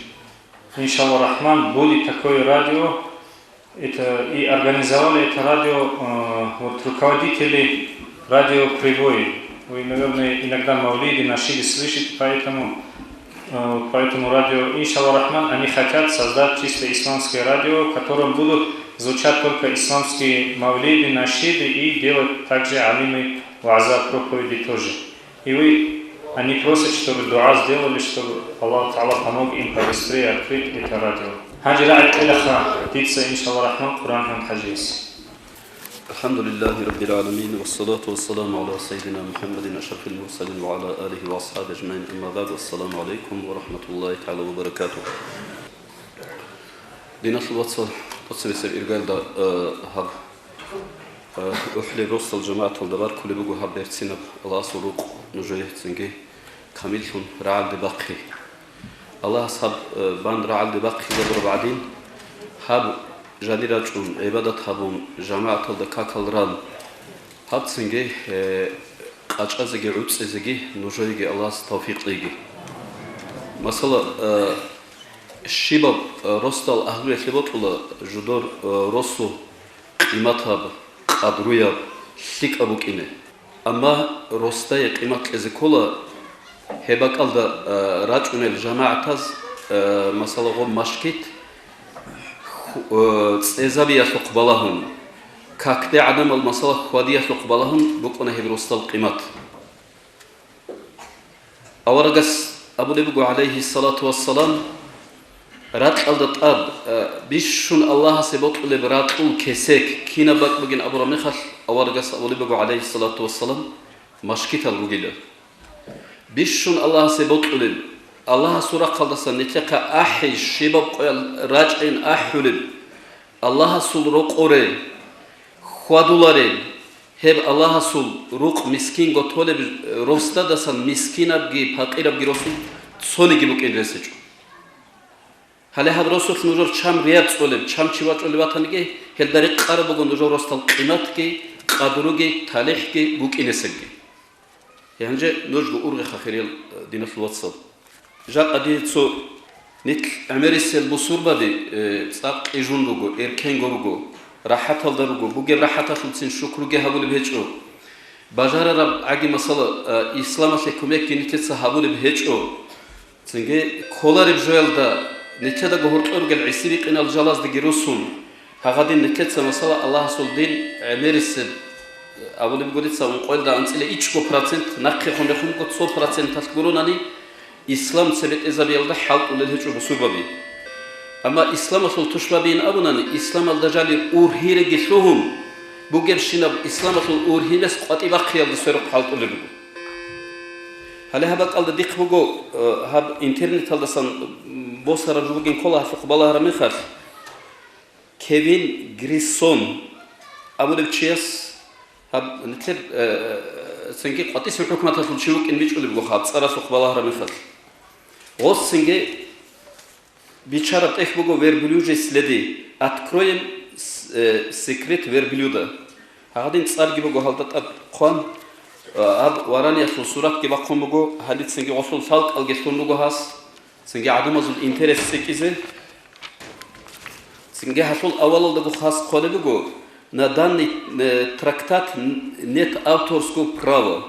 иншаллах рахман, будет такое радио, это, и организовали это радио, э, вот руководители радио «Прибой». Вы, наверное, иногда мавлиды, нашиды слышите, поэтому, э, вот поэтому радио, иншаллах рахман, они хотят создать чисто исламское радио, в котором будут звучать только исламские мавлиды, нашиды и делать также алимы вааза, проповеди тоже. И вы, они просят, чтобы дуа сделали, чтобы Аллах Таала помог им побыстрее открыть это радио. Гьанже рагӀи кьелаха дица, иншаллах рахман, Къуран хӀан хӀажияс. الحمد لله رب العالمين، والصلاة والسلام على سيدنا محمد أشرف المرسلين وعلى آله وأصحابه أجمعين، أما بعد، السلام عليكم ورحمة الله تعالى وبركاته. Диналъул вацал, тӀоцебесеб иргалда, э, гьаб, э, УхӀли росдал жамагӀаталда баркулеб буго гьаб берцинаб Аллагьасул рукъ нужее цинги камиллъун рагӀалде бахъи. Аллагьас гьаб, э, бан рагӀалде бахъизабураб гӀадин, гьаб жанир рачӀун, гӀибадат гьабун, жамагӀаталда какал ран, гьаб цинги, э, къачӀазеги гӀуцӀизеги нужееги Аллагьас тавфикъ кьеги. Масала, э, щибаб, э, росдал агьлуялъе бокьула жидер, э, росу къиматаб, къадруяб, лъикӀаб букӀине. Амма росдае къимат кьезе ккола гьеб бакӀалда, э, рачӀунел жамагӀатаз, э, масала, гъоб машгит, ху-, э, цӀезабиялъухъ балагьун, какде гӀадамал, масала, хьвадиялъухъ балагьун букӀуна гьеб росдал къимат. Аварагас абулеб буго, гӀалайгьиссалату вассалам, Ракьалда тӀад, э, бищун Аллагьасе бокьулеб ракьул кесек кинаб бакӀ бугин абураб мехалъ, аварагас абулеб буго, гӀалайгьиссалату вассалам, машкитал ругила. Бищун Аллагьасе бокьулеб, Аллагьасул рахъалдасан нилъехъа ахӀи щибаб къоял рачӀайин ахӀулеб, Аллагьасул рокъоре, хьвадуларел, гьеб Аллагьасул рукъ мискинго толеб росдадасан мискинабги пакъирабги росун цониги букӀин рес гьечӀо. Гьале гьаб росулъ нужер чам рияр цӀолеб, чам чи вачӀулев ватаниги, гьелда рекъараб буго нужер росдал къиматги, къадруги, талихӀги, букӀинесебги. Гьанже нужго ургъеха, хириял, э, диналъул вацал. Жакъа дие цо нилъ гӀемерисел бусурбаби, э, цӀакъ къижун руго, эркенго руго, рахӀаталда руго, бугеб рахӀаталъулцин шукруги гьабулеб гьечӀо. Бажарараб гӀаги, масала, э, исламалъе кумекги нилъеца гьабулеб гьечӀо. Цинги кколареб жоялда нилъедаго гьоркьор ругел гӀиси-рикъинал жалаздаги русун, гьагъадин нилъеца, масала, Аллагьасул дин гӀемерисеб, абулеб буго дица, ункъоялда анцӀила ичӀго процент, нахъехун рехун буго цо проценталъ гуронани, ислам цебетӀезабиялда хӀалтӀулел гьечӀо бусурбаби. Амма исламалъул тушбабиин абунани, исламалда жали ургьиреги лъугьун, бугебщинаб исламалъул ургьибес къватӀиб бахъиялда сверухъ хӀалтӀулел руго. Гьале гьаб бакӀалда дихъ буго, э, гьаб интернеталдасан босараб жо бугин ккола гьалъухъ балагьараб мехалъ, Кевин Гриссон абулев чияс гьаб нилъер, э, цинги къватӀисеб хӀукуматалъул чи вукӀин бичӀулеб буго гьаб цӀаралъухъ балагьараб мехалъ. Гъос цинги Бичараб тӀехь буго верблюжий следы. Откроем с-, э, секрет верблюда. Гьагъадин цӀарги буго гьалда тӀад хъван, э, гьаб вараниялъул суратги бахъун буго, гьалицинги гъолъул лъалкӀалги лъун руго гьас, цинги гӀадамазул интерес цӀикӀкӀизе. Цинги гьалъул авалалдаго хас хъвалеб буго: «На данный, э, трактат н-, нет авторского права».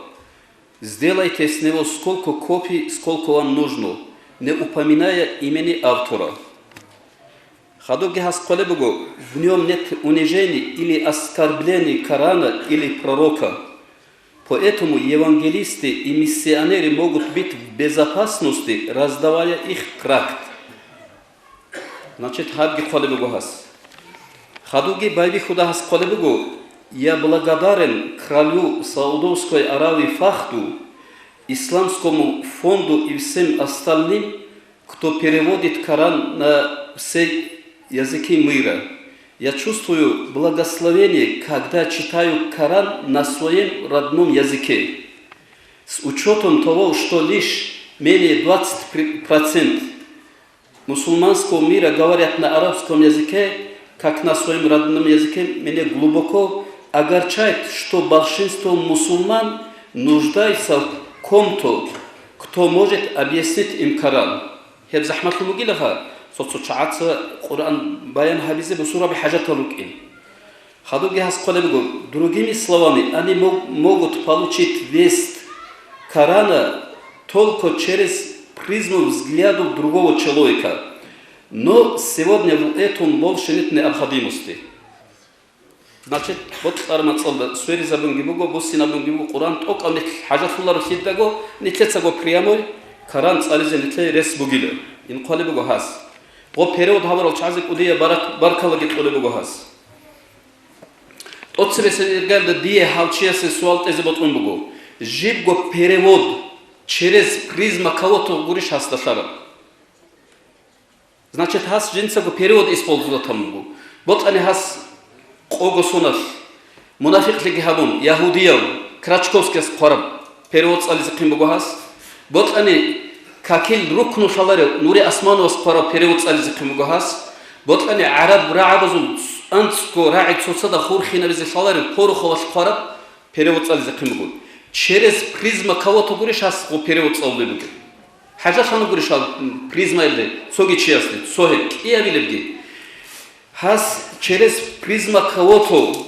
Сделайте с него сколько копий, сколько вам нужно, не упоминая имени автора. Хадубги гьас хъвалеб буго: «В нём нет унижений или оскорблений Корана или пророка. Поэтому евангелисты и миссионеры могут быть в безопасности, раздавая их тракт». Значит, гьабги хъвалеб буго гьас. Хадубги байбихьуда гьас хъвалеб буго: «Я благодарен королю Саудовской Аравии Фахду, Исламскому фонду и всем остальным, кто переводит Коран на все языки мира. Я чувствую благословение, когда читаю Коран на своем родном языке. С учётом того, что лишь менее двадцать процент мусульманского мира говорят на арабском языке, как на своем родном языке, меня глубоко огорчает, что большинство мусульман нуждаются в ком-то, кто может объяснить им Коран». Гьеб захӀмалъун бугилаха, цо-цо чагӀаца Къуръан баян гьабизе бусурбаби хӀажатал рукӀин. Хадубги гьас хъвалеб буго: «Другими словами, они мог-, могут получить весть Корана только через призму взглядов другого человека. Но сегодня в этом больше нет необходимости». Значит, бокьараб мацӀалда сверизабунги буго, буссинабунги буго Къуръан, тӀокӀаб нилъ хӀажалъуларо лъидаго, нилъецаго прямой Коран цӀализе нилъее рес бугила. Ин хъвалеб буго гьас. Гъо перевод гьабурал чагӀазе кӀудияб барак-, баркалаги кьолеб буго гьас. ТӀоцебесеб иргалда дие гьав чиясе суал кьезе бокьун буго: жибго перевод через призма кого-то гурищ гьасда лъараб? Значит, гьас жинцаго перевод использовать гьабун буго. Бокьани гьас къого соналъ мунафикълъиги гьабун, ягьудияв Крачковскияс хъвараб перевод цӀализехъин буго гьас. Бокьани какил рукну лъаларев Нури Османовас хъвараб перевод цӀализехъин буго гьас. Бокьани гӀараб рагӀабазул анцӀго рагӀи цоцазда хурхинабизе лъаларев Пороховас хъвараб перевод цӀализехъин буго. Через призма кого-то гурищ гьас гъо перевод цӀалулеб бугеб? ХӀажалъан гурищ гьал, м, призмаялде цоги чиясде, цо гьеб кӀиабилебги? Гьас через призма кого-то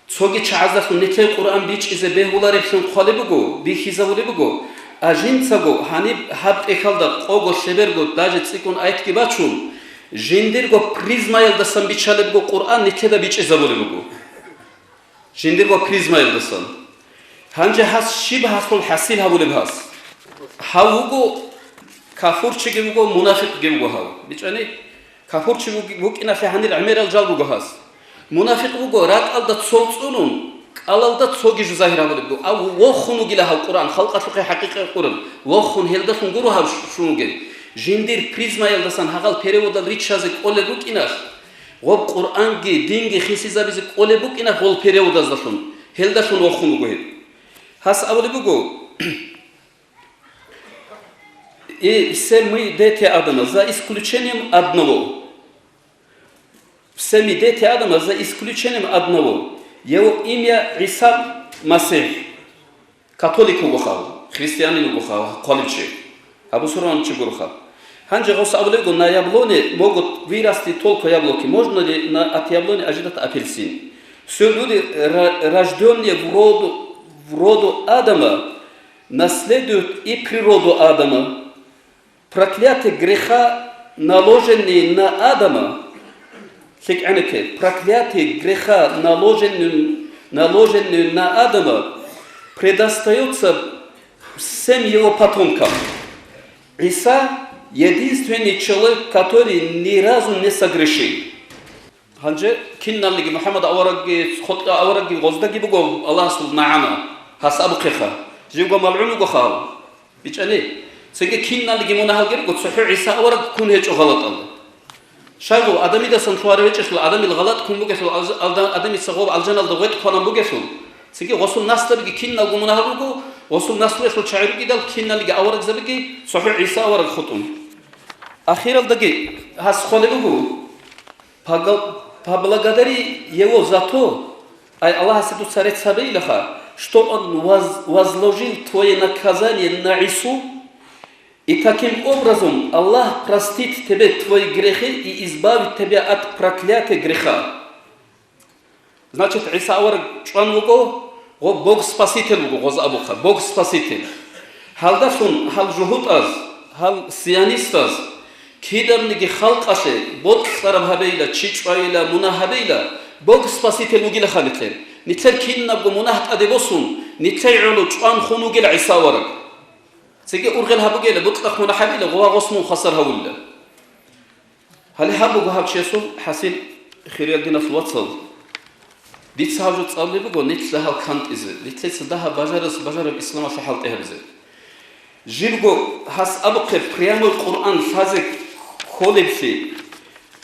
цоги чагӀаздалъун нилъее Къуръан бичӀчӀизе бегьулареблъун хъвалеб буго, бихьизабулеб буго, а жинцаго гьаниб гьаб тӀехьалда къого лъеберго даже цӀикӀкӀун аятги бачун, жиндирго призмаялдасан биччалеб буго Къуръан нилъеда бичӀчӀизабулеб буго. Жиндирго призмаялдасан. Гьанже гьас щиб гьалъул хӀасил гьабулеб гьас? Гьав вуго Кафурчиги вуго, мунафикъги вуго гьав. БичӀани, кафурчи вуг-, вукӀиналъе гьанир гӀемерал жал руго гьас. Мунафикъ вуго, ракӀалда цо цӀунун, кӀалалда цоги жо загьир гьабулеб буго. Ав вохун вугила гьав Къуръан, халкъалъухъе хӀакъикъат Къуръан. Вохун, гьелдалъун гуро гьав щ-, щун вугел. Жиндир призмаялдасан гьагъал переводал риччазе кӀолел рукӀиналъ, гъоб Къуръанги динги хисизабизе кӀолеб букӀиналъ гъол переводаздалъун, гьелдалъун вохун вуго гьеб. Гьас абулеб буго, И все мы дети Адама, за исключением одного. Все мы дети Адама, за исключением одного. Его имя Иса Масих. Католик вуго гьав, христианин вуго гьав, хъвалев чи. Абу Сурван чи гуро гьав. Гьанже гъос абулеб буго, на яблоне могут вырасти только яблоки. Можно ли на, от яблони ожидать апельсин? Все люди, ра-, рождённые в роду, в роду Адама, наследуют и природу Адама. Проклятие греха, наложенное на Адама, лъикӀ гӀенекке, проклятие греха, наложенное, наложенное на Адама, предостаётся всем его потомкам. Иса — единственный человек, который ни разу не согрешил. Гьанже киналниги МухӀаммад аварагги, хутӀа аварагги гъоздаги буго Аллагьасул нагӀана, гьас абухъеха, живго малгӀун вуго хал. БичӀани, цинги киналниги мунагьалги руго, цохӀо ГӀиса авараг ккун гьечӀо гъалатӀалда. Щайгу, адамидасан лъугьарав гьечӀелъул, адамил гъалатӀ ккун бугелъул, алж-, алда-, адамица гъоб алжаналда гъветӀ кванан бугелъул, цинги гъосул наслабиги киналго мунагьал руго, гъосул наслуялъул чагӀи рукӀидал киналниги аварагзабиги цохӀо ГӀиса авараг хутӀун. Ахиралдаги гьас хъвалеб буго, Пога-, поблагодари Его за то, ай Аллагьасе дуца рецц гьабейилаха, что Он воз-, возложил твое наказание на Ису и таким образом Аллах простит тебе твои грехи и избавит тебя от проклятия греха. Значит, ГӀиса авараг чӀван вуго, гъо Бог Спаситель вуго, гъоз абухъа, Бог Спаситель. Гьалдалъун гьал жугьутӀаз, гьал сионистаз, киданиги халкъалъе бокьараб гьабейила, чи чӀвайила, мунагь гьабейила, Бог Спаситель вугилаха нилъер. Нилъер кинабго мунагь тӀаде босун, нилъей гӀоло чӀван хун вугила ГӀиса авараг. Цеги ургъел гьабугейила, бокьа мунагь гьабейила, гъова гъос мун хвасар гьавулила. Гьале гьаб буго гьав чиясул хӀасил, хириял диналъул вацал. Дица гьав жо цӀалулеб буго, нилъ гьал кантӀизе, нилъеца дагьаб бажарас-бажараб исламалъе хӀалтӀи гьабизе. Жибго гьас абухъе прямой Къуръан лъазе кколеблъи,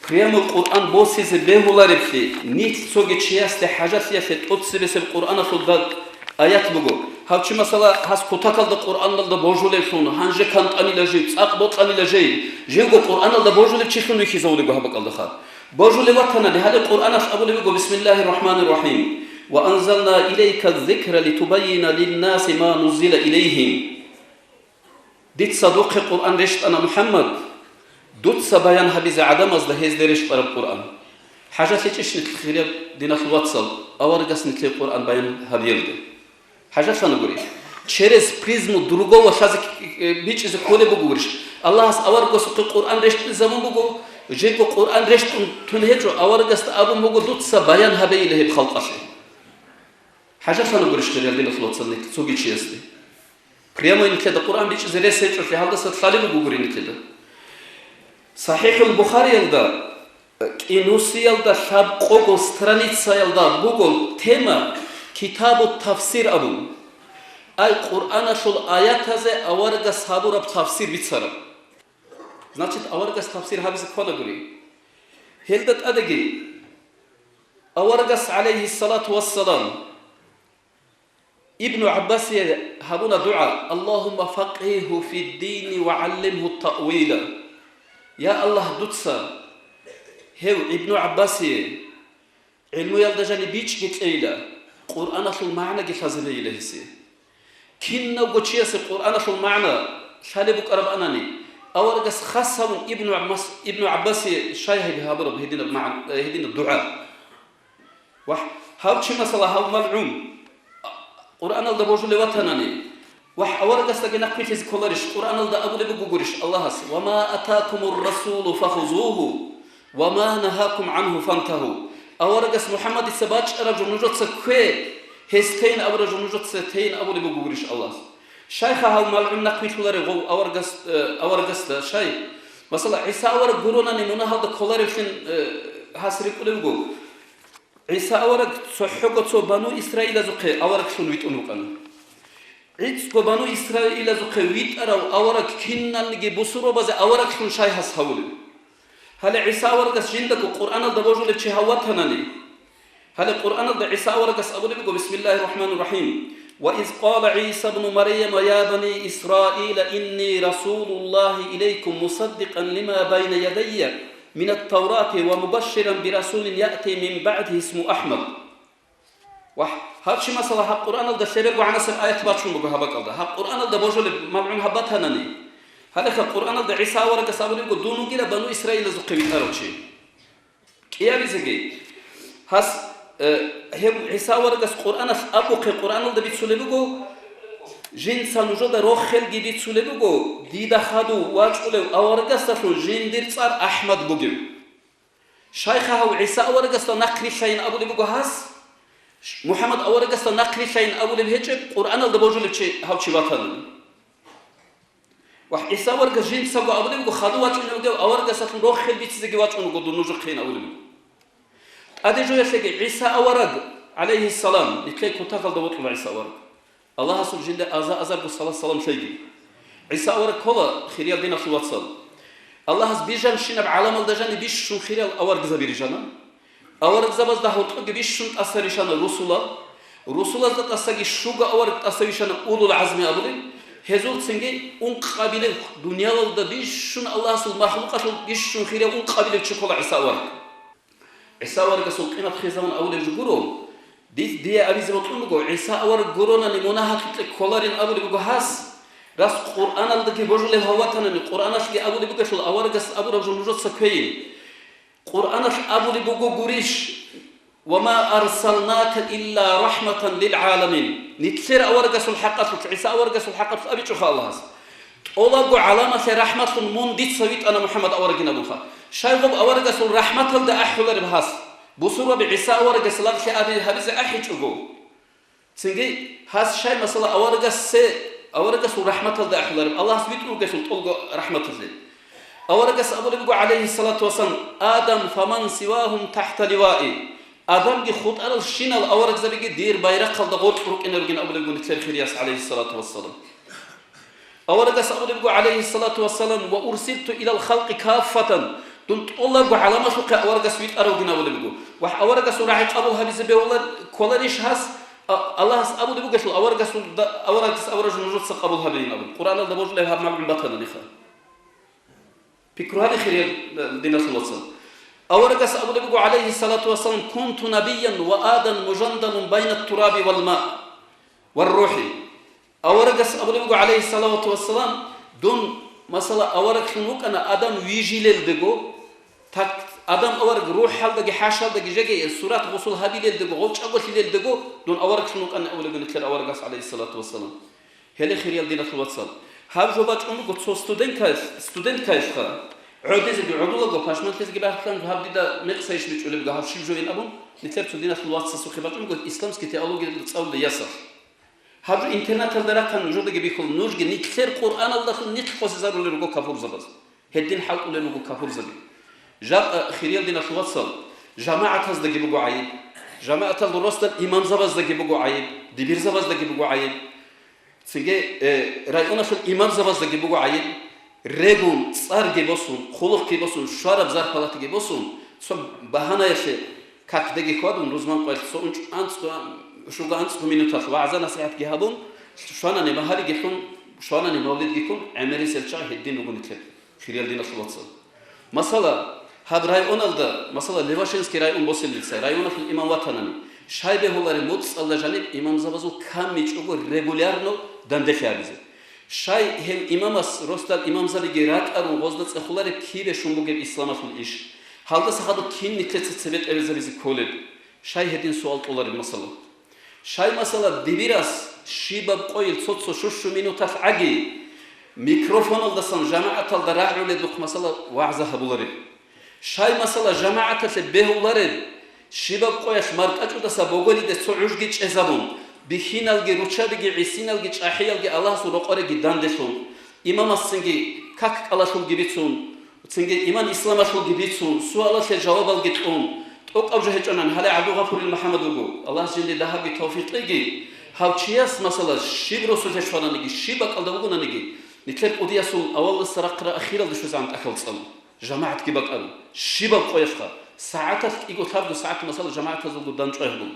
прямой Къуръан босизе бегьулареблъи, нилъ цоги чиясде хӀажалъиялъе тӀоцебесеб Къуръаналъул даг-, аят буго. Гьав чи, масала, гьас кутакалда Къуръаналда божулевлъун, гьанже кантӀанила жив, цӀакъ бокьанила жив, живго Къуръаналда божулев чилъун вихьизавулего гьаб бакӀалдаха. Божулев ватанани, гьале Къуръаналъ абулеб буго: «Бисмиллагьир рахӀманир рахӀим. Ва анзална илайка ззикра литубаййина линнаси ма нуззила илайгьим». Дица духъе Къуръан рещтӀана, МухӀаммад, дуца баян гьабизе гӀадамазда гьезде рещтӀараб Къуръан. ХӀажалъичӀищ нилъ, хириял диналъул вацал, аварагас нилъее Къуръан баян гьабиялде? ХӀажалъана гури. Через призму другого лъазе к-, э, бичӀчӀизе кколеб буго гурищ. Аллагьас аварагасухъе Къуръан рещтӀизабун буго, жего Къуръан рещтӀун тун гьечӀо, аварагасда абун буго, дуца баян гьабейила гьеб халкъалъе. ХӀажалъана гурищ, хириял диналъул вацал, нилъ цоги чиясде? Прямой нилъеда Къуръан бичӀчӀизе рес гьечӀолъи гьалдаса лъалеб буго гури нилъеда. СахӀихӀул Бухариялда, кӀинусиялда лъабкъого страницаялда буго тема «Китабу тафсир» абун. Ай, Къуръаналъул аятазе аварагас гьабураб тафсир бицараб. Значит, аварагас тафсир гьабизе ккола гури. Гьелда тӀадеги аварагас, гӀалайгьиссалату вассалам, Ибну ГӀаббасие гьабуна дугӀа: «Аллагьумма факкъигьгьу фиддини ва гӀаллимгьу таъвила». Я Аллагь, дуца гьев Ибну ГӀаббасие гӀилмуялда жаниб бичӀги кьейила, Къуръаналъул магӀнаги лъазабейила гьесие. Кинавго чиясе Къуръаналъул магӀна лъалеб букӀараб анани, аварагас хас гьабун Ибну ГӀаммас-, Ибну ГӀаббасие щай гьеб гьабураб гьединаб магӀн-, гьединаб дугӀа? Ва гьав чи, масала, гьав малгӀун, Къуръаналда божулев ватанани, ва аварагасдаги нахъвилъизе кколарищ? Къуръаналда абулеб буго гурищ Аллагьас: «Ва ма атакумур расулу фахузугьу, ва ма нагьакум гӀангьу фантагьу». Аварагас МухӀаммадица бачӀараб жо нужеца ккве, гьес тейин абураб жо нужеца тейин абулеб буго гурищ Аллагьас. Щайха гьав малгӀун нахъвилълъуларев гъов аварагас-, э, аварагасда? Щай? Масала, ГӀиса авараг гуронани мунагьалда кколаревлъин, э, гьас рикӀкӀунеб буго. ГӀиса авараг цохӀого цо бану Исраилазухъе авараглъун витӀун вукӀана. ГӀицӀго бану Исраилазухъе витӀарав авараг киналниги бусурбабазе авараглъун щай гьас гьавулев? Гьале ГӀиса аварагас жиндаго Къуръаналда божулев чи гьав ватанани, гьале Къуръаналда ГӀиса аварагас абулеб буго: «Бисмиллагьир рахӀманир рахӀим. Ва из къала ГӀиса бну Марияма: я бани Исраила, инни расулуллагьи илайкум мусаддикъан лима байна ядайя минат-таврати ва мубашширан бирасулин яъти мин баъди исму Ахмад». Ва гьаб чи, масала, гьаб Къуръаналда лъебего гӀанасеб аят бачун буго гьаб бакӀалда. Гьаб Къуръаналда божулеб малгӀун гьаб батанани. Гьалеха Къуръаналда ГӀиса аварагас абулеб буго: «Дун вугила бану Исраилазухъе витӀарав чи». КӀиабизеги, гьас, э, гьеб ГӀиса аварагас Къуръаналъ абухъе Къуръаналда бицулеб буго, жинца нужеда рохелги бицулеб буго, дида хадув вачӀулев аварагасдалъун жиндир цӀар Ахмад бугев. Щайха гьав ГӀиса аварагасда нахърилълъайин абулеб буго гьас? МухӀаммад аварагасда нахърилълъайин абулеб гьечӀеб, Къуръаналда божулев чи гьав чи ватанани. Ва ГӀиса аварагас жинцаго абулеб буго, хадув вачӀунев вугев аварагасдалъун рохел бицизеги вачӀун вуго дун нужехъейин абулеб буго. ТӀаде жоялъеги ГӀиса авараг, гӀалайгьиссалам, нилъее кутакалда вокьула ГӀиса авараг. Аллагьасул жинда аза-азарго салат-салам лъеги. ГӀиса авараг ккола, хириял диналъул вацал. Аллагьас бижанщинаб гӀаламалда жаниб бищун хириял аварагзаби рижана. Аварагзабазда гьоркьоги бищун тӀаса ришана русулал. Русулазда тӀасаги щуго авараг тӀаса вишана улул гӀазми абулеб. Гьезулцинги ункъабилеб дуниялалда бищун Аллагьасул махлукъалъул бищун хирияв ункъабилев чи ккола ГӀиса авараг. ГӀиса аварагасул къимат хезавун абулеб жо гуро, дие абизе бокьун буго, ГӀиса авараг гуронани мунагьалъукье кколарин абулеб буго гьас. Рас Къуръаналдаги божулев гьав ватанани, Къуръаналъги абулеб бугелъул аварагас абураб жо нужеца кквейин. Къуръаналъ абулеб буго гурищ: «Ва ма арсалнака илла рахӀматан лил гӀаламин». Нилъер аварагасул хӀакъалъулъ, ГӀиса аварагасул хӀакъалъулъ абичӀоха Аллагьас. ТӀолабго гӀаламалъе рахӀматлъун мун дица витӀана МухӀаммад аварагин абунха. Щай гъоб аварагасул рахӀматалда ахӀулареб гьас? Бусурбаби ГӀиса аварагас лагълъи аби гьабизе ахӀичӀого. Цинги гьас щай, масала, аварагассе, аварагасул рахӀматалда ахӀулареб, Аллагьас витӀун вугелъул тӀолго рахӀматалде. Аварагас абулеб буго, гӀалайгьиссалату вассалам: «Адам фаман сивагьум тахта ливаи». Адамги хутӀарал щинал аварагзабиги дир байрахъалда гъоркь рукӀинаругин абулеб буго нилъер хирияс, гӀалайгьиссалату вассалам. Аварагас абулеб буго, гӀалайгьиссалату вассалам: «Ва урсилту илал халкъи каффатан», дун тӀолабго гӀаламалъухъе аварагас витӀаравгин абулеб буго. Ва аварагасул рагӀи къабул гьабизе бегьула-, кколарищ гьас? А-, Аллагьас абулеб бугелъул аварагасул да-, аварагас абураб жо нужеца къабул гьабейин абун. Къуръаналда божулеб гьаб малгӀун батананиха. Пикру гьабе, хириял диналъул вацал. Аварагас абулеб буго, гӀалайгьиссалату вассалам: «Кунту набиян ва Адам мужандалун байна тураби вал ма, вар рухӀи». Аварагас абулеб буго, гӀалайгьиссалату вассалам: «Дун, масала, авараглъун вукӀана Адам вижилелдего, так, Адам авараг рухӀалдаги хӀашалдаги жеги сурат гъусул гьабилелдего, гъов чӀаголъилелдего дун авараглъун вукӀана», абулеб буго нилъер аварагас, гӀалайгьиссалату вассалам. Гьеле, хириял диналъул вацал, гьаб жо бачӀун буго цо студенткаялъ-, студенткаялъха. ГӀодизеги гӀодулаго, пашманлъизеги бахъан, гьаб дида мекъсайищ бичӀчӀулеб буго, гьаб щиб жойин абун, нилъер цо диналъул вацасухъе бачӀун буго исламский теологиялда цӀалулеб ясалъ. Гьаб жо интернаталда рахъан нужедаги бихьула, нужги нилъер Къуръаналдалъун нилъ къосизарулел руго кафурзабаз. Гьедин хӀалтӀулел руго кафурзаби. Жакъа, хириял диналъул вацал, жамагӀатаздаги буго гӀайиб. ЖамагӀаталда росдал имамзабаздаги буго гӀайиб, дибирзабаздаги буго гӀайиб. Цинги, э, районалъул имамзабаздаги буго гӀайиб. Регун, цӀарги босун, хъулухъги босун, щвараб зарпалатиги босун, цо багьанаялъе какдеги хьвадун, рузман къоялъ цо унчӀ-, анцӀго, щуго-анцӀго минуталъ вагӀза-насихӀатги гьабун, щванани магьариги лъун, щванани мавлидги ккун, гӀемерисел чагӀи гьедин руго нилъер, хириял диналъул вацал. Масала, гьаб районалда, масала, Левашинский район босилница, районалъул имам ватанани, щай бегьулареб моцӀалда жаниб имамзабазул камичӀого регулярно данделъи гьабизе. Щай гьев имамас росдал имамзабиги ракӀарун гъозда цӀехолареб кибе щун бугеб исламалъул иш? Гьалдаса хадуб кин нилъеца цебетӀеризабизе кколеб? Щай гьедин суал тӀолареб, масала? Щай, масала, дибирас щибаб къойил цо-цо щущу минуталъ гӀаги, микрофоналдасан жамагӀаталда рагӀуледухъ, масала, вагӀза гьабулареб? Щай, масала, жамагӀаталъе бегьулареб, щибаб къоялъ маркӀачӀудаса боголиде цо гӀужги чӀезабун, Бихьиналги, руччабиги, гӀисиналги, чӀахӀиялги Аллагьасул рокъореги данделъун, имамасцинги как-кӀалалъулги бицун, цинги иман-исламалъулги бицун, суалалъе жавабалги кьун, тӀокӀаб жо гьечӀонан, гьале ГӀабдулгъафурил МухӀаммад вуго, Аллагьас жинде дагьабги тавфикъ кьеги, гьав чияс, масала, щиб росулъе щвананиги, щиб бакӀалда вугонаниги, нилъер кӀудиясул авалалдаса рахъараб ахиралда щвезегӀан тӀахьал цӀалун. ЖамагӀатги бакӀарун. Щибаб къоялъха, сагӀаталъ кӀиго лъабго сагӀат, масала, жамагӀатазулго дандчӀвай гьабун.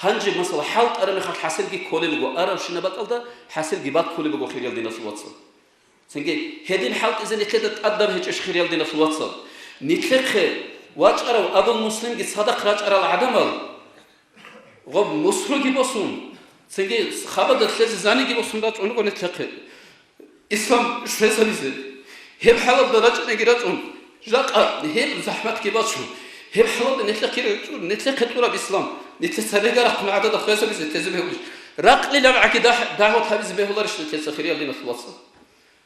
Гьанже, масала, хӀалтӀараб мехалъ хӀасилги кколеб буго, аравщинаб бакӀалда хӀасилги баккулеб буго, хириял диналъул вацал. Цинги гьедин хӀалтӀизе нилъеда тӀадаб гьечӀищ, хириял диналъул вацал. Нилъехъе вачӀарав Абул Муслимги цадахъ рачӀарал гӀадамал, гъоб мусруги босун, цинги хабада лъезе заниги босун рачӀун руго нилъехъе. Ислам щвезабизе. Гьеб хӀалалда рачӀинеги рачӀун, жакъа гьеб захӀматги бачун, гьеб хӀалалда нилъехъе рачӀун, нилъехъе тӀураб ислам, нилъеца регарахъун гӀадада хвезабизе тезе бегьулищ? Ракълилан гӀаги дагь-, дагӀват гьабизе бегьуларищ нилъеца, хириял диналъул вацал?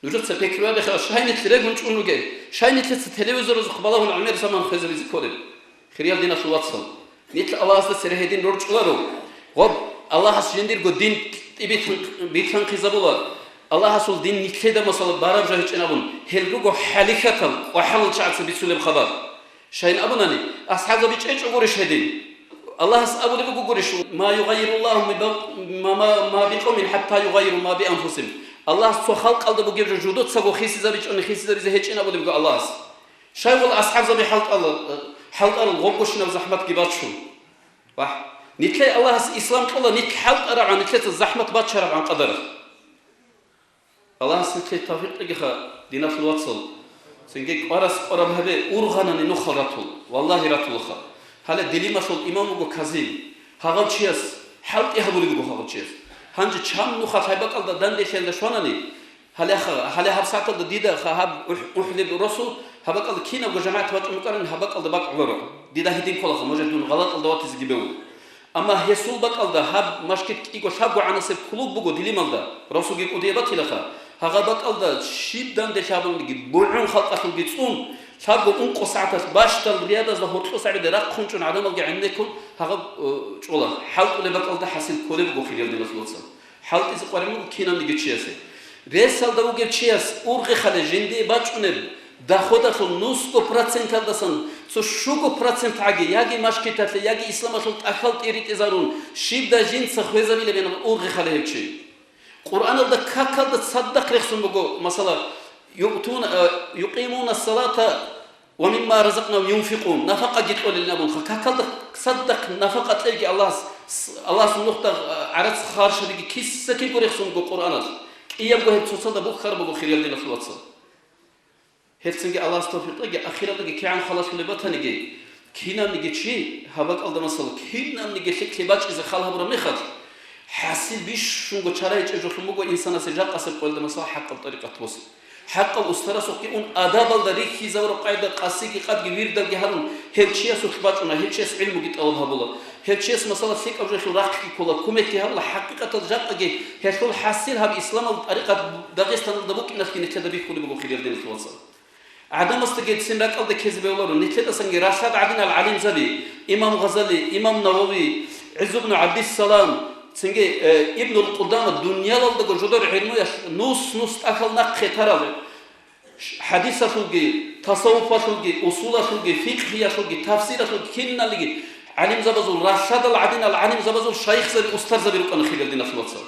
Нужеца пикру гьабеха, щай нилъ регун чӀун ругел, щай нилъеца телевизоралъухъ балагьун гӀемер заман хвезабизе кколеб? Хириял диналъул вацал, нилъ Аллагьасда цере гьедин рорчӀуларо. Гъоб, Аллагьас жиндирго дин тӀибитан-, битлъанхъизабула. Аллагьасул дин нилъеда, масала, бараб жо гьечӀин абун, гьел руго хӀалихьатал ва хӀалал чагӀаца бицунеб хабар. Щайин абунани, асхӀабзаби чӀечӀо гурищ гьедин? Аллагьас абулеб буго гурищ: «Ма югъайируллагьу ма, ма, ма бикъавмин хӀатта югъайиру ма бианфусихим». Аллагьас цо халкъалда бугеб жо жудоцаго хисизабичӀони хисизабизе гьечӀин абулеб буго Аллагьас. Щайгъул асхӀабзаби хӀалтӀала-, хӀалтӀарал гъобгощинаб захӀматги бачун? Вагь, нилъее Аллагьас ислам кьола, нилъ хӀалтӀарабгӀан, нилъеца захӀмат бачарабгӀан къадаралъ. Аллагьас нилъее тавфикъ кьегиха, диналъул вацал. Цинги кӀварас кӀвараб гьабе, ургъанани нухал ратул. Валлагьи, ратулаха. Гьале Дилималъул имам вуго Казим. Гьагъав чияс хӀалтӀи гьабулеб буго гьагъав чияс. Гьанже чан нуха лъай бакӀалда данделъиялда щванани, Гьале ха-, гьале гьаб сагӀаталда дида ха-, гьаб ухӀ-, ухӀлеб росу, гьаб бакӀалда кинабго жамагӀат бачӀун букӀарани, гьаб бакӀалда бакӀуларо. Дида гьедин кколаха, може, дун гъалатӀалда ватизеги бегьу. Амма гьесул бакӀалда гьаб машгит кӀиго лъабго гӀанасеб клуб буго Дилималда, росуги кӀудие батилаха. Гьагъа бакӀалда щиб данделъи гьабулебги, бугӀун халкъалъулги цӀун, лъабго-ункъо сагӀаталъ бащдал риядазда гьоркьос гӀебеде рахъун чӀун гӀадамалги гӀенеккун гьагъаб, э, чӀола. ХӀалтӀулеб бакӀалда хӀасил кколеб буго, хириял диналъул вацал. ХӀалтӀизе къваригӀун вуго кинабниги чиясе. Ресалда вугев чияс ургъи-хали жиндие бачӀунеб доходалъул нусго проценталдасан цо щуго процент гӀаги, яги машгиталъе, яги исламалъул тӀахьал тӀиритӀизарун, щибдай жинца хвезабилебин ургъи-хали гьев чи. Къуръаналда какалда цадахъ рехсон буго, масала, «Юътуна, э, юкъимуна салата ва мимма разакънагьум юнфикъун», нафакъаги кьолилин абунха. Какалда цадахъ нафакъа кьейги Аллагьас, с-, Аллагьас нухда, а, гӀарац харшабиги киса-кибго рехсон буго Къуръаналъ. КӀиябго гьеб цоцазда бухьараб буго, хириял диналъул вацал. Гьебцинги Аллагьас тавфикъ кьеги, ахираталдаги кигӀан халалъулеб батаниги, кинабниги чи гьаб бакӀалда, масала, кинабниги лъикӀлъи бачӀизе хал гьабураб мехалъ, хӀасил бищунго чара гьечӀеб жолъун буго инсанасе жакъасеб къоялда, масала, хӀакъаб тӀарикъат босеб. ХӀакъав устарасухъги ун, адабалда рихьизавураб къайда къасиги къадги вирдалги гьарун, гьев чиясухъ бачӀуна, гьев чияс гӀилмуги тӀалаб гьабула. Гьев чияс, масала, лъикӀаб жоялъул рахъги ккола, кумекги гьабула. ХӀакъикъаталда жакъаги гьелъул хӀасил гьаб исламалда тӀарикъат Дагъистаналда букӀиналъги нилъеда бихьулеб буго, хириял диналъул вацал. ГӀадамасдаги цин ракӀалда ккезе бегьуларо, нилъедасанги ралъад гӀадинал гӀалимзаби, имам Гъазали, имам Навави, ГӀиззубну ГӀабдиссалам, цинги, э, Ибнул Къудама, дуниялалдаго жодор гӀилмуялъ нус-нус тӀахьал нахъе тарал, хӀадисалъулги, тасаввуфалъулги, усулалъулги, фикъгьиялъулги, тафсиралъулги киналлиги гӀалимзабазул, ралъадал гӀадинал гӀалимзабазул шайихзаби, устарзаби рукӀана, хириял диналъул вацал.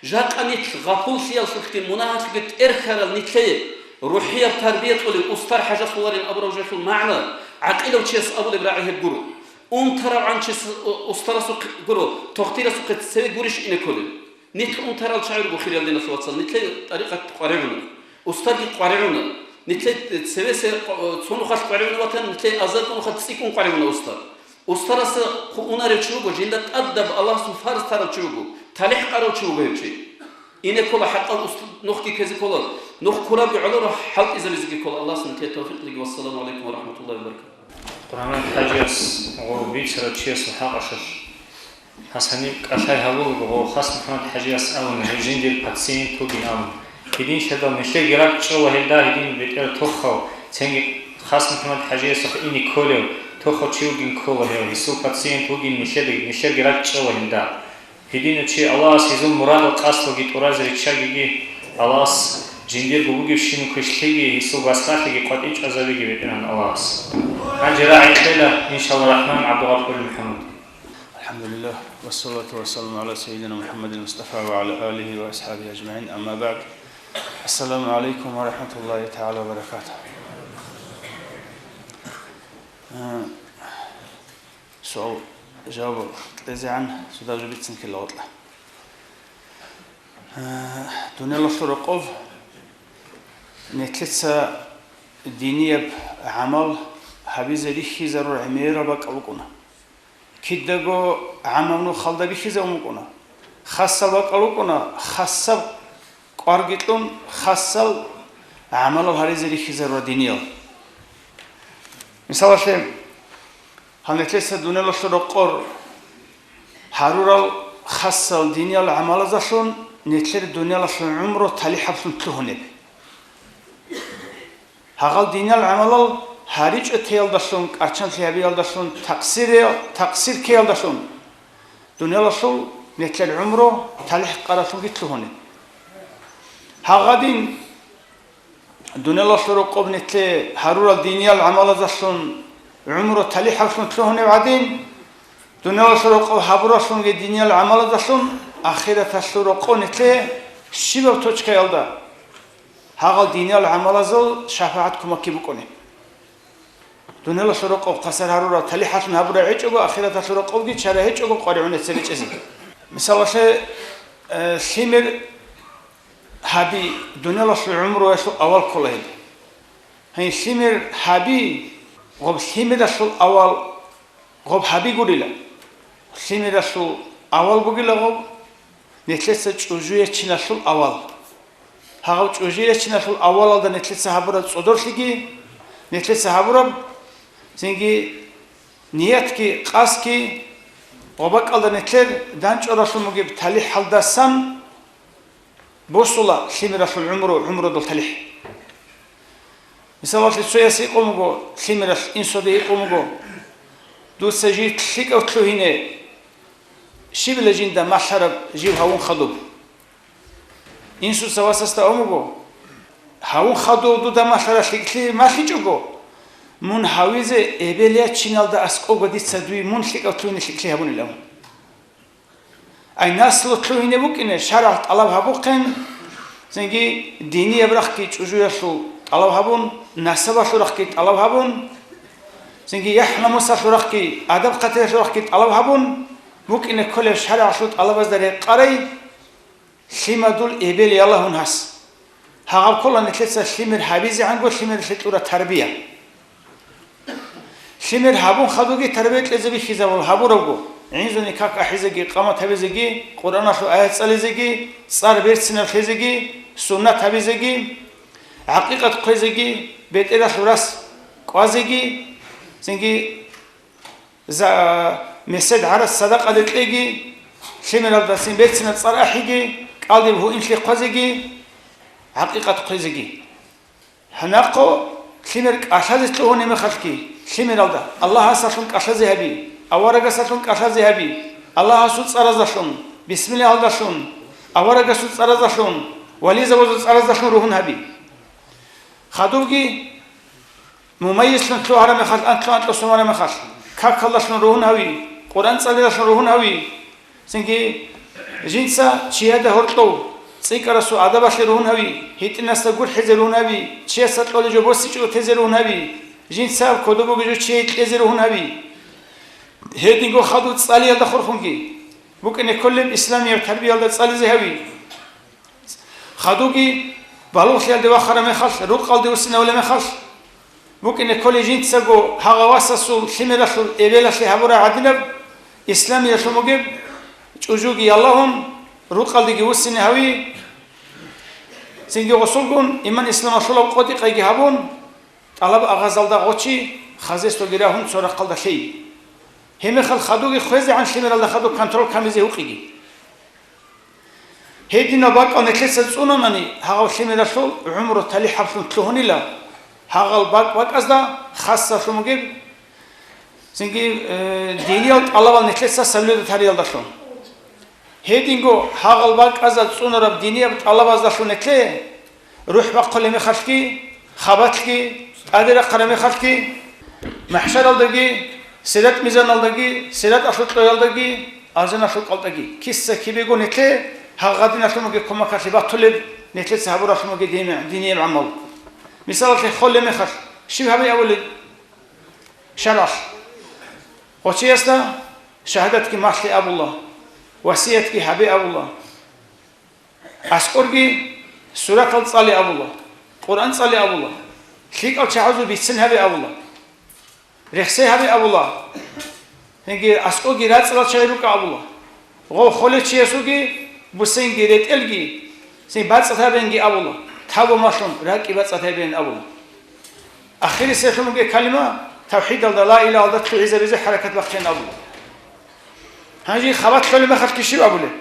Жакъа нилъ гъапуллъиялъулъги мунагьалъулъги тӀерхьарал нилъее рухӀияб тарбия кьолев устар хӀажалъуларин абураб жоялъул магӀна, гӀакъилав чияс абулеб рагӀи гьеб гуро. УнтаралгӀан чияс, у-, устарасухъе гуро, тохтирасухъе цеве гурищ ине кколеб? Нилъ унтарал чагӀи руго, хириял диналъул вацал, нилъее тӀарикъат къваригӀуна, устарги къваригӀуна. Нилъее цевесе къо-, цо нухалъ къваригӀуна ватани, нилъее азарго нухалъ цӀикӀкӀун къваригӀуна устар. Устараса хъу-, унарев чи вуго, жинда тӀадаб Аллагьасул фарз тарав чи вуго, талихӀ къарав чи вуго гьев чи. Ине ккола хӀакъал ус-, нухги ккезе ккола, нух ккурабги гӀолоро, хӀалтӀизабизеги ккола. Аллагьас нилъее тавфикъ кьеги. Вассаламу гӀалайкум ва рахӀматуллагьи ва баракатугь. ХъурамахӀ ХӀажияс гъов бицарав чиясул хӀакъалъулъ гьас гьаниб кӀалъай гьабулеб гъов Хас МухӀамад ХӀажияс абуна, гьев жиндир пациент вугин абун. Гьединлъидал нилъерги ракӀчӀола гьелда гьедин бетӀер тохав, цинги Хас МухӀамад ХӀажиясухъ ине кколев тохав чи вугин ккола гьев, гьесул пациент вугин нилъеда, нилъерги ракӀчӀола гьелда. Гьединав чи Аллагьас гьезул мурадал къасдалги тӀуразе риччагиги, Аллагьас жиндирго бугебщинаб квешлъиги, гьесул баслъалъиги къватӀив чӀвазабиги, БетӀергьан Аллагьас. Гьанже рагӀи кьела, иншалла рахман, ГӀабдулгъафурил МухӀаммад. الحمد لله، والصلاة والسلام على سيدنا محمد المصطفى وعلى آله وأصحابه أجمعين، أما بعد. السلام عليكم ورحمة الله تعالى وبركاته. Э, суал-жаваб кьезегӀан цо дагьаб жо бицин ккела гъоркьа. Э, дуниялалъул рокъоб нилъеца динияб гӀамал гьабизе рихьизарурал гӀемерал бакӀал букӀуна. Кидаго гӀамав нухалда бихьизабун букӀуна. Хасал бакӀал букӀуна, хасаб кӀварги кьун, хасал гӀамалал гьаризе рихьизарурал диниял. Мисалалъе, гьанже нилъеца дуниялалъул рокъор гьарурал хасал диниял гӀамалазалъун нилъер дуниялалъул гӀумру талихӀаблъун лъугьунеб. Гьагъал диниял гӀамалал гьаричӀо теялдалъун, кӀарчӀанлъи гьабиялдалъун, такъсире-, такъсир ккеялдалъун дуниялалъул нилъер гӀумру талихӀ къаралъунги лъугьунеб. Гьагъадин дуниялалъул рокъоб нилъе гьарурал диниял гӀамалазалъун гӀумру талихӀаблъун лъугьунеб гӀадин, дуниялалъул рокъоб гьабуралъунги диниял гӀамалазалъун ахираталъул рокъоб нилъе щибаб точкаялда гьагъал диниял гӀамалазул шапагӀат-кумекги букӀунеб. Дуниялалъул рокъоб хвасар гьарурал талихӀалъун гьабурал гьечӀого, ахираталъул рокъобги чара гьечӀого къваригӀунеб цебе чӀезе. Мисалалъе, э, лъимер гьаби дуниялалъул гӀумруялъул авал ккола гьеб. Гьанже лъимер гьаби, гъоб лъимералъул авал гъоб гьаби гурила. Лъимералъул авал бугила гъоб, нилъеца чӀужу ячиналъул авал. Гьагъав чӀужу ячиналъул авалалда нилъеца гьабураб цӀодорлъиги, нилъеца гьабураб цинги ниятги, къасдги, гъоб бакӀалда нилъер дандчӀваралъун бугеб талихӀалдасан босула лъимералъул гӀумру, гӀумрудул талихӀ. Мисалалъе, цояс гьикъун буго, лъимералъ инсуде гьикъун буго: «Дуца жив лъикӀав лъугьине, щибила жинда малъараб жив гьавун хадуб?» Инсуца васасда абун буго: «Гьавун хадув дуда малъараб лъикӀлъи малъичӀого, мун гьавизе эбел ячиналда аскӀобго дица дуе мун лъикӀав лъугьине лъикӀлъи гьабунилан». Ай, наслу лъугьине букӀине шаргӀалъ тӀалаб гьабухъин, цинги динияб рахъги чӀужуялъул тӀалаб гьабун, насабалъул рахъги тӀалаб гьабун, цинги яхӀ-намусалъул рахъги, адаб-хъатиралъул рахъги тӀалаб гьабун, букӀине кколеб шаргӀалъул тӀалабазда рекъарай лъимадул эбел ялагьун гьас. Гьагъаб ккола нилъеца лъимер гьабизегӀанго лъимералъе кьураб тарбия. Лъимер гьабун хадуги тарбия кьезе бихьизабул гьабурабго, гӀинзани как ахӀизеги, къамат гьабизеги, Къуръаналъул аят цӀализеги, цӀар берцинаб лъезеги, суннат гьабизеги, гӀакъикъат хъвезеги, бетӀералъул рас кӀвазеги, цинги за-, месед гӀарац садакъаде кьеги, лъимералдасин берцинаб цӀар ахӀиги, кӀалдиб гьуинлъи хъвазеги, гӀакъикъат хъвезеги. Гьанахъо лъимер кӀалъазе лъугьунеб мехалъги, лъимералда Аллагьасалъун кӀалъазе гьаби, аварагасалъун кӀалъазе гьаби, Аллагьасул цӀаразалъун, бисмиллагьалдалъун, аварагасул цӀаразалъун, вализабазул цӀаразалъун ругьун гьаби. Хадубги мумайизлъун лъугьараб мехалъ, анкьа-анкьа сумараб мехалъ, какалдалъун ругьун гьави, Къуръан цӀалидалъун ругьун гьави. Цинги жинца чияда гьоркьов цӀикӀкӀарасул адабалъе ругьун гьави, гьитӀинасда гурхӀизе ругьун гьави, чиясда кьолеб жо босичӀого тезе ругьун гьави, жинца кодоб бугеб жо чияе кьезе ругьун гьави. Гьединго хадуб цӀалиялда хурхунги, букӀине кколеб исламияб тарбиялда цӀализе гьави. Хадубги балугълъиялде вахараб мехалъ, рукъалде вуссинавулеб мехалъ, букӀине кколей жинцаго гьагъа васасул лъимералъул эбелалъе гьабураб гӀадинаб, исламиялъун бугеб чӀужуги ялагьун, рукъалдеги вуссине гьави. Цинги гъосулгун иман-исламалъулаб къотӀи-къайги гьабун, тӀалаб агъазалда гъочи, хозяйствоги рагьун цо рахъалда лъей. Гьеб мехалъ хадубги хвезегӀан лъимералда хадуб контроль камизе гьукъиги. Гьединаб бакӀал нилъеца цӀунанани, гьагъав лъимералъул гӀумру талихӀаблъун лъугьунила, гьагъал бакӀ-бакӀазда хасалъун бугеб, цинги, э, диниял тӀалабал нилъеца соблюдать гьариялдалъун. Гьединго гьагъал бакӀазда цӀунараб динияб тӀалабаздалъун нилъее рухӀ бахъулеб мехалъги, хабалъги, тӀаде рахъараб мехалъги, махӀшаралдаги, сират-мизаналдаги, сираталъул кьоялдаги, алжаналъул кӀалтӀаги, киса-кибего нилъее гьагъадиналъун бугеб кумакалъе батулеб, нилъеца гьабуралъун бугеб дини-, динияб гӀамал. Мисалалъе, холеб мехалъ щиб гьабе абулеб? ШаргӀалъ. Гъочиясда шагьадатги малъи абула, васиятги гьабе абула. АскӀорги суратал цӀале абула, Къуръан цӀале абула, лъикӀал чагӀазул бицен гьабе абула, рехсей гьабе абула. Гьенги аскӀоги рацӀцӀалал чагӀи рукӀа абула. Гъов холев чиясулги бусенги ретӀелги, цин бацӀцӀад гьабенги абула, тавбу малъун ракӀи бацӀцӀад гьабеян абула. Ахирисеблъун бугеб калима тавхӀидалда, ла илагьалда лъугӀизабизе хӀаракат бахъин абула. Гьанже хабалъ лъолеб мехалъги щиб абулеб?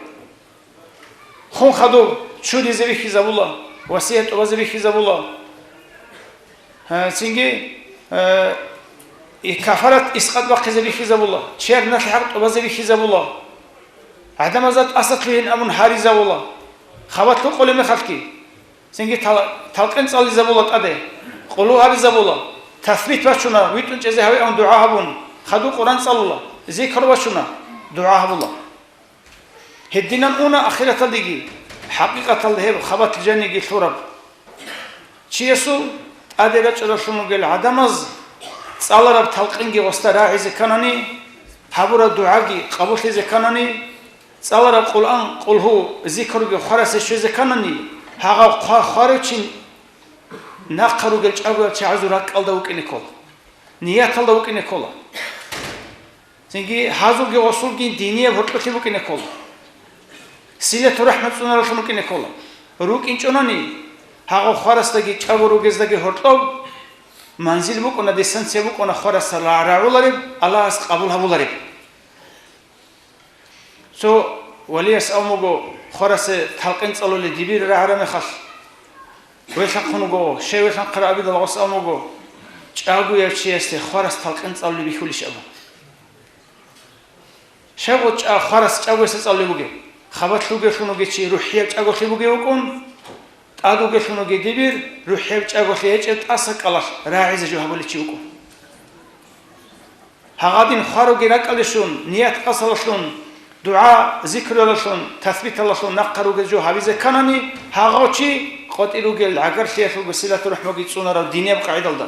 Хун хадуб чуризе бихьизабула, васият тӀубазе бихьизабула. Гьа, цинги, э, и кафарат искъат бахъизе бихьизабула, чияр налъи хӀакъ тӀубазе бихьизабула, гӀадамазда тӀаса лъугьин абун гьаризабула, хабалъ гьукъулеб мехалъги. Цинги тал-, талкъин цӀализабула тӀаде, къулу гьаризабула, тасбит бачуна, витӀун чӀезе гьаве абун дугӀа гьабун, хадуб Къуръан цӀалула, зикр бачуна, дугӀа гьабула. Гьединан уна ахираталдеги, хӀакъикъаталда гьеб хабалъ жаниги лъураб. Чиясул тӀаде рачӀаралъун ругел гӀадамаз цӀалараб талкъинги гъосда рагӀизе кканани, гьабураб дугӀаги къабуллъизе кканани, цӀалараб Къуръан, къулгьу, зикруги хварасе щвезе кканани, гьагъав хъва-, хварав чи нахъа ругел чӀагояб чагӀазул ракӀалда вукӀине ккола, нияталда вукӀине ккола. Цинги гьазулги гъосулги динияб гьоркьолъи букӀине ккола. Силату рахӀмат цӀунаралъун букӀине ккола. РукӀинчӀонани, гьагъав хварасдаги чӀаго ругездаги гьоркьоб манзил букӀуна, дистанция букӀуна хварасда ра-, рагӀулареб, Аллагьас къабул гьабулареб. Цо валияс абун буго, хварасе талкъин цӀалулел дибир рагӀараб мехалъ, велъанхъун вуго, щай велъанхъараб абидал гъос абун буго, чӀагояв чиясде хварас талкъин цӀалулеб бихьулищ абун. Щай гъо чӀа-, хварас чӀагоясда цӀалулеб бугеб? Хабалъ вугевлъун вугев чи рухӀияб чӀаголъи бугев вукӀун, тӀад вугевлъун вугев дибир рухӀияб чӀаголъи гьечӀеб тӀаса кӀалалъ рагӀизе жо гьабулев чи вукӀун. Гьагъадин хваруги ракӀалде щун, ният-къасдалъун, дугӀа-зикралъун, тасбиталъун нахъа ругел жо гьабизе кканани, гьагъав чи къотӀи ругел гӀагарлъиялъулго силату-рахӀмаги цӀунарав динияб къагӀидалда.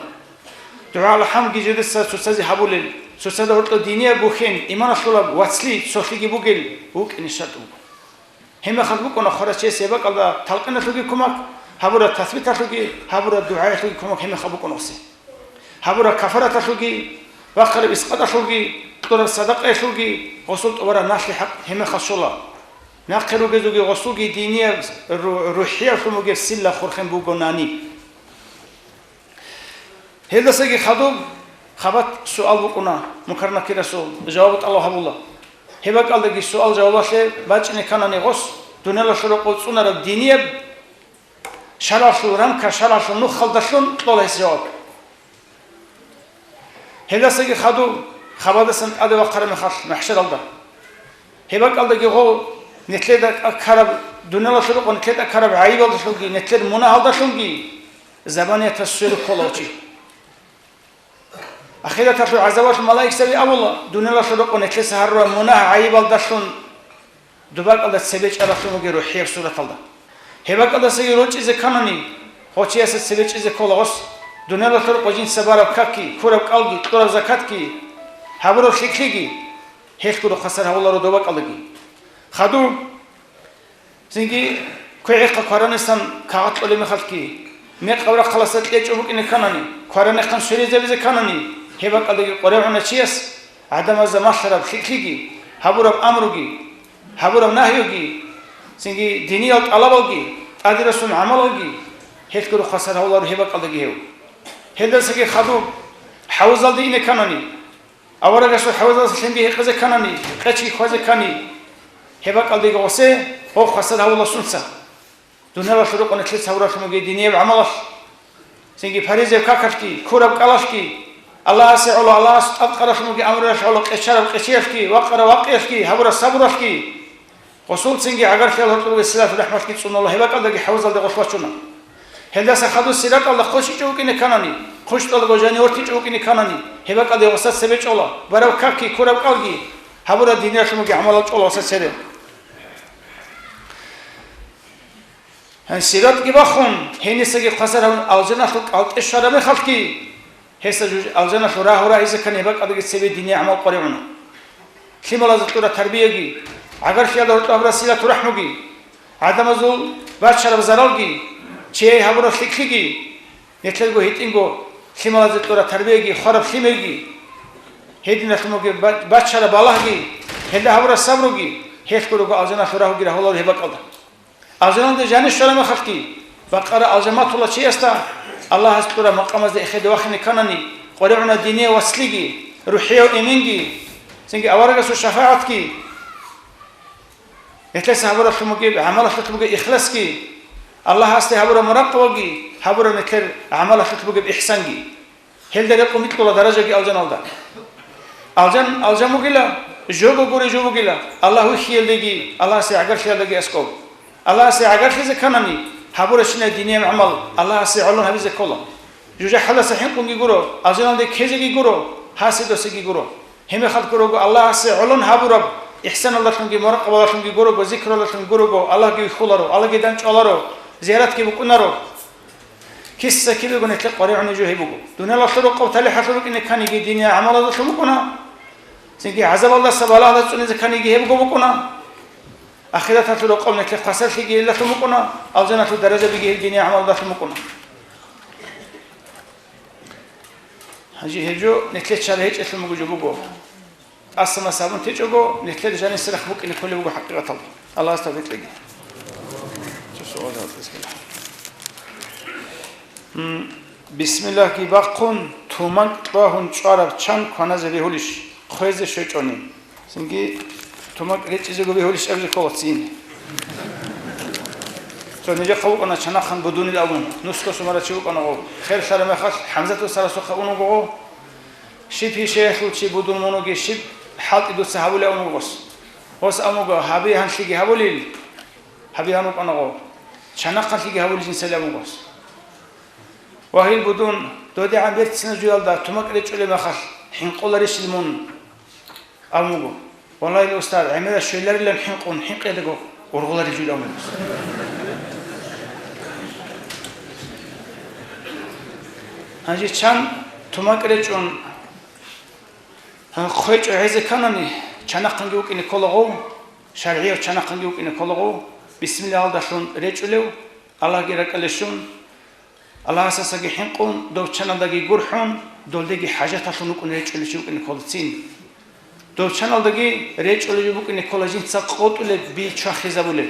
ДугӀа-алхӀамги жидеца цоцазе гьабулел, цоцазда гьоркьоб динияб бухьен, иманалъулаб вацлъи цолъиги бугел вукӀине шартӀ буго. Гьеб мехалъ букӀуна хварасчиясе гьеб бакӀалда талкъиналъулги кумак, гьабураб тасбиталъулги, гьабураб дугӀаялъулги кумак гьеб мехалъ букӀуна гъосе. Гьабураб кафараталъулги, бахъараб искъаталъулги, кьураб садакъаялъулги гъосул тӀубараб налъи хӀакъ гьеб мехалъ щола. Нахъе ругезулги гъосулги динияб ру-, рухӀиялъун бугеб силла хурхен бугонани. Гьелдасаги хадуб хабат суал букӀуна Мункар-Накирасул, жаваб тӀалаб гьабула. Гьеб бакӀалдаги суал-жавабалъе бачӀине кканани гъос, дуниялалъул рокъов цӀунараб динияб шаргӀалъул рамка, шаргӀалъул нухалдалъун кьола гьес жаваб. Гьелдасаги хадуб хабадасан тӀаде вахъараб мехалъ махӀшаралда. Гьеб бакӀалдаги гъов нилъеда ккараб, дуниялалъул рокъов нилъеда ккараб гӀайибалдалъунги, нилъер мунагьалдалъунги забаниятас сверухъ ккола чи. Ахираталъул гӀазабалъул малаикзаби абула, дуниялалъул рокъов нилъеца гьарураб мунагь-гӀайибалдалъун доб бакӀалда цебе чӀаралъун вугев рухӀияб сураталда. Гьеб бакӀалдасаги рорчӀизе кканани, гъов чиясда цебе чӀезе ккола гъос, дуниялалъул рокъов жинца бараб какги, ккураб кӀалги, кьураб закатги, гьабураб лъикӀлъиги, гьелъго рухъ хвасар гьавуларо доб бакӀалдаги. Хадуб, цинги квегӀихъа кваранисан кагъат кьолеб мехалъги, мекъаб рахъаласда кьечӀо букӀине кканани, кваранихъан сверизабизе кканани, гьеб бакӀалдаги къваригӀуна чияс гӀадамазда малъараб лъикӀлъиги, гьабураб амруги, гьабураб нагьюги, цинги диниял тӀалабалги, тӀаде росун гӀамалалги, гьелъго рухъ хвасар гьавуларо гьеб бакӀалдаги гьев. Гьелдасаги хадуб хӀавзалде ине кканани, аварагасул хӀавзалдаса лъимги гьекъезе кканани, къечги хьвазе ккани, гьеб бакӀалдаги гъосе гъов хвасар гьавула сунца? Дуниялалъул рокъов нилъеца гьавуралъун бугеб динияб гӀамалалъ, цинги паризаяб какалъги, ккураб кӀалалъги, Аллагьасе гӀоло, Аллагьасул тӀадкъаралъун бугеб амруялъ гӀоло къечараб къечиялъги, вакъараб вакъиялъги, гьабураб сабуралъги, Гъосул цинги гӀагарлъиялда гьоркьоб бугеб силату рахӀматги цӀунула, гьеб бакӀалдаги хӀавзалде гъос вачуна. Гьелдаса хадуб сираталда хъущичӀев вукӀине кканани, хъущтӀалдаго жанив вортичӀев вукӀине кканани, гьеб бакӀалде гъосда цебе чӀола, бараб какги, ккураб кӀалги, гьабураб диниялъул бугеб гӀамалал чӀола гъосда цере. Гьанже сиратги бахун, гьенисаги хвасар гьабун, алжаналъул кӀалтӀе щвараб мехалъги, гьесда жуж-, алжаналъул рагьу рагьизе ккани, гьеб бакӀалдаги цебе диниял гӀамал къваригӀуна. Лъималазе тӀура тарбияги, гӀагарлъиялда гьоркьоб гьабураб силату рахӀмуги, гӀадамазул бачараб заралги, чияе гьабураб лъикӀлъиги, нилъерго гьитӀинго лъималазе тӀура тарбияги, хвараб лъимерги, гьединалъун бугеб ба-, бачараб балагьги, гьелда гьабураб сабруги, гьелъго руго алжаналъул рагьуги рагьуларо гьеб бакӀалда. Алжаналде жанив щвараб мехалъги, бакъараб алжан батулев чиясда Аллагьас тӀураб макъамазда эхеде вахине кканани, къваригӀуна динияв вацлъиги, рухӀияв эменги, цинги аварагасул шафагӀатги, нилъеца гьабуралъун бугеб гӀамалалъулъ бугеб ихласги, Аллагьасде гьабураб муракъабаги, гьабураб нилъер гӀамалалъулъ бугеб ихсанги. Гьелда рекъон бикьула даражаги алжаналда. Алжан, алжан бугила, жого гуре жо бугила, Аллагь вихьиялдеги, Аллагьасе гӀагарлъиялдаги аскӀоб. Аллагьасе гӀагарлъизе кканани, гьабурабщинаб диниял гӀамал Аллагьасе гӀоло гьабизе ккола. ЖужахӀалдаса хӀинкъунги гуро, алжаналде ккезеги гуро, гьасидасеги гуро. Гьеб мехалъ гурого Аллагьасе гӀоло гьабураб ихсаналдалъунги муракъабаялдалъунги гурого, зикралдалъунги гурого, Аллагьги вихьуларо, Аллагьги дандчӀваларо, зияратги букӀунаро. Киса-кибего нилъер къваригӀунеб жо гьеб буго. Дуниялалъул рокъоб талихӀалъур рукӀине кканиги, диниял гӀамалалдалъун букӀуна. Цинги гӀазабалдаса балагьалда цӀунизе кканиги гьебго букӀуна. Ахираталъул рокъоб нилъер хвасарлъиги гьелдалъун букӀуна, алжаналъул даражабиги гьел диниял гӀамалалдалъун букӀуна. Гьанже гьеб жо нилъер чара гьечӀелъун буго жо буго. ТӀаса-маса гьабун течӀого, нилъер жаниса рахъ букӀине кколеб буго хӀакъикъаталда. Аллагьас тавфикъ кьеги. М, бисмиллагьги бахъун, туманкӀ кьвагьун чӀвараб чан кваназе бегьулищ, хъвезе щвечӀони? Цинги туманкӀ речӀчӀизего бегьулищ абизе ккола цин. Цо нижехъа вукӀана чанахъан будунил абун, нусго сумара чи вукӀана гъов. Херлъараб мехалъ ХӀамзатул сарасухъа ун вуго гъов. Щиб пишаялъул чи будун мунуги, щиб хӀалтӀи дуца гьабулев абун вуго гъос. Гъос абун вуго, гьабе гьанлъиги гьабулел, гьабе гьан вукӀана гъов. Чанахъанлъиги гьабулел жинцали абун вуго гъос. Вагьил будун, додегӀан берцинаб жоялда тумакӀ речӀчӀулеб мехалъ, хӀинкъуларищил мун? Абун буго, валлагьил, устар, гӀемерал щвеларилан хӀинкъун, хӀинкъиялдаго ургъуларижул абун буго. Гьанже чан тумакӀ речӀун, хъвечӀо гӀезе кканани, чанахъанги вукӀине ккола гъов, шаргӀияв чанахъанги вукӀине ккола гъов, бисмиллагьалдалъун речӀулев, Аллагьги ракӀалде щун, Аллагьасасаги хӀинкъун, дов чаналдаги гурхӀун, долдеги хӀажаталъун вукӀун речӀулев чи вукӀине ккола цин. Дов чаналдаги речӀулев букӀине ккола жинца къотӀулеб би чвахизабулеб.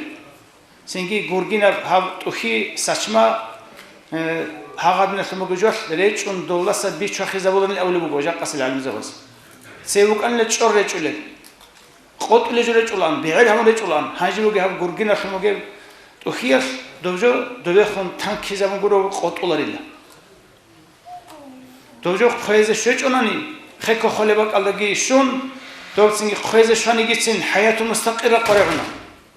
Цинги гургинаб гьаб тӀухьи, сачма, э, гьагъадиналъун бугеб жоялъ речӀун долдаса би чвахизабуларин абулеб буго жакъасел гӀалимзабаз. Цеве букӀанила чӀор речӀулеб. КъотӀулел жо речӀулаан, бегӀер гьабун речӀулаан, гьанже бугеб гьаб гургиналъун бугеб тӀухьиялъ дов жо довехун танкизабун гуро къотӀуларила. Дов жо хъвезе щвечӀонани, хехго холеб бакӀалдаги щун, дов цинги хъвезе щванигицин хӀаятул мустакъирра къваригӀуна.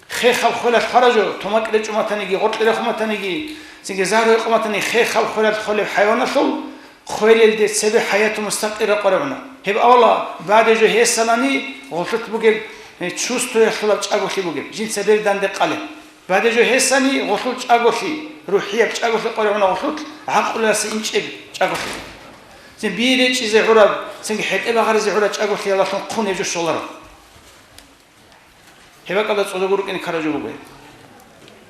Хехаб хвелалъ хвара жо, тумакӀ речӀун батаниги, гъоркье рехун батаниги, цинги загьру гьекъон батани, хехаб хвелалъ холеб хӀайваналъул хвелелде цебе хӀаяту мустакъирра къваригӀуна. Гьеб авала, баде жо гьесанани, гъолъулъ бугеб, э, чувствоялъулаб чӀаголъи бугеб, жинца бер данде къалеб. Баде жо гьесани, гъолъул чӀаголъи, рухӀияб чӀаголъи къваригӀуна гъолъулъ, гӀакълуялъа инчӀеб чӀаголъи. Цин би речӀчӀизе гӀураб, цинги хӀетӀе багъаризе гӀураб чӀаголъиялдалъун хъун гьеб жо щоларо. Гьеб бакӀалда цӀодоре рукӀине ккараб жо буго гьеб.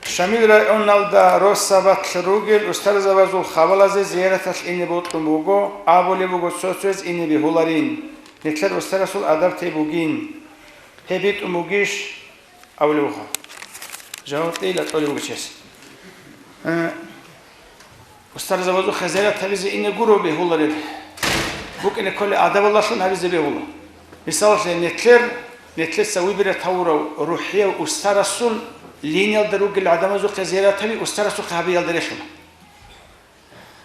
Шамил районалда росабалъ ругел устарзабазул хабалазе зияраталъ ине бокьун буго, абулеб буго цо-цояз ине бегьуларин, нилъер устарасул адаб тей бугин. Гьеб битӀун бугищ? Абулеб буго. Жаваб кьейила кьолеб бугев чияс. Э, Устарзабазухъе зиярат гьабизе ине гуро бегьулареб. БукӀине кколеб адабалдалъун гьабизе бегьула. Мисалалъе, нилъер, нилъеца выбирать гьавурав рухӀияв устарасул линиялда ругел гӀадамазухъе зиярат гьаби устарасухъе гьабиялда релълъуна.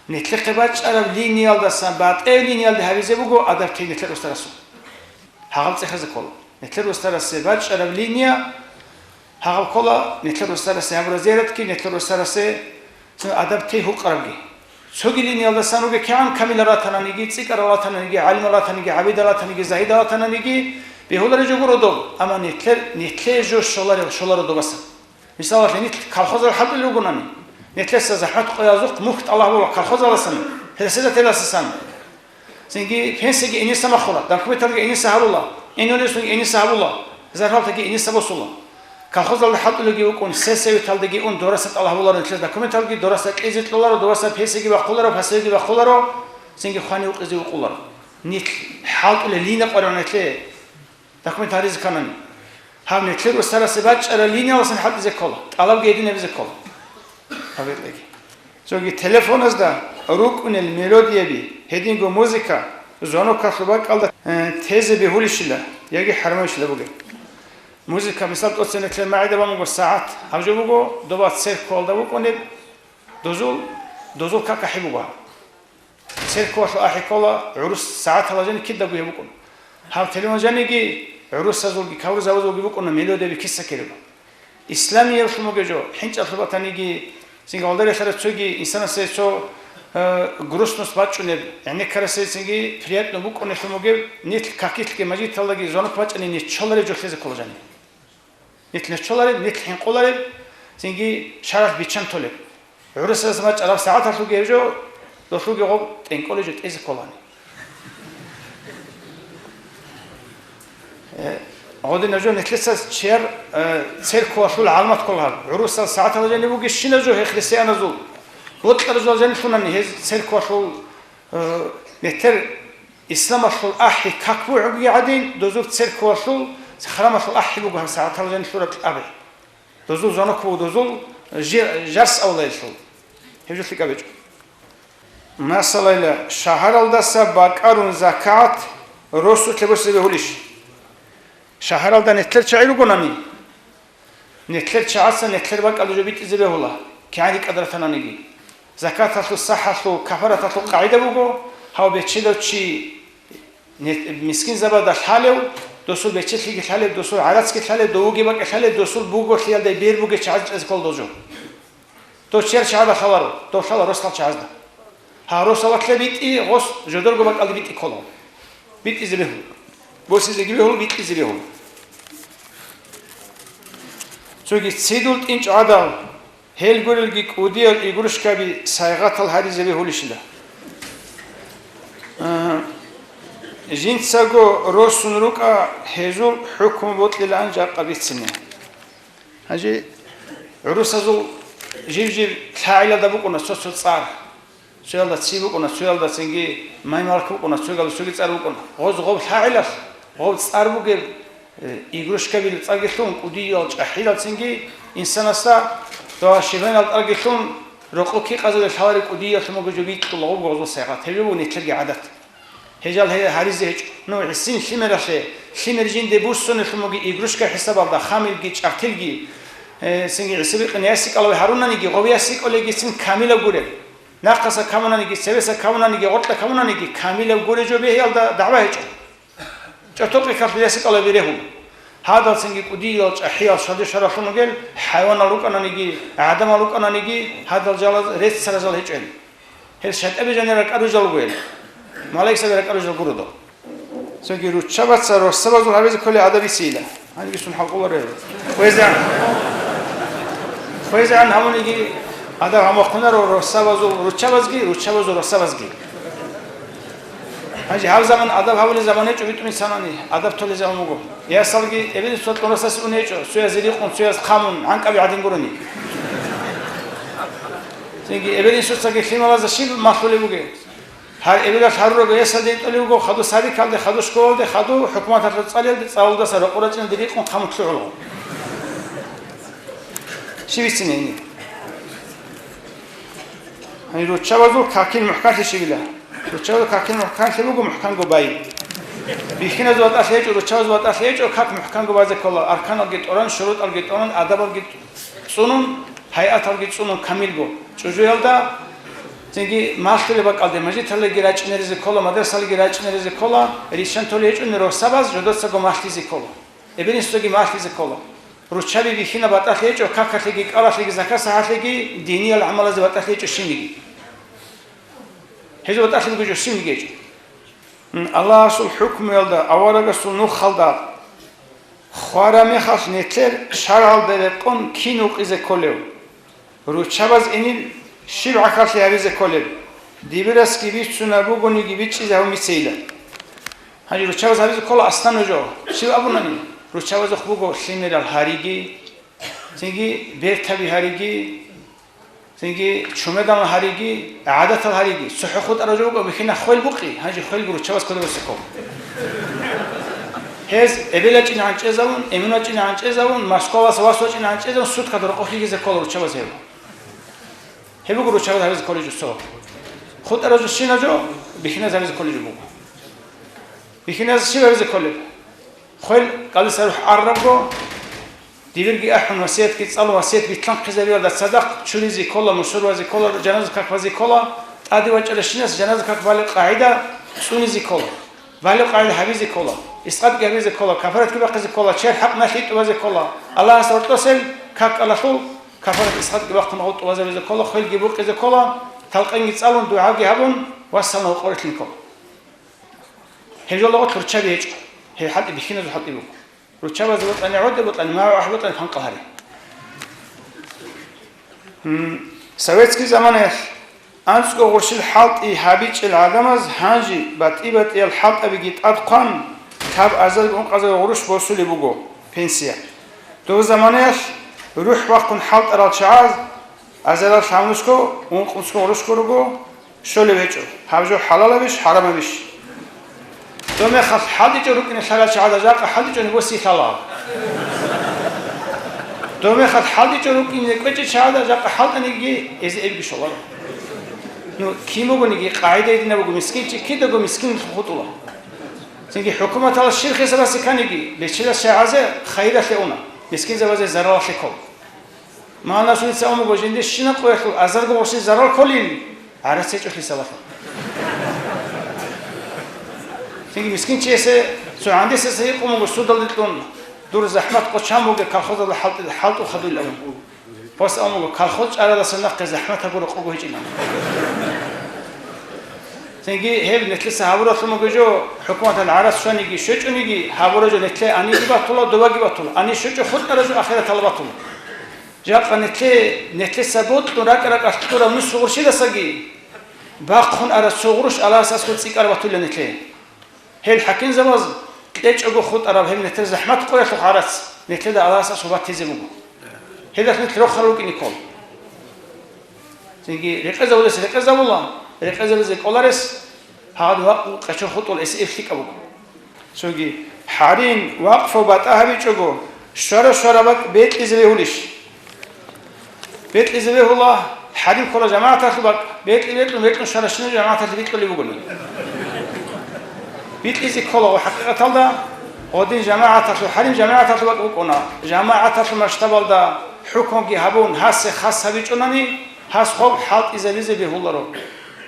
Нилъехъе бачӀараб линиялдасан батӀияб линиялде гьабизе буго адаб тей нилъер устарасул. Гьагъаб цӀехезе ккола. Нилъер устарасе бачӀараб линия, Гьагъаб ккола нилъер росарасе гьабураб зияратги, нилъер росарасе цо адаб тей гьукъарабги. Цоги линиялдасан ругел кигӀан камилал ратананиги, цӀикӀкӀарал ратананиги, гӀалимал ратаниги, гӀабидал ратаниги, загьидал ратананиги бегьулареб жо гуро доб, амма нилъер, нилъее жо щоларев, щоларо добасан. Мисалалъе, нилъ колхозалъ хӀалтӀулел ругонани, нилъеца захӀмат къоязухъ мухь тӀалаб гьабула колхозаласан, председателасасан. Цинги пенсияги гӀиниса бахъула, документалги гӀиниса гьабула, гӀинолесунги гӀиниса гьабула, зарплатаги гӀиниса босула. Колхозалда хӀалтӀулелги вукӀун, сельсоветалдаги ун дораса тӀалаб гьабуларо нилъер документалги, дораса кьезе кьоларо, дораса пенсияги бахъуларо, пасиялги бахъуларо, цинги хвани-укъизе вукӀуларо. Нилъ хӀалтӀулел линия къваригӀуна нилъее. Документ гьаризе кканани, гьаб нилъер росарасе бачӀараб линияласан хӀалтӀизе ккола, тӀалабги гьедин гьабизе ккола. Гьаб гьелъаги. Цоги телефоназда рукӀунел мелодияби, гьединго музыка, звонокалъул бакӀалда, э, тезе бегьулищила яги хӀарамавищила бугеб. Музыка, мисал, тӀоцебе нилъер магӀида бан буго сагӀат, гьаб жо буго, доба церквалда вукӀунеб, дозул, дозул какахӀи буго. Церквалъул ахӀи ккола гӀурус сагӀаталда жаниб кидаго гьеб букӀун. Гьаб телефон жаниги гӀурусазулги каврузабазулги букӀуна мелодияби киса ккелеб. Исламиялъул бугеб жо, хӀинчӀалъул батаниги, цинги гьалда релълъараб цоги инсанасе цо, э, грустность бачӀунеб, гӀенеккарасе цинги приятно букӀунелъул бугеб, нилъ какилъги мажгиталдаги звонок бачӀани нечолареб жо лъезе ккола жаниб. Нилъ нечолареб, нилъ хӀинкъулареб, цинги шаралъ биччан толеб. ГӀурусаз бачӀараб сагӀаталъулги гьеб жо, долъулги гъоб тӀенкӀолеб жо тӀезе кколани. Э, гъодинаб жо нилъеца чияр, э, церквалъул гӀаламат ккола гьаб. ГӀурусал сагӀаталда жаниб бугебщинаб жо гьеб христианазул, бокьараб жо жаниб лъунани гьез церквалъул Э, нилъер исламалъул ахӀи как бугеб гӀадин, дозул церквалъул, храмалъул ахӀи буго гьаб сагӀаталда жаниб лъураб кьабе. Дозул звонок буго, дозул жи-, жарс авлаялъул. Гьеб жо лъикӀаб гьечӀо. Масалайла, шагьаралдаса бакӀарун закагӀат росулъе босизе бегьулищ? Шагьаралда нилъер чагӀи ругонани, нилъер чагӀаца нилъер бакӀалда жо битӀизе бегьула, кигӀан рикӀкӀад ратананиги. Закаталъул, сахӀалъул, кафараталъул къагӀида буго, гьав бечедав чи не-, мискинзабазда лъалев, досул бечелъиги лъалев, досул гӀарацги лъалев, довуги бакӀи лъалев, досул буголъиялда бер бугел чагӀазе чӀезе ккола дов жо. Дов чияр чагӀазда лъаларо, дов лъала росдал чагӀазда. Гьа, росдал валъа битӀи, гъос жодорго бакӀалде битӀи ккола. БитӀизе бегьула. Босизеги бегьула, битӀизе бегьула. Цоги цидул тӀинчӀ гӀадал, гьел гурелги кӀудиял игрушкаби сайгъатал гьаризе бегьулищила? А, жинцаго росун рукӀа, гьезул хӀукму бокьилаан жакъа бицине. Гьанже гӀурусазул жив-жив лъагӀелалда букӀуна цо-цо цӀар. Цоялда ци букӀуна, цоялда цинги маймалк букӀуна, цоялда цоги цӀар букӀуна. Гъоз гъоб лъагӀелалъ, гъоб цӀар бугеб, э, игрушкабил цӀарги лъун, кӀудиял чӀахӀиял цинги инсанасда дова щибгьанал тӀарги лъун, рокъо кикъазулел лъалареб кӀудиялъун буго жо бикьула гъоб гъозул сайгъат. Гьеб буго нилъерги гӀадат. Гьежал гье-, гьаризе гьечӀо. Ну, гӀисин лъимералъе, лъимер жинде буссунелъун буго игрушка хӀисабалда, хамилги, чӀартилги, э, цинги гӀиса бикъин ясикӀалаве гьарунаниги, гъов ясикӀалайгицин камилав гуреб. Нахъаса камунаниги, цевеса камунаниги, гъоркьа камунаниги, камилав гуреб жо бегьиялда дагӀба гьечӀо. ЧӀотокъи калъул ясикӀалаби регьун. Гьадал цинги кӀудиял чӀахӀиял шалде-шаралъун ругел хӀайванал рукӀананиги, гӀадамал рукӀананиги, гьадал жалаз реццара жал гьечӀел. Гьел шайтӀаби жанир ракӀаружал гуел. Малаикзаби ракӀаружал гуродо. Цоги руччабаца росабазул гьабизе кколей адаб бицейила. Гьанибисун хӀалкъуларе. ХвезегӀан. ХвезегӀан гьавуниги адаб гьамахъунаро росабазул руччабазги, руччабазул росабазги. Гьанже гьаб заман адаб гьавулел заман гьечӀо битӀун инсанани, адаб толел заман буго. Ясалги эбел-инсуца кьурасасе ун гьечӀо, цояз рикъун, цояз хъамун, гӀанкӀаби гӀадин гурони. Цинги эбел-инсуцаги лъималазда щиб малъулеб бугеб? Гьар эбелалъ гьарураб ясалде ритӀулев вуго, хадув садикалде, хадув школалде, хадув хӀукуматалъул цӀалиялде, цӀалулдаса рокъор рачӀиналде рикъун хъамулъ гӀоло. Щиб бицине гьениб? Гьаниб руччабазул какил мухӀканлъи щибила? Руччабазул какил мухӀканлъи буго мухӀканго байб. Бихьиназул ватӀалъи гьечӀо, руччабазул ватӀалъи гьечӀо, как мухӀканго базе ккола, арканалги тӀуран, шурутӀалги тӀуран, адабалги цӀунун, гьайаталги цӀунун камилго. ЧӀужуялда цинги малъулеб бакӀалде, мажгиталги рачӀинеризе ккола, мадрасалги рачӀинеризе ккола, риччан толей гьечӀони росабаз жодоцаго малъизе ккола. Эбел-инсуцаги малъизе ккола. Руччаби бихьинаб батӀалъи гьечӀо, какалъеги, кӀалалъеги, закат-сахӀалъеги, диниял гӀамалазе батӀалъи гьечӀо щибниги. Гьезул батӀалъи бугеб жо щибниги гьечӀо. М, Аллагьасул хӀукмуялда, аварагасул нухалда хвара мехалъ нилъер шаргӀалда рекъон кин вукъизе кколев? Руччабаз инил щиб гӀахьаллъи гьабизе кколеб? Дибирасги бицунеб бугониги бичӀчӀизе гьабун бицейилан. Гьанже руччабаз гьабизе ккола аслан нужо. Щиб абунани? Руччабазухъ буго лъимерал гьариги, цинги бертаби гьариги, цинги чумедал гьариги, гӀадатал гьариги. ЦохӀо хутӀараб жо буго, бихьина хвел букъи, гьанже хвелги руччабаз кодобасе ккола. Гьез эбел вачӀинегӀан чӀезавун, эмен вачӀинегӀан чӀезавун, Москваласа вас вачӀинегӀан чӀезавун, суткада рокъов хьигизе ккола руччабаз гьев. Гьеб буго руччабаз гьабизе кколеб жо цо. ХутӀараб жо щинаб жо, бихьиназ гьабизе кколеб жо буго. Бихьиназ щиб гьабизе кколеб? Хвел кӀалдиса рухӀ арабго, дибирги ахӀун, васиятги цӀалун, васият битлъанхъизабиялда цадахъ чуризе ккола, мусурбазе ккола, жаназа как базе ккола, тӀаде вачӀаращинас жаназа как балеб къагӀида цӀунизе ккола, балеб къагӀида гьабизе ккола, искъатги гьабизе ккола, кафаратги бахъизе ккола, чияр хӀакъ налъи тӀубазе ккола, Аллагьасда гьоркьосел как кӀалалъул кафарат искъатги бахъун гъов тӀубазабизе ккола, хвелги букъизе ккола, талкъинги цӀалун, дугӀаги гьабун, вассалам гьукъорилъин ккола. Гьеб жолда гъорлъ руччаби гьечӀо, гьеб хӀалтӀи бихьиназул хӀалтӀи буго. Руччабазе бутӀани гӀодоб бутӀани, магӀу ахӀи бутӀани, панкъал гьаре. М, советский заманаялъ анцӀго гъурщил хӀалтӀи гьабичӀел гӀадамаз гьанже батӀи-батӀиял хӀалтӀабиги тӀад хъван, таб азарго ункъазарго гъурущ босулеб буго пенсия. Дов заманаялъ рухӀ бахъун хӀалтӀарал чагӀаз азарал лъабнусго, ункънусго гъурущго руго, щолеб гьечӀо, гьаб жо хӀалалабищ, хӀарамабищ? Дов мехалъ хӀалтӀичӀо рукӀине лъарал чагӀазда жакъа хӀалтӀичӀони боси лъала. Дов мехалъ хӀалтӀичӀо рукӀине кӀвечӀел чагӀазда жакъа хӀалтӀаниги эзе эбги щоларо. Ну, кин бугониги, къагӀида гьединаб буго, мискинчи кидаго мискинлъун хутӀула. Цинги хӀукуматалъ щиб хӀисабалъе кканиги, бечелас чагӀазе хайиралъе уна, мискинзабазе заралалъе ккола. Магьанасулица абун буго, жиндир щинаб къоялъул азарго гъурщи зарал кколин, гӀарац гьечӀолъи салаха. Цинги мискинчиясе цо гӀандисасе гьикъун буго судалде кьун, дур захӀмат къочан бугеб колхозалда хӀалтӀи-, хӀалтӀухъа дуйилан. Бос абун буго, колхоз чӀарадаса нахъе захӀмат гьабураб къого гьечӀилан. Цинги гьеб нилъеца гьабуралъун буго жо, хӀукуматалъ гӀарац щваниги щвечӀониги, гьабураб жо нилъее аниги батула, добаги батула, ани щвечӀо хутӀараб жо ахираталда батула. Жакъа нилъе-, нилъеца бокьун ракӀа-ракӀалъ кьураб нусу гъурщидасаги бахъун араб цо гъурущ Аллагьас аскӀоб цӀикӀкӀараб батула нилъее. Гьел хӀакимзабаз кьечӀого хутӀараб гьеб нилъер захӀмат къоялъухъ гӀарац, нилъеда Аллагьас аскӀоб батизе буго. Гьелдалъ нилъ рохарал рукӀине ккола. Цинги рекъезабулес рекъезабула, рекъезабизе кӀоларес гьагъад вакъу къечо хутӀул эс эб лъикӀаб буго. Цоги, хӀарим, вакъфу батӀа гьабичӀого, щвара-щвара бакӀ бекьизе бегьулищ? Бекьизе бегьула, хӀарим ккола жамагӀаталъул бакӀ, бекьи-бекьун, бекьун щваращинаб жамагӀаталъе бикьулеб бугони. Бикьизе ккола гъо хӀакъикъаталда, гъодин жамагӀаталъул, хӀарим жамагӀаталъул бакӀ букӀуна, жамагӀаталъул масштабалда хӀукмуги гьабун, гьасе хас гьабичӀунани, гьас гъоб хӀалтӀизабизе бегьуларо,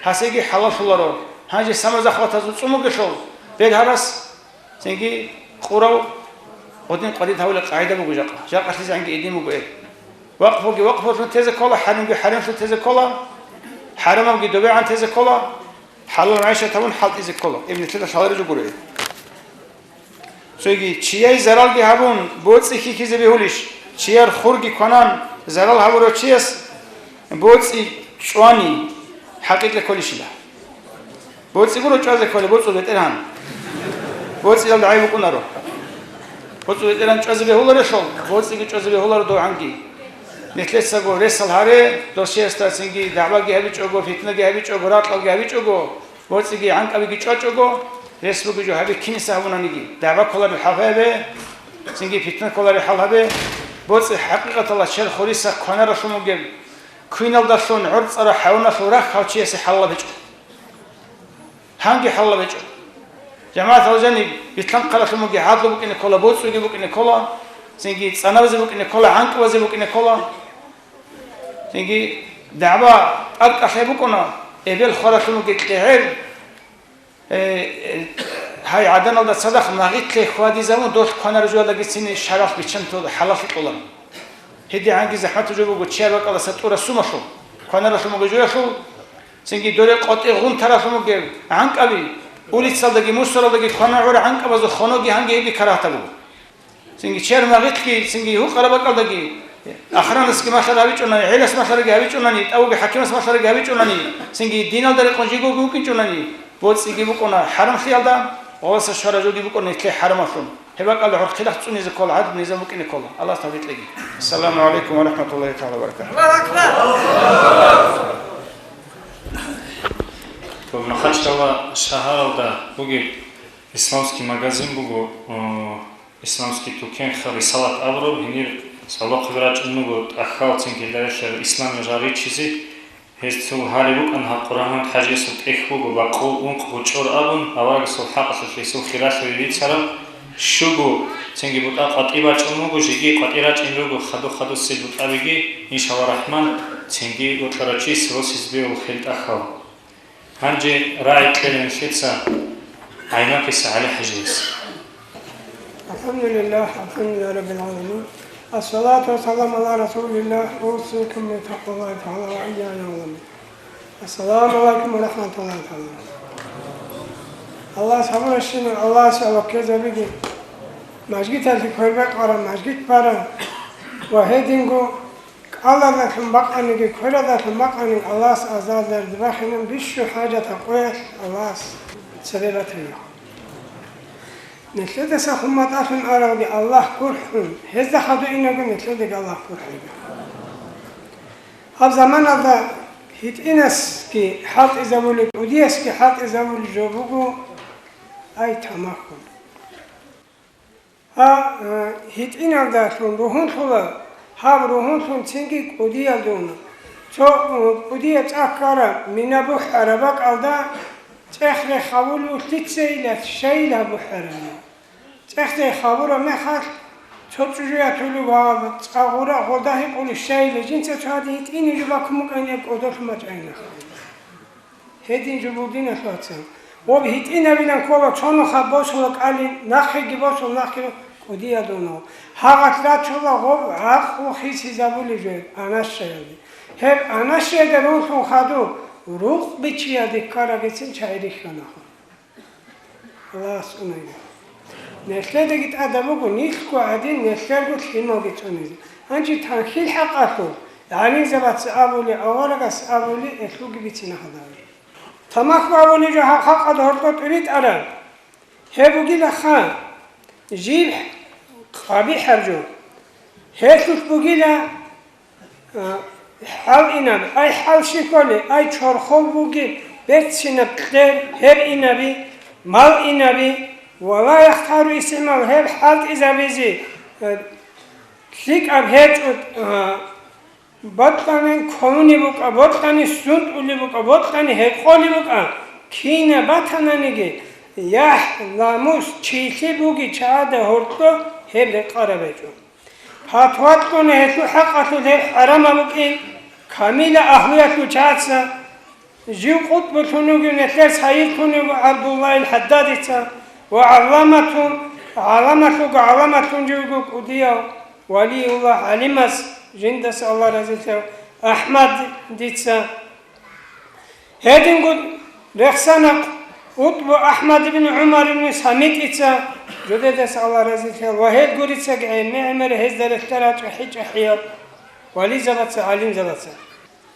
гьасеги хӀалаллъуларо. Гьанже самозахватазул цӀун бугелъул, бергьарас Цинги къурав гъодин къварид гьавулеб къагӀида буго жакъа. ЖакъалъизегӀанги гьедин буго гьеб. Вакъфуги вакъфулъун тезе ккола, хӀаримги хӀаримлъун тезе ккола, хӀарамабги добегӀан тезе ккола, хӀалал магӀишат гьабун хӀалтӀизе ккола. Гьеб нилъеда лъалареб жо гуро гьеб. Цоги, чияй заралги гьабун, боцӀи хьихьизе бегьулищ? Чияр хурги кванан, зарал гьабурав чияс боцӀи чӀвани хӀакъикъа кколищила? БоцӀи гуро чӀвазе кколеб, боцӀул бетӀергьан. БоцӀиялда гӀайиб букӀунаро. БоцӀул бетӀергьан чӀвазе бегьуларелъул, боцӀиги чӀвазе бегьуларо дов гьанги. Нилъецаго ресал гьаре, дов чиясда цинги дагӀбаги гьабичӀого, фитнаги гьабичӀого, ракьалги гьабичӀого, боцӀиги гӀанкӀабиги чӀвачӀого, рес бугеб жо гьабе киниса гьабунаниги, дагӀба кколареб хӀал гьабе, цинги питна кколареб хӀал гьабе, боцӀи хӀакъикъаталда чияр хуриса кванаралъун бугеб, квиналдалъун гӀорцӀарав хӀайваналъул рахь гьав чиясе хӀалалаб гьечӀо. Гьанги хӀалалаб гьечӀо. ЖамагӀатал жаниб битлъанхъаралъун бугеб гӀадлу букӀине ккола, боцӀиги букӀине ккола, цинги цӀанабазе букӀине ккола, гӀанкӀабазе букӀине ккола. Цинги дагӀба тӀадкӀалъе букӀуна, эбел хваралъун бугеб кьегӀер, э, э, Гьай, гӀаданалда цадахъ магъитлъи хьвадизабун, долъ кванараб жоялдагицин шаргӀалъ биччанлъул хӀалаллъи кьоларо. ГьедигӀанги захӀматаб жо буго чияр бакӀалдаса тӀураб сумалъул, кванаравлъун буго жоялъул, цинги доре къватӀи гъунтаравлъун бугеб гӀанкӀаби, улицалдаги мусоралдаги квана гӀура гӀанкӀабазул хоноги гьанги гьебги карагьатаб буго. Цинги чияр магъитлъи, цинги гьукъараб бакӀалдаги, ахранасги малъараб гьабичӀунани, гӀелас малъараги гьабичӀунани, тӀавуги хӀакимас малъараги гьабичӀунани, цинги диналда рекъон жиго вукӀинчӀунани, боцӀиги букӀуна хӀарамлъиялда, гъолоса щвараб жоги букӀуна нилъее хӀарамалъун. Гьеб бакӀалда гӀурхъилахъ цӀунизе ккола, гӀадлу низам букӀине ккола. Аллагьас тавфикъ кьеги. Ассаламу гӀалайкум ва рахӀматуллагьи тагӀала ва баракатугьу. Махачкала шагьаралда бугеб исламский магазин буго, о, исламский тукенха Рисалат абураб, гьенир цӀалухъе рачӀун руго тӀахьал цинги гьелда релълъарал исламиял жал ричизе. Гьез цо гьариб букӀана гьаб Къурагьмад ХӀажиясул тӀехь буго, бакъул ункъ гъучӀор абун, аварагасул хӀакъалъулъ гьесул хиралъаби бицараб, щуго цинги бутӀа къватӀи бачӀун буго, жеги къватӀи рачӀин руго, хаду-хадусел бутӀабиги, иншалла рахман, цинги бутӀарав чияс росизе бегьула хӀел тӀахьал. Гьанже рагӀи кьела нилъеца ГӀаймакиса ГӀали-ХӀажияс. الحمد لله، الحمد لله رب العالمين. الصلاة والسلام على رسول الله، أوصيكم بتقوى الله تعالى وإياي أولا. السلام عليكم ورحمة الله تعالى. Аллагьас гьабурабщинаб Аллагьасе ваккезабиги, мажгиталъе квербакъараб, мажгит бараб ва гьединго кӀалалдалъун бакъаниги, квералдалъун бакъаниги Аллагьас азарда бахинаб, бищун хӀажатаб къоялъ Аллагьас цебе батана. Нилъедаса хӀурматалъун аралги Аллагь гурхӀун, гьезда хадур инаго нилъедаги Аллагь гурхӀиги. Гьаб заманалда гьитӀинасги хӀалтӀизабулеб, кӀудиясги хӀалтӀизабулеб жо буго, ай, тамаху. Гьа, э, гьитӀиналдалъун ругьунлъула, гьаб ругьунлъун цинги кӀудиялда уна. Цо, э, кӀудияв цӀа ккараб, мина бухӀараб бакӀалда цӀех-рех гьавулев лъицайилан щайила бухӀараб. ЦӀех-рех гьавураб мехалъ, цо чӀужу ятулев ва цӀа гъура гъолда гьикъулев щайила, жинца цо гьадин гьитӀинаб жо бакун букӀанин, гьеб кӀодолъун бачӀайилан. Гьедин жо бугин, вацал. Гьоб гьитӀинабилан ккола, цо нухалъ босула кӀалин, нахъеги босула, нахъеги кӀудиялда уна. Гьагъалъ рачула гьоб гӀакълу хисизабулеб жо, анашаялде. Гьеб анашаялда рулъун хадур, рукъ бичиялде ккарабицин чагӀи рихьана. Аллагьас цӀунаги. Нилъедаги тӀадаб буго нилъго гӀадин нилъерго лъималги цӀунизе. Гьанже танхил хӀакъалъулъ, гӀалимзабаца абули, аварагас абули, гьелъулги бицине гьадаб. Тамаху абуни жо гьаб халкъалда гьоркьоб тӀибитӀараб. Гьеб бугилаха жиб къабихӀаб жо. Гьелъулъ бугила, а, хӀал инаб, ай, хӀал щиколи, ай, чорхол буги, берцинаб кьер, гьеб инаби, мал инаби, ва ла яхтару истигӀмал, гьеб хӀалтӀизабизе, а, лъикӀаб гьечӀо, а, бокьани кколунеб букӀа, бокьани сунтӀулеб букӀа, бокьани гьекъолеб букӀа, кинаб батананиги, яхӀ, намус, чилъи буги чагӀада гьоркьо гьеб рекъараб гьечӀо. Патва кьуна гьелъул хӀакъалъулъ гьеб хӀарамаб букӀин, камила агьлуялъул чагӀаца, жив къутӀбулъун вугев, нилъер сайидлъун вуго ГӀабдуллагьил ХӀаддадица ва гӀалламатун, гӀалламалъулго гӀалламатлъун жив вуго кӀудияв Валиуллагь ГӀалимас, жиндаса Аллагь разилъаяв, АхӀмадица. Гьединго рехсана КъутӀбу АхӀмад ибн ГӀумар ибн СамитӀица, жидедаса Аллагь разилъаяв, ва гьел гурицаги гӀемер-гӀемер гьезда релълъарал чӀахӀи-чӀахӀиял вализабаца, гӀалимзабаца.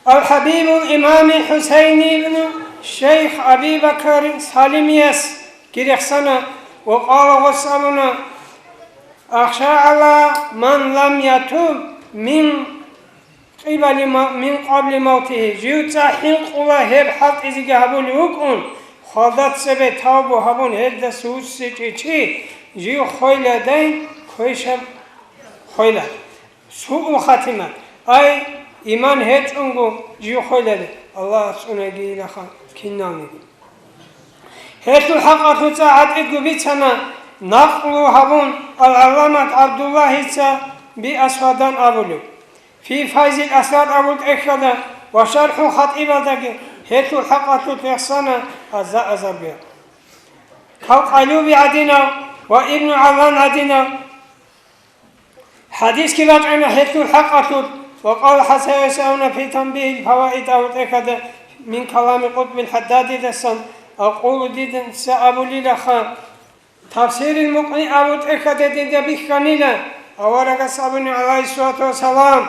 Ал-ХӀабибул имами ХӀусайни ибн Шейх Аби Бакр Салимиясги рехсана ва къала гъос абуна: «Ахша гӀала ман лам ятуб мин къибали ма-, мин къабли мавтигьи». Жив цӀа хӀинкъула гьеб хӀалтӀизеги гьабулев вукӀун, хвалда цебе тавбу гьабун, гьелдаса вуссичӀев чи жив хвейладай, квешаб хвела. Суул хатимат, ай, иман гьечӀунго жив хвеларе, Аллагьас цӀунаги илаха киналниги. Гьелъул хӀакъалъулъ цӀа гӀатӀидго бицана, накълу гьабун, ал-гӀалламат ГӀабдуллагьица би Асвадан абулев. Фи Файзил Асад абул тӀехьалда ва ШархӀул ХатӀибалдаги гьелъул хӀакъалъулъ рехсана аза-азарго. Гьав Къалуби гӀадинав ва Ибну ГӀаллан гӀадинав хӀадисги бачӀана гьелъул хӀакъалъулъ, ва къала ХӀасан гьесауна фи танбихьил фаваид абу тӀехьада мин калами Къутбил ХӀаддадидасан, акъулу дица абулилаха, Тафсирил Мукъни абу тӀехьада дида бихьанила, аварагас абуни, гӀалайгьиссалату вассалам: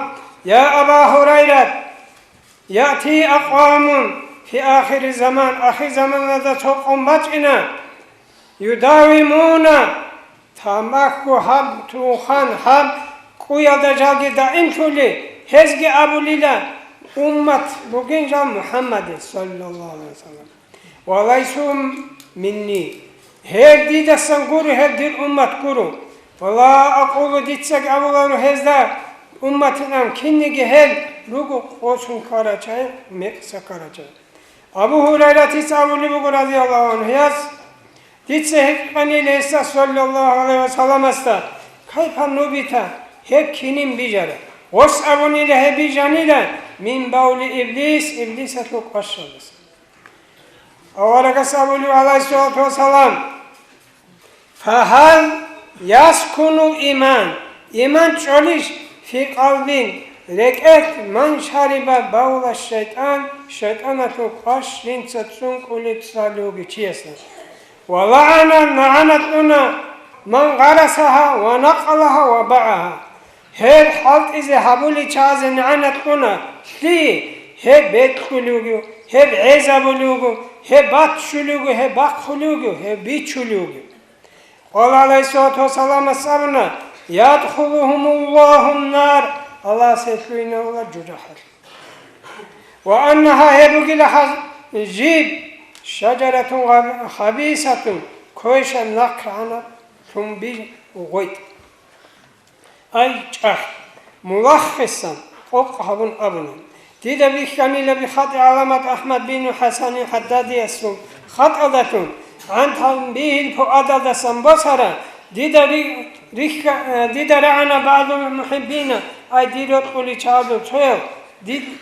«Я Аба Гьурайрат, яти акъвамун фи ахири заман, ахир заманалда цо къом бачӀина, юдавимуна, тамаху гьаб, тухан гьаб кӀуялда жалги даимлъули, гьезги абулила, уммат бугин жал МухӀаммадил, саллаллагьу гӀалайгьи вассалам». «Ва лайсу минни». Гьеб дидасан гуро, гьеб дир уммат гуро. «Ва ла акъулу», дицаги абуларо гьезда, умматилан кинниги гьел руго къосун ккарачай, мекъса ккарачай. Абу Гьурайратица абулеб буго, разияллагьу гӀангьу, гьияс, дица гьикъанила гьесда, саллаллагьу гӀалайгьи вассаламасда: «Кайфа нубита, гьеб кинин бижара?» Гъос абунила гьеб бижанила: «Мин бавли иблис, иблисалъул квашалдаса». Аварагас абулев, гӀалайгьиссалату вассалам: «Фагьал яскунул иман, иман чӀолищ фи къалбин, рекӀелъ, ман шариба бавла шайтӀан, шайтӀаналъул кваш жинца цӀункӀулеб цӀалуги чиясда? Ва лагӀана, нагӀана кьуна, ман гъарасагьа ва накъалагьа ва багӀагьа». Гьеб хӀалтӀизе гьабуличазе нагӀана кьуна, лъи, гьеб бекьулев вуго, гьеб гӀезабулев вуго, гьеб баччулев вуго, гьеб бахъулев вуго, гьеб бичулев вуго. Къала гӀалайгьиссалату вассаламас абуна: «Ядхулухумуллагьун нар», Аллагьас гьел лъугьинавула жужахӀалъ. «Ва аннагьа», гьеб бугила хаз-, жиб, «шажаратун гъаб-, хабисатун», квешаб, нахърагӀанаб, лъумби, гъветӀ. Ай, чӀахӀ! Мулаххисан къокъ гьабун абуна: «Дида бихьанила бихатӀи гӀаламат Ахмад бину ХӀасанил ХӀаддадиясул хатӀалдалъун, гӀан танбихьил фуадалдасан босара, дида ри-, рихьа-, э, дида рагӀана багӀдул мухӀиббина, ай, дир рокьуличаздул цояв, дид-,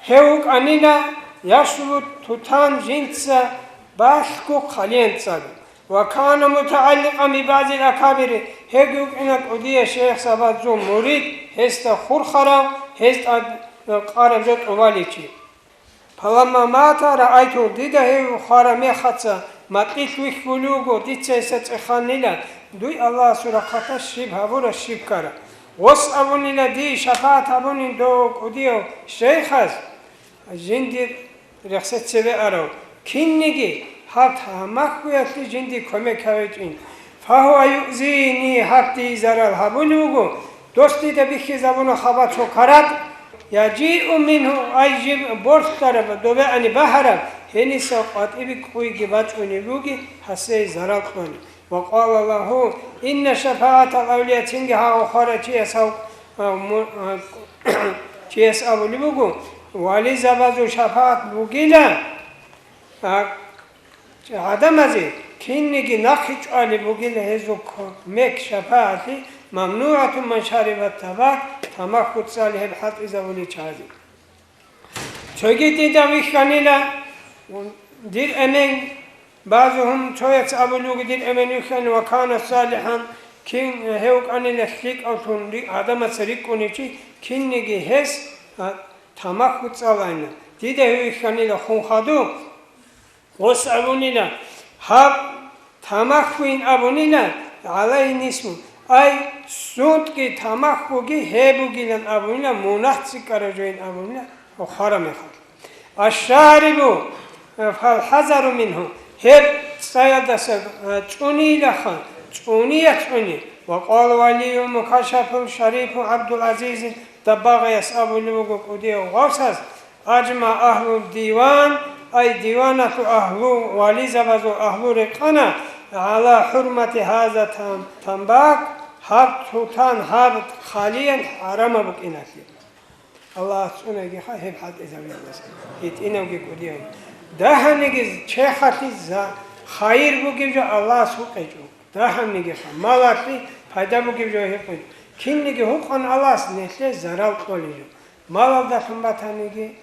гьев вукӀанила яшву тутан жинца балъго хъалиян цӀалун. Ва кана мутагӀалликъан бибагӀзил акабири, гьев вукӀина кӀудияв шейхзабазул мурид, гьесда хурхарав, гьез тӀад-, къараб жо тӀубаличи. Фаламма мата раайту, дида гьев хвара мехаца, макьилъ вихьулев вуго, дица гьесда цӀеханила, дуй Аллагьасул рахъалъа щиб гьабура, щиб ккара. Гъос абунила дие шапагӀат гьабунин дов кӀудияв шейхас, жиндир рехсезе цеве арав кинниги гьаб тамахуялъе жиндие кумек гьавичӀин. Фагьува юъзини, гьаб дие зарал гьабулев вуго, дос дида бихьизабуна хабар цо карад, яжиу мингьу, ай, жиб борхьараб, добе ани багьараб, гьениса къватӀибе кӀуйги бачӀунеб буги, гьасие зарал кьуни. Ва къала лагьу, инна шафагӀатал авлия, цинги гьав хварав чияс гьав, а, му-, а, чияс абулеб буго, вализабазул шафагӀат бугила, а, гӀадамазе кинниги нахъе чӀвалеб бугила гьезул кумек, шафагӀатлъи, мамнугӀатун ман шариба табак, тамаху цӀали гьеб хӀалтӀизабулел чагӀазе. Цоги дида вихьанила, дир эмен, базугьун цояц абулуги, дир эмен вихьанила, ва кана салихӀан, кин гьев вукӀанила лъикӀавлъун ри-, гӀадамаца рикӀкӀуничи, кинниги гьес, а, тамаху цӀалайна. Дида гьев вихьанила хун хадуб, гъос абунила, гьаб тамахуйин абунила, гӀалайгьи нисфун, ай, сунтӀги тамахуги гьеб бугилан абунила, мунагь цӀикӀкӀараб жоин абунила, хвара мехалъ. Аш-шарибу, фалхӀазару мингьу, гьеб цӀаялдаса, а, цӀунилаха, цӀуния цӀуни. Ва къала валиюл мукашшафул шарифу ГӀабдул-ГӀазиз Даббагъияс абулеб буго кӀудияв гъавсаз, Ажма агьлул диван, ай, диваналъул агьлу, вализабазул агьлу рекъана, гӀала хӀурмати гьаза там-, тамбак, гьаб тутан, гьаб хъалиян хӀарамаб букӀиналъе. Аллагьас цӀунагиха гьеб хӀалтӀизабиялдаса, гьитӀинавги кӀудияв. Дагьабниги чехалъи за-, хайир бугеб жо Аллагьас гьукъичӀо. Дагьабнигиха, малалъе пайда бугеб жо гьукъичӀо. Кинниги гьукъан Аллагьас нилъее зарал кьолеб жо. Малалдалъун батаниги,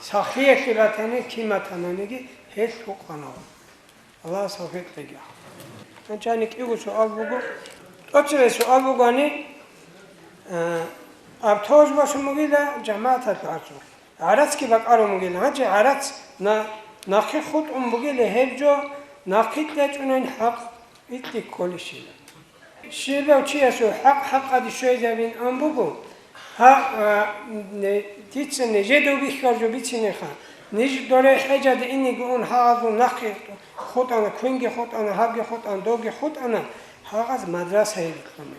сахлъиялъе батани, кин батананиги, гьелъ гьукъанав. Аллагьас тавфикъ кьеги. Гьанчани кӀиго суал буго. ТӀоцебе суал бугони, а, автобус босун бугила, жамагӀаталъул гӀарцул. ГӀарацги бакӀарун бугила. Гьанчи гӀарац на-, нахъе хутӀун бугила, гьеб жо нахъе кьечӀунани хӀакъ итӀлъи кколищила. Щибав чиясул хӀакъ хӀакъаде щвезабин ан буго. Гьа, а, не-, дица нижеда бихьараб жо бицинеха. Ниж доре хӀежаде инеги ун гьагъазул нахъе хутӀана, квенги хутӀана, гьабги хутӀана, довги хутӀана, гьагъаз мадрасае рикьуна.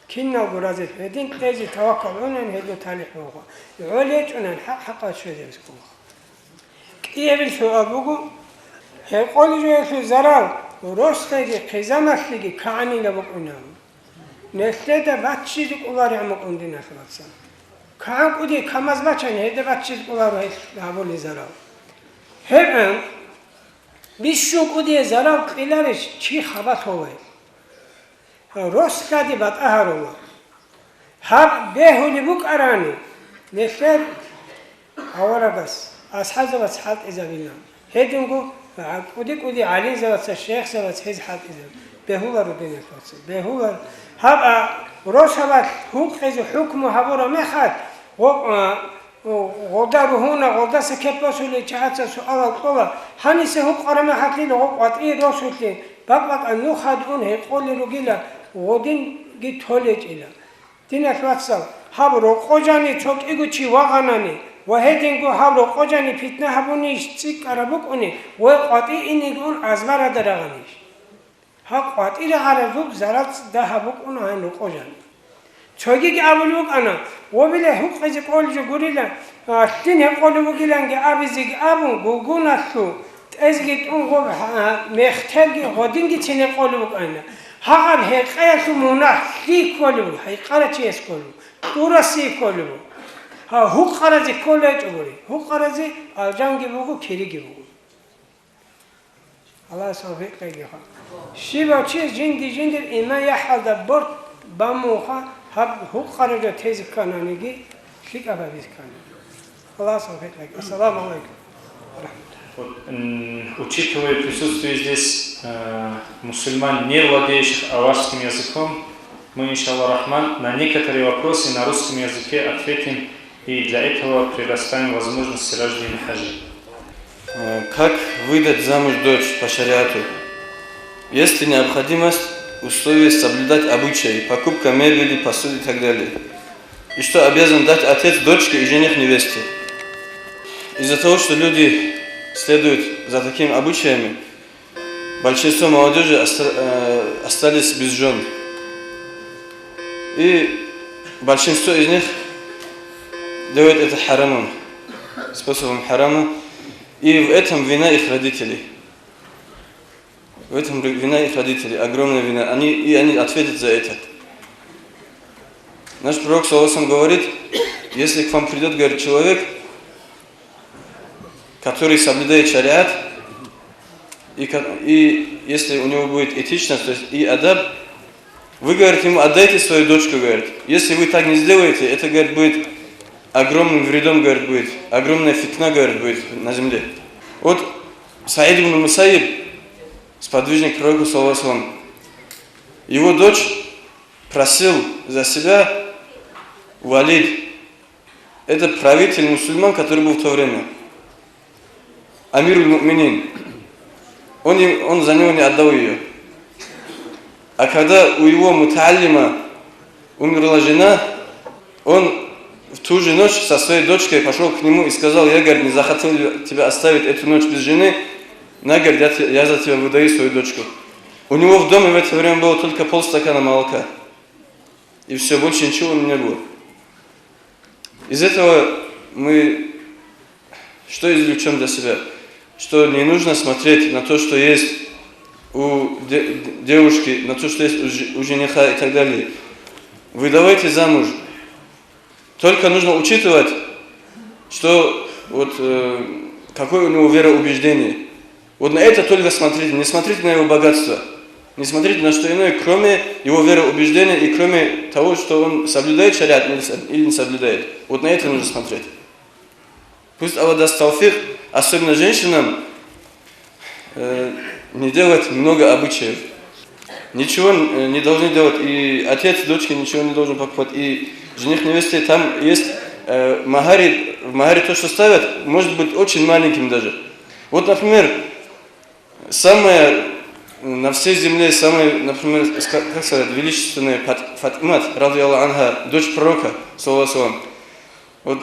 Киналго разилъ гьедин кьезе таваккал гьунан гьелъул талихӀ буго. ГӀоле гьечӀунан хӀакъ хӀакъаде щвезабизе ккола. КӀиабил суал буго, гьекъолеб жоялъул зарал росдаги хъизамалъиги кагӀанила букӀунеб. Нилъеда баччизе кӀолареб гӀумру кӀун, диналъул вацал. КагӀан кӀуди камаз бачани, гьелда баччизе кӀоларо гьелъ гьабулел зарал. Гьеб гӀан, бищун кӀудие зарал кьеларищ чи хабалъ гьолай? Росдаги батӀа гьарула. Гьаб бегьулеб букӀарани, нилъер аварагас, асхӀабзабац хӀалтӀизабилан. Гьединго кӀуди-кӀуди гӀалимзабаца, шейхзабац гьез хӀалтӀизаб. Бегьуларо, диналъул вацал, бегьуларо. Гьаб, а, росабалъ гьукъизе хӀукму гьабураб мехалъ, гъо-, а, Гъолда ругьуна, гъолдаса кеп босулел чагӀаца суалал кьола, гьаниса гьукъараб мехалъила гъо къватӀие росулъе, бакӀ-бакӀан нухалде ун гьекъолел ругила, гъодинги толечӀила. Диналъ вацал, гьаб рокъо жани цо кӀиго чи вагъанани ва гьединго гьаб рокъо жани питна гьабунищ цӀикӀкӀараб букӀуни ва къватӀие инеги ун азбаралда рагъанищ? Гьаб къватӀире гӀаразул зарал цӀидагьаб букӀуна гьаниб рокъо жани. Цогиги абулеб букӀана, гъобиле гьукъизе кӀолеб жо гурила, а, лъим гьекъолеб бугиланги абизеги абун, гугуналъул тӀезеги тӀун гъоб, а, мехтелги гъодингицин гьекъолеб букӀана. Гьагъаб гьекъеялъул мунагь лъие кколеб буго? Гьекъарав чиясе кколеб буго, кьурасе кколеб буго. Гьа, гьукъаразе кколечӀогури, гьукъаразе алжанги буго, кириги буго. Аллагьас тавфикъ кьегиха. Щибав чи жинди-жиндир иман яхӀалда борт бамунха, гьаб гьукъараб жо тезе ккананиги, лъикӀаб гьабизе ккани. Аллагьас тавфикъ кьеги. Ассаламу гӀалайкум ва рахӀматуллагь. Вот, м, учитывая присутствие здесь, э, мусульман, не владеющих аварским языком, мы, иншаллах рахман, на некоторые вопросы на русском языке ответим и для этого предоставим возможность Сираждину Хаджи. Э, как выдать замуж дочь по шариату? Есть ли необходимость условия соблюдать обычаи, покупка мебели, посуды и так далее? И что обязан дать отец дочке и жених невесте? Из-за того, что люди следуют за такими обычаями, большинство молодежи оста-, э, остались без жен. И большинство из них делает это харамом, способом харама. И в этом вина их родителей. В этом вина их родителей, огромная вина. Они, и они ответят за это. Наш пророк, саллаллаху алейхи ва саллям, говорит: если к вам придет, говорит, человек, который соблюдает шариат, и, ка-, и если у него будет этичность, то есть и адаб, вы, говорит, ему отдайте свою дочку, говорит. Если вы так не сделаете, это, говорит, будет огромным вредом, говорит, будет, огромная фитна, говорит, будет на земле. Вот Саид ибн Мусайиб, сподвижник пророка, саллаллаху алейхи ва саллям, его дочь просил за себя Валид. Это правитель мусульман, который был в то время. Амируль Му'минин. Он, им- он за него не отдал ее. А когда у его мутааллима умерла жена, он в ту же ночь со своей дочкой пошел к нему и сказал: «Я, говорит, не захотел тебя оставить эту ночь без жены. На, говорит, я, те- я за тебя выдаю свою дочку». У него в доме в это время было только полстакана молока. И все, больше ничего у него не было. Из этого мы что извлечем для себя? Что не нужно смотреть на то, что есть у де- девушки, на то, что есть у ж- у жениха и так далее. Выдавайте замуж. Только нужно учитывать, что вот, э, какое у него вероубеждение. Вот на это только смотрите, не смотрите на его богатство, не смотрите на что иное, кроме его вероубеждения и кроме того, что он соблюдает шариат или со- или не соблюдает. Вот на это нужно смотреть. Пусть Аллах даст тауфик, особенно женщинам, э, Не делать много обычаев. Ничего э, не должны делать, и отец дочке ничего не должен покупать, и жених невесте. Там есть э, магари, в магаре то, что ставят, может быть очень маленьким даже. Вот, например, самая на всей земле, самая, например, ска- как сказать, величественная Фат- Фатимат, радиаллаху анха, дочь пророка, саллаллаху алейхи ва саллям. Вот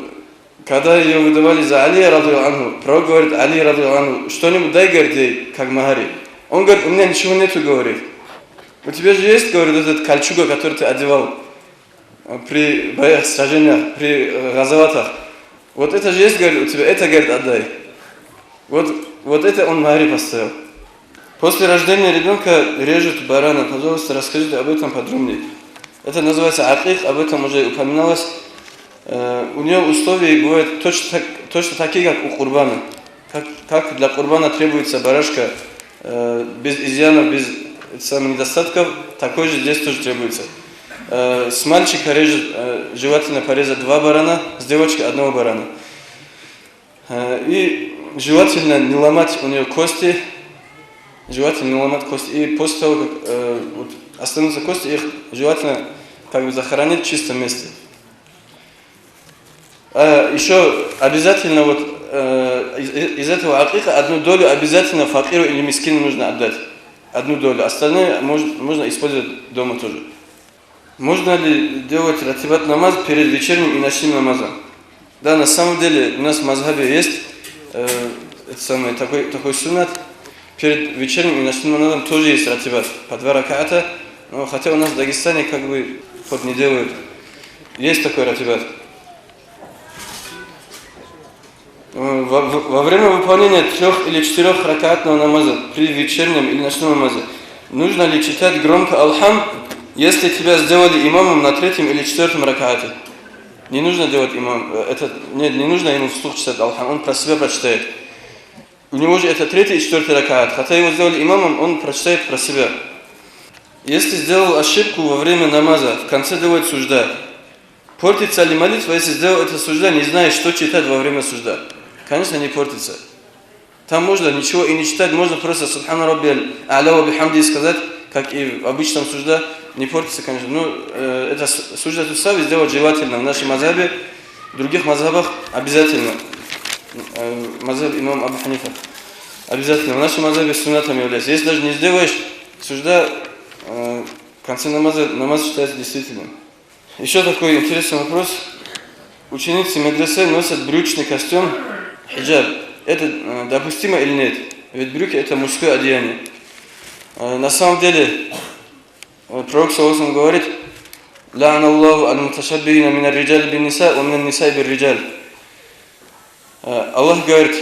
когда ее выдавали за Алия, радиаллаху анху, пророк говорит: «Али, радиаллаху анху, что-нибудь дай, говорит, ей, как магари». Он говорит: «У меня ничего нету», говорит. «У тебя же есть, говорит, этот кольчуга, который ты одевал э, при боях, сражениях, при э, газаватах. Вот это же есть, говорит, у тебя, это, говорит, отдай». Вот, вот это он магари поставил. После рождения ребенка режут барана. Пожалуйста, расскажите об этом подробнее. Это называется акик, об этом уже упоминалось. Э, у нее условия бывают точно, так, точно такие, как у курбана. Как, как для курбана требуется барашка э, без изъянов, без это самое, недостатков, такой же здесь тоже требуется. Э, с мальчика режет, э, желательно порезать два барана, с девочки одного барана. Э, и желательно не ломать у нее кости, желательно не ломать кости. И после того, как э, вот, останутся кости, их желательно как бы захоронить в чистом месте. А еще обязательно вот э, из, из этого акика одну долю обязательно факиру или мискину нужно отдать. Одну долю. Остальное может, можно использовать дома тоже. Можно ли делать ратибат намаз перед вечерним и ночным намазом? Да, на самом деле у нас в мазхабе есть э, это самое, такой, такой суннат. Перед вечерним и ночным намазом тоже есть ратибат по два ракаата. Но хотя у нас в Дагестане как бы вот не делают. Есть такой ратибат. Э, Во, во время выполнения трех или четырех ракаатного намаза при вечернем или ночном намазе нужно ли читать громко «Алхам», если тебя сделали имамом на третьем или четвертом ракаате? Не нужно делать имам, э, это, нет, не нужно ему вслух читать «Алхам», он про себя прочитает. У него же это третий и четвертый ракаат, хотя его сделали имамом, он прочитает про себя. Если сделал ошибку во время намаза, в конце делает сужда. Портится ли молитва, если сделал это сужда, не зная, что читать во время сужда? Конечно, не портится. Там можно ничего и не читать, можно просто «Субхана Раббияль А'ля ва бихамди» сказать, как и в обычном сужда, не портится, конечно. Ну, э, это с- сужда тут сави сделать желательно в нашем мазхабе, в других мазхабах обязательно. Э, мазхаб имам Абу Ханифа. Обязательно. В нашем мазхабе суннатом является. Если даже не сделаешь сужда, э, в конце намаза намаз считается действительным. Еще такой интересный вопрос. Ученицы медресе носят брючный костюм, хиджаб. Это э, допустимо или нет? Ведь брюки — это мужское одеяние. Э, На самом деле, э, пророк саллаллаху алейхи ва саллям говорит: «Ла'аналлаху аль-муташаббихина минар риджали бин ниса ва минан нисаи бир риджаль». Э, Аллах говорит,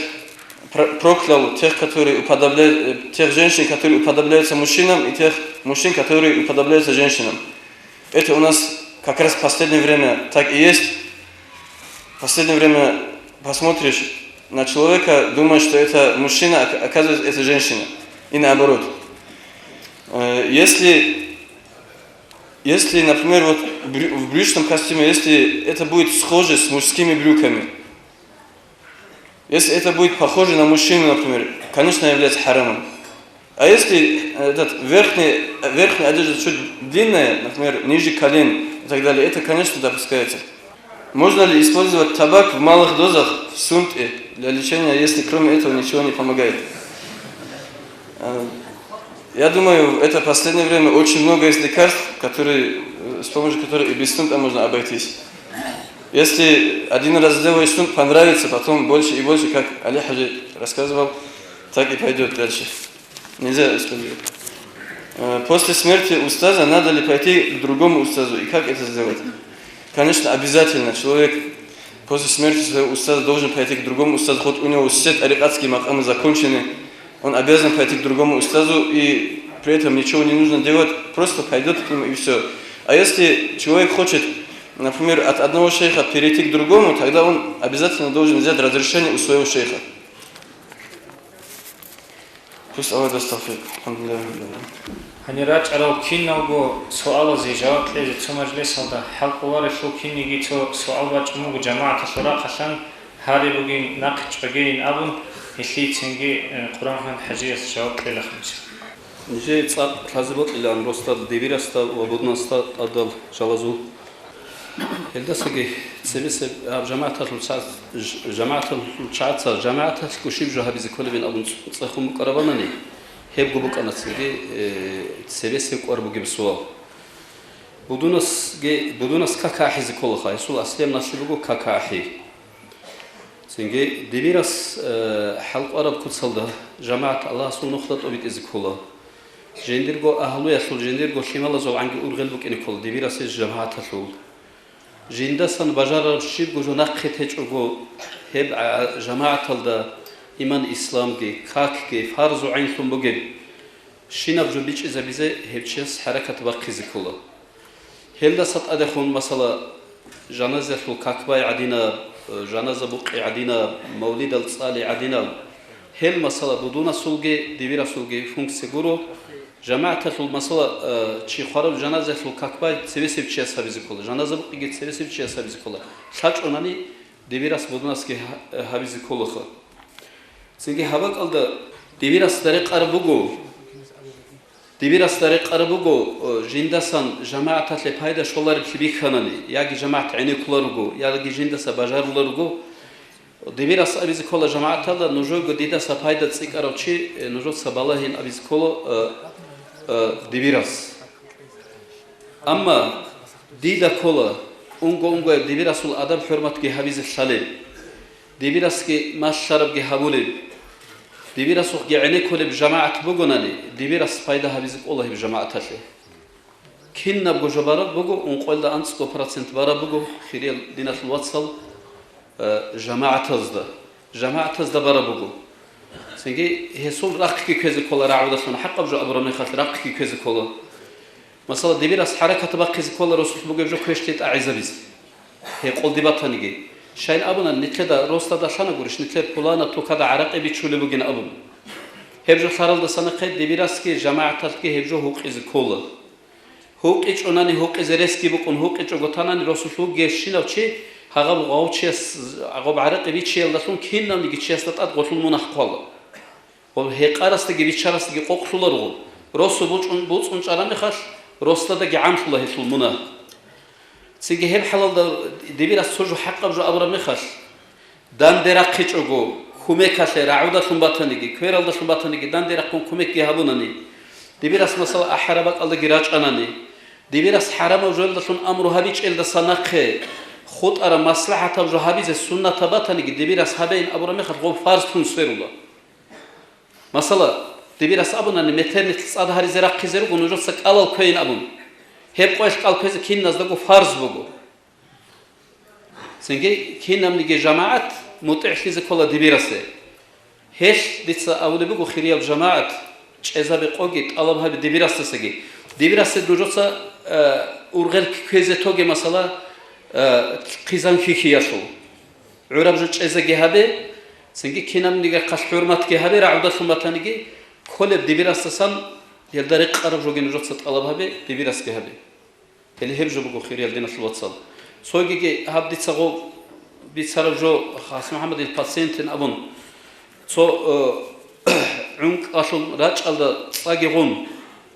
про- проклял тех, которые уподобляют, э, тех женщин, которые уподобляются мужчинам, и тех мужчин, которые уподобляются женщинам. Это у нас как раз в последнее время так и есть. В последнее время посмотришь на человека, думаешь, что это мужчина, а оказывается, это женщина. И наоборот. Э, Если, если, например, вот брю- в брючном костюме, если это будет схоже с мужскими брюками, если это будет похоже на мужчину, например, конечно, является харамом. А если этот верхний, верхняя одежда чуть длинная, например, ниже колен и так далее, это, конечно, допускается. Можно ли использовать табак в малых дозах в сунте для лечения, если кроме этого ничего не помогает? Э, Я думаю, это последнее время очень много есть лекарств, которые, э, с помощью которых и без сунта можно обойтись. Если один раз сделаешь сунт, понравится, потом больше и больше, как Али Хаджи рассказывал, так и пойдет дальше. Нельзя использовать. Э, После смерти устаза надо ли пойти к другому устазу и как это сделать? Конечно, обязательно человек после смерти своего устаза должен пойти к другому устазу, хоть у него все тарикатские макамы закончены, он обязан пойти к другому устазу, и при этом ничего не нужно делать, просто пойдет к нему и все. А если человек хочет, например, от одного шейха перейти к другому, тогда он обязательно должен взять разрешение у своего шейха. Пусть Аллах даст тавфик. Алхамдулиллах. Гьанир рачӀарал киналго суалазе жаваб кьезе цо мажлисалда хӀалкӀоларелъул кинниги цо суал бачӀун буго жамагӀаталъул рахъалъан, Гьари бугин, нахъ чӀвагейин абун, гьелъие цинги, э, Къурбан ХӀажияс жаваб кьела хъинчӀ. Нижее цӀакъ лъазе бокьилаан росдал Дибирасда ва Будунасда тӀадал жалазул. Гьелдасаги цебесеб гьаб жамагӀаталъул ча-, ж-, жамагӀаталъул чагӀаца, жамагӀаталъго щиб жо гьабизе кколебин абун цӀ-, цӀехун букӀарабанани, гьебго букӀана цинги, э, цебесеб кӀвар бугеб суал. Будунасги, Будунас как ахӀизе кколаха, гьесул аслияб налъи буго как ахӀи. Цинги Дибирас, э, хӀалкӀвараб куцалда жамагӀат Аллагьасул нухда тӀобитӀизе ккола. Жиндирго агьлуялъул, жиндирго лъималазул гӀанги ургъел букӀине ккола Дибирасил жамагӀаталъул. Жиндасан бажарараб щибго жо нахъе течӀого, гьеб, а, жамагӀаталда иман-исламги, какги, фарзу гӀайнлъун бугеб. Щинаб жо бичӀчӀизабизе гьев чияс хӀаракат бахъизе ккола. Гьелдаса тӀадехун, масала, жаназаялъул как бай гӀадинаб, жаназа букъи гӀадинаб, мавлидал цӀали гӀадинаб, гьел, масала, Будунасулги Дибирасулги функция гуро. ЖамагӀаталъул, масала, чи хвараб жаназаялъул как бай цевесев чияс гьабизе ккола, жаназа букъиги цевесев чияс гьабизе ккола. ЛъачӀунани Дибирас Будунасги гьа-, гьабизе кколаха. Цинги гьаб бакӀалда Дибирасда рекъараб буго, Дибирасда рекъараб буго, э, жиндасан жамагӀаталъе пайда щолареблъи бихьанани, яги жамагӀат гӀенеккуларуго, яги жиндаса бажаруларуго, Дибирас абизе ккола жамагӀаталда, нужего дидаса пайда цӀикӀкӀарав чи, э, нужеца балагьин абизе ккола, э, э, Дибирас. Амма дида ккола, унго-унгояб Дибирасул адаб-хӀурматги гьабизе лъалеб, Дибирасги малъарабги гьабулеб, Дибирасухъги гӀенеккулеб жамагӀат бугонани, Дибирас пайда гьабизе ккола гьеб жамагӀаталъе. Кинабго жо бараб буго, ункъоялда анцӀго процент бараб буго, хириял диналъул вацал, э, жамагӀатазда, жамагӀатазда бараб буго. Цинги гьесул рахъги ккезе ккола рагӀудалъун, хӀакъаб жо абураб мехалъ рахъги ккезе ккола. Масала, Дибирас хӀаракат бахъизе ккола росулъ бугеб жо квешлъи тӀагӀизабизе. Гьекъолде батаниги. Щайин абуна, нилъеда росдада лъана гурищ, нилъер пулана тукада гӀаракъи бичулеб бугин абун. Гьеб жо лъаралдаса нахъе Дибирасги жамагӀаталъги гьеб жо гьукъизе ккола. ГьукъичӀунани гьукъизе ресги букӀун, гьукъичӀого танани росулъ вугевщинав чи гьагъаб гъав чияс, гъаб гӀаракъи бичиялдалъун кинавниги чиясда тӀад гъолъул мунагь хъвала. Гъоб гьекъарасдаги биччарасдаги къокълъуларгъу, росу бучӀун-, буцӀцӀун чӀараб мехалъ, росдадаги гӀамлъула гьелъул мунагь. Цинги гьеб хӀалалда Дибирас цо жо хӀакъаб жо абураб мехалъ, данде рахъичӀого, кумекалъе рагӀудалъун батаниги, квералдалъун батаниги данде рахъун кумекги гьабунани, Дибирас, масала, ахӀараб бакӀалдаги рачӀанани, Дибирас хӀарамаб жоялдалъун амру гьабичӀелдаса нахъе, хутӀараб маслахӀатаб жо гьабизе суннатаб батаниги, Дибирас гьабейин абураб мехалъ гъоб фарзлъун сверула. Масала, Дибирас абунани, метер нилъ цӀад гьаризе рахъизе руго, нужеца кӀалал квейин абун. Гьеб къоялъ кӀал кквезе киназдаго фарз буго. Цинги кинабниги жамагӀат мутӀигӀлъизе ккола Дибирасе. Гьелъ дица абулеб буго, хирияб жамагӀат, чӀезаби къоги, тӀалаб гьаби Дибирасдасаги. Дибирасе нужеца, э, ургъел кквезе тоге, масала, э, хъизан хьихьиялъул. ГӀураб жо чӀезаги гьабе, цинги кинаб нигахъалъ хӀурматги гьабе, рагӀудалъун батаниги, кколеб Дибирасдасан гьелда рекъараб жоги нужеца тӀалаб гьабе, Дибирасги гьабе. Гьеле гьеб жо буго, хириял диналъул вацал. Цогиги гьаб дица гъо бицараб жо, Хас МухӀаммадил пациентин абун, цо, э, гӀункӀалъул рачӀалда цӀаги гъун,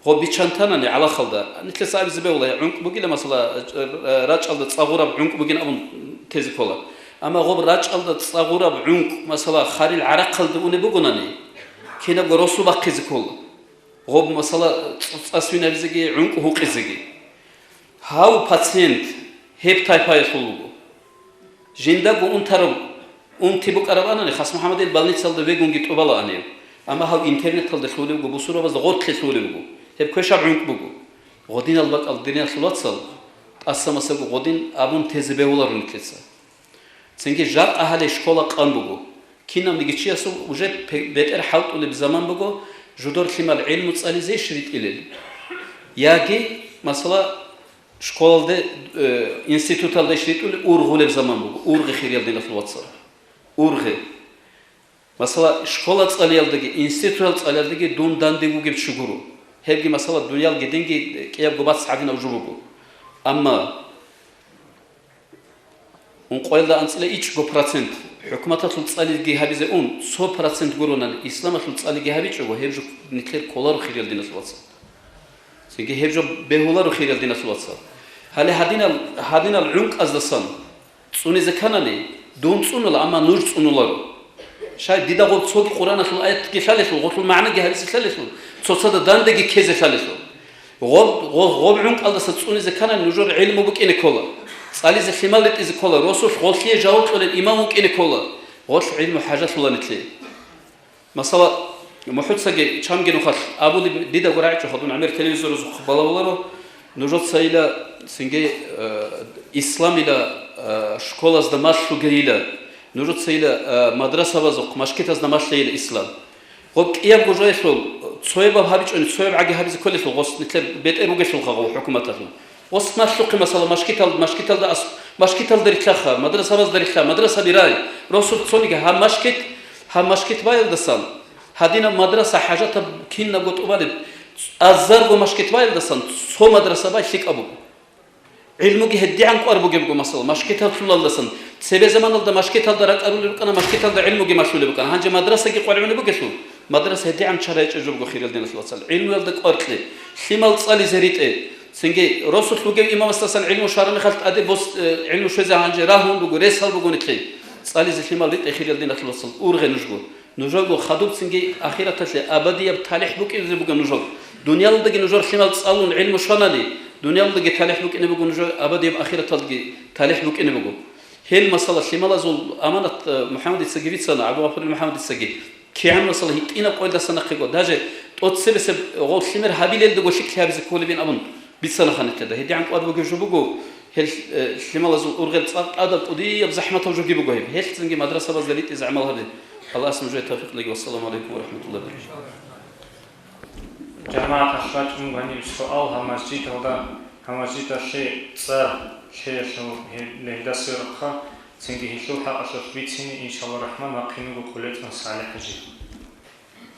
гъо биччан танани гӀалахалда, нилъеца абизе бегьула, гьеб гӀункӀ бугила, масала, э, рачӀалда цӀа гъураб гӀункӀ бугин абун тезе ккола. Амма гъоб рачӀалда цӀа гъураб гӀункӀ, масала, харил гӀарахъалде унеб бугонани, кинабго росу бахъизе ккола. Гъоб, масала, цӀ-, цӀа свинаризеги, гӀункӀ гьукъизеги. Гьав пациент гьеб тайпаялъул вуго. Жиндаго унтарав, унти букӀарабанани, Хас МухӀаммадил больницалда вегунги тӀубалаанив. Амма гьав интернеталда лъулев вуго, бусурбабазда гъоркье лъулев вуго. Гьеб квешаб гӀункӀ буго. Гъодинал бакӀал диналъул вацал, тӀаса-масаго гъодин абун тезе бегьуларо нилъеца. Цинги жакъа гьале школа къан буго. Кинавниги чиясул уже пе-, бетӀер хӀалтӀулеб заман буго, жидер лъимал гӀилму цӀализейищ ритӀилел? Яги, масала, школалде, э, институталдайищ ритӀулел ургъулеб заман буго, ургъе, хириял диналъул вацал. Ургъе. Масала, школа цӀалиялдаги, институтал цӀалиялдаги дун данде вугев чи гуро. Гьебги, масала, дуниялги динги кӀиябго бац гьадинаб жо буго. Амма Ункъоялда анцӀила ичӀго процент хӀукуматалъул цӀалиги гьабизе ун, цо процент гуронани исламалъул цӀалиги гьабичӀого, гьеб жо нилъер кколаро, хириял диналъул вацал. Цинги гьеб жо бегьуларо, хириял диналъул вацал. Гьале гьадинал, гьадинал гӀункӀаздасан цӀунизе кканани, дун цӀунула, амма нуж цӀунуларо. Щай, дида гъоб цоги Къуръаналъул аятги лъалелъул, гъолъул магӀнаги гьабизе лъалелъул, цоцазда дандаги ккезе лъалелъул. Гъоб, гъо-, гъоб гӀункӀалдаса цӀунизе кканани, нужер гӀилму букӀине ккола, цӀализе лъимал ритӀизе ккола, росулъ гъолъие жаваб кьолел имам вукӀине ккола, гъолъ гӀилму хӀажалъула нилъее. Масала, мухӀуцаги чамги нухалъ абулеб дидаго рагӀичӀо, хадуб гӀемер телевизоралъухъ балагьуларо, нужецайила цинги, э, исламила, э, школазда малъугейила, нужецайила, э, мадрасабазухъ, машгитазда малъейила ислам. Гъоб кӀиябго жоялъул цоябаб гьабичӀони, цояб гӀаги гьабизе кколелъул, гъос нилъер бетӀер бугелъулха гъов хӀукуматалъул. Гъос малъухъе, масала, машгитал-, машгиталда ас-, машгиталда рилълъаха, мадрасабазда рилълъа, мадрасаби рай, росулъ цониги гьаб машгит, гьаб машгит баялдасан, гьадинаб мадраса хӀажатаб кинабго тӀубалеб, азарго машгит баялдасан, цо мадраса бай лъикӀаб буго. ГӀилмуги гьедигӀан кӀвар бугебго, масала, машгитал лъулалдасан. Цебе заманалда машгиталда ракӀарулел рукӀана, машгиталда гӀилмуги малъулеб букӀана. Гьанже мадрасаги къваригӀуни бугелъул, мадраса гьедигӀан чара гьечӀеб жо буго, хириял диналъул вацал. ГӀилмуялда кӀвар кье, лъимал цӀализе ритӀе. Цинги росулъ вугев имамасдасан гӀилму щвараб мехалъ тӀаде бос-, э, гӀилму щвезе гьанже рагьун буго, ресал буго нилъее. ЦӀализе лъимал ритӀе, хириял диналъул вацал, ургъе нужго. Нужерго хадубцинги ахираталъе абадияб талихӀ букӀизе буго нужер. Дуниялалдаги нужер лъимал цӀалун гӀилму щванани, дуниялалдаги талихӀ букӀине буго нужер, абадияб ахираталдаги талихӀ букӀине буго. Гьел, масала, лъималазул аманат, э, МухӀаммадицаги бицана, ГӀабдулгъафурил МухӀаммадицаги. КигӀан, масала, гьитӀинаб къоялдаса нахъего, даже тӀоцебесеб гъов лъимер гьабилелдаго лъикӀлъи гьабизе кколебин абун бицана ханитеда. ГьедигӀан кӀвар бугеб жо буго, гьел, э, лъималазул ургъел цӀакъ тӀадаб кӀудияб захӀматаб жоги буго гьеб. Гьелъцинги мадрасабазда ритӀизе гӀамал гьабе. Аллагьас нужее тавфикъ лъеги. Вассаламу гӀалайкум ва рахӀматуллагьи ва баракатугьу. ЖамагӀаталъ бачӀун гьаниб суал гьаб масжидалда, гьаб масжидалъе цӀар лъеялъул гьел-, гьелдаса рахъа, цинги гьелъул хӀакъалъулъ бицине, иншаллагь рахӀман, вахъине вуго КъулецӀан СагӀид-хӀажи.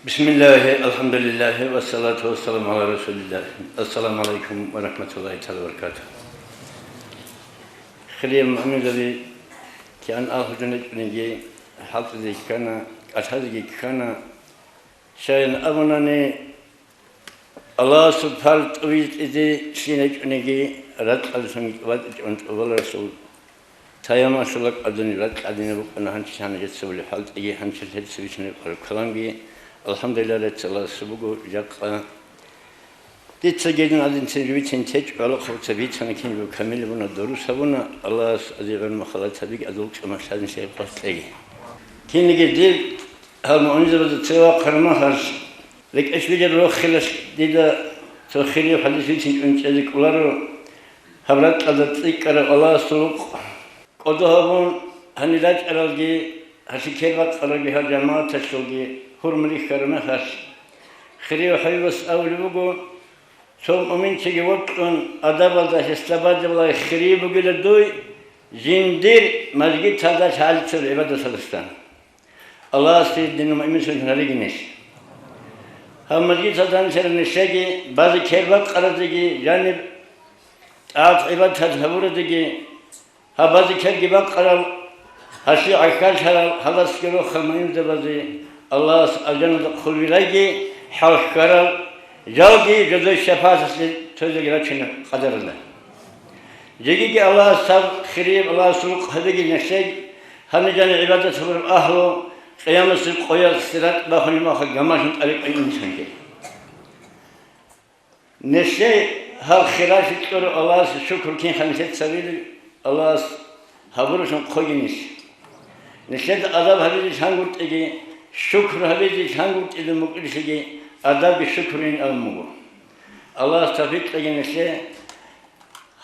Бисмиллагьи, алхӀамдулиллагьи, вассалату вассаламу гӀала расулиллагь. Ассаламу гӀалайкум ва рахӀматуллагьи тагӀала ва баракатугь. Хириял муъминзаби, кигӀан алхӀужан гьечӀониги, хӀалтӀизе ккана, кӀалъазеги ккана. Щайин абунани, Аллагьасул парз тӀубизе кьезе лъин гьечӀониги, ракьалдасанги ватӀичӀун тӀубаларасул Таямалъула кӀадин ракь гӀадинаб букӀана гьанчи гьанже цевулеб хӀалтӀиги, гьанчи лъеца бицунеб каламги, алхӀамдулиллагь, рецц Аллагьасда буго жакъа. Дица гьедин гӀадин цин бицин течӀо, гӀолохъаб ца бицана, кинабго камил буна, дурус гьабуна, Аллагьас азир гӀелму халатабиги, азул чӀумалъадин шайх къватӀлъеги. Кинниги дир гьал муъминзабазда цеве вахъараб мехалъ, рекӀелъ бижараб рохелалъ дида цо хирияв хӀадис бицин чӀун чӀезе кӀоларо, гьаб ракьалда цӀикӀкӀараб Аллагьасул рукъ. КӀодо гьабун, гьанир рачӀаралги, гьалъие кер бакъаралги, гьал жамагӀаталъулги гьурмал рихьараб мехалъ, хирияв ХӀабибас абулеб буго: «Цо муъминчиги вокьун, адабалда гьесда бадибалай хирияв бугила дуй, жиндир мажгиталда лъалцев гӀибадаталдасан». Аллагьас дир динул муъминлъун гьариги нилъ. Гьаб мажгиталда нилъер нилъеги, базе кер бакъаразеги, жаниб тӀагӀат-гӀибадат гьабуразеги, гьаб базе керги бакъарал, гьалъие гӀахьаллъарал, гьаласги рохал муъминзабазе Аллагьас алжаналда хъулбирайги, хӀалхьарал, жалги жодой шапагӀаталъе тойлъаги рачунеб къадаралда. Жегиги Аллагьас гьаб хирияб Аллагьасул рукъ гьабеги нилъеги, гьаниб жаниб гӀибадат гьабураб агьлу, къиямасеб къоялъ сират бахунеб мехалъ гамалъун тӀарикъа инсанги. Нилъее гьал хиралъи кьурав Аллагьасе шукру кинха нилъеца гьабилеб, Аллагьас гьабуралъун хъоги нилъ. Нилъеда адаб гьабизе лъангутӀиги, шукру гьабизе лъангутӀилан букӀинлъиги, адабги шукруйин абун буго. Аллагьас тавфикъ кьеги нилъее.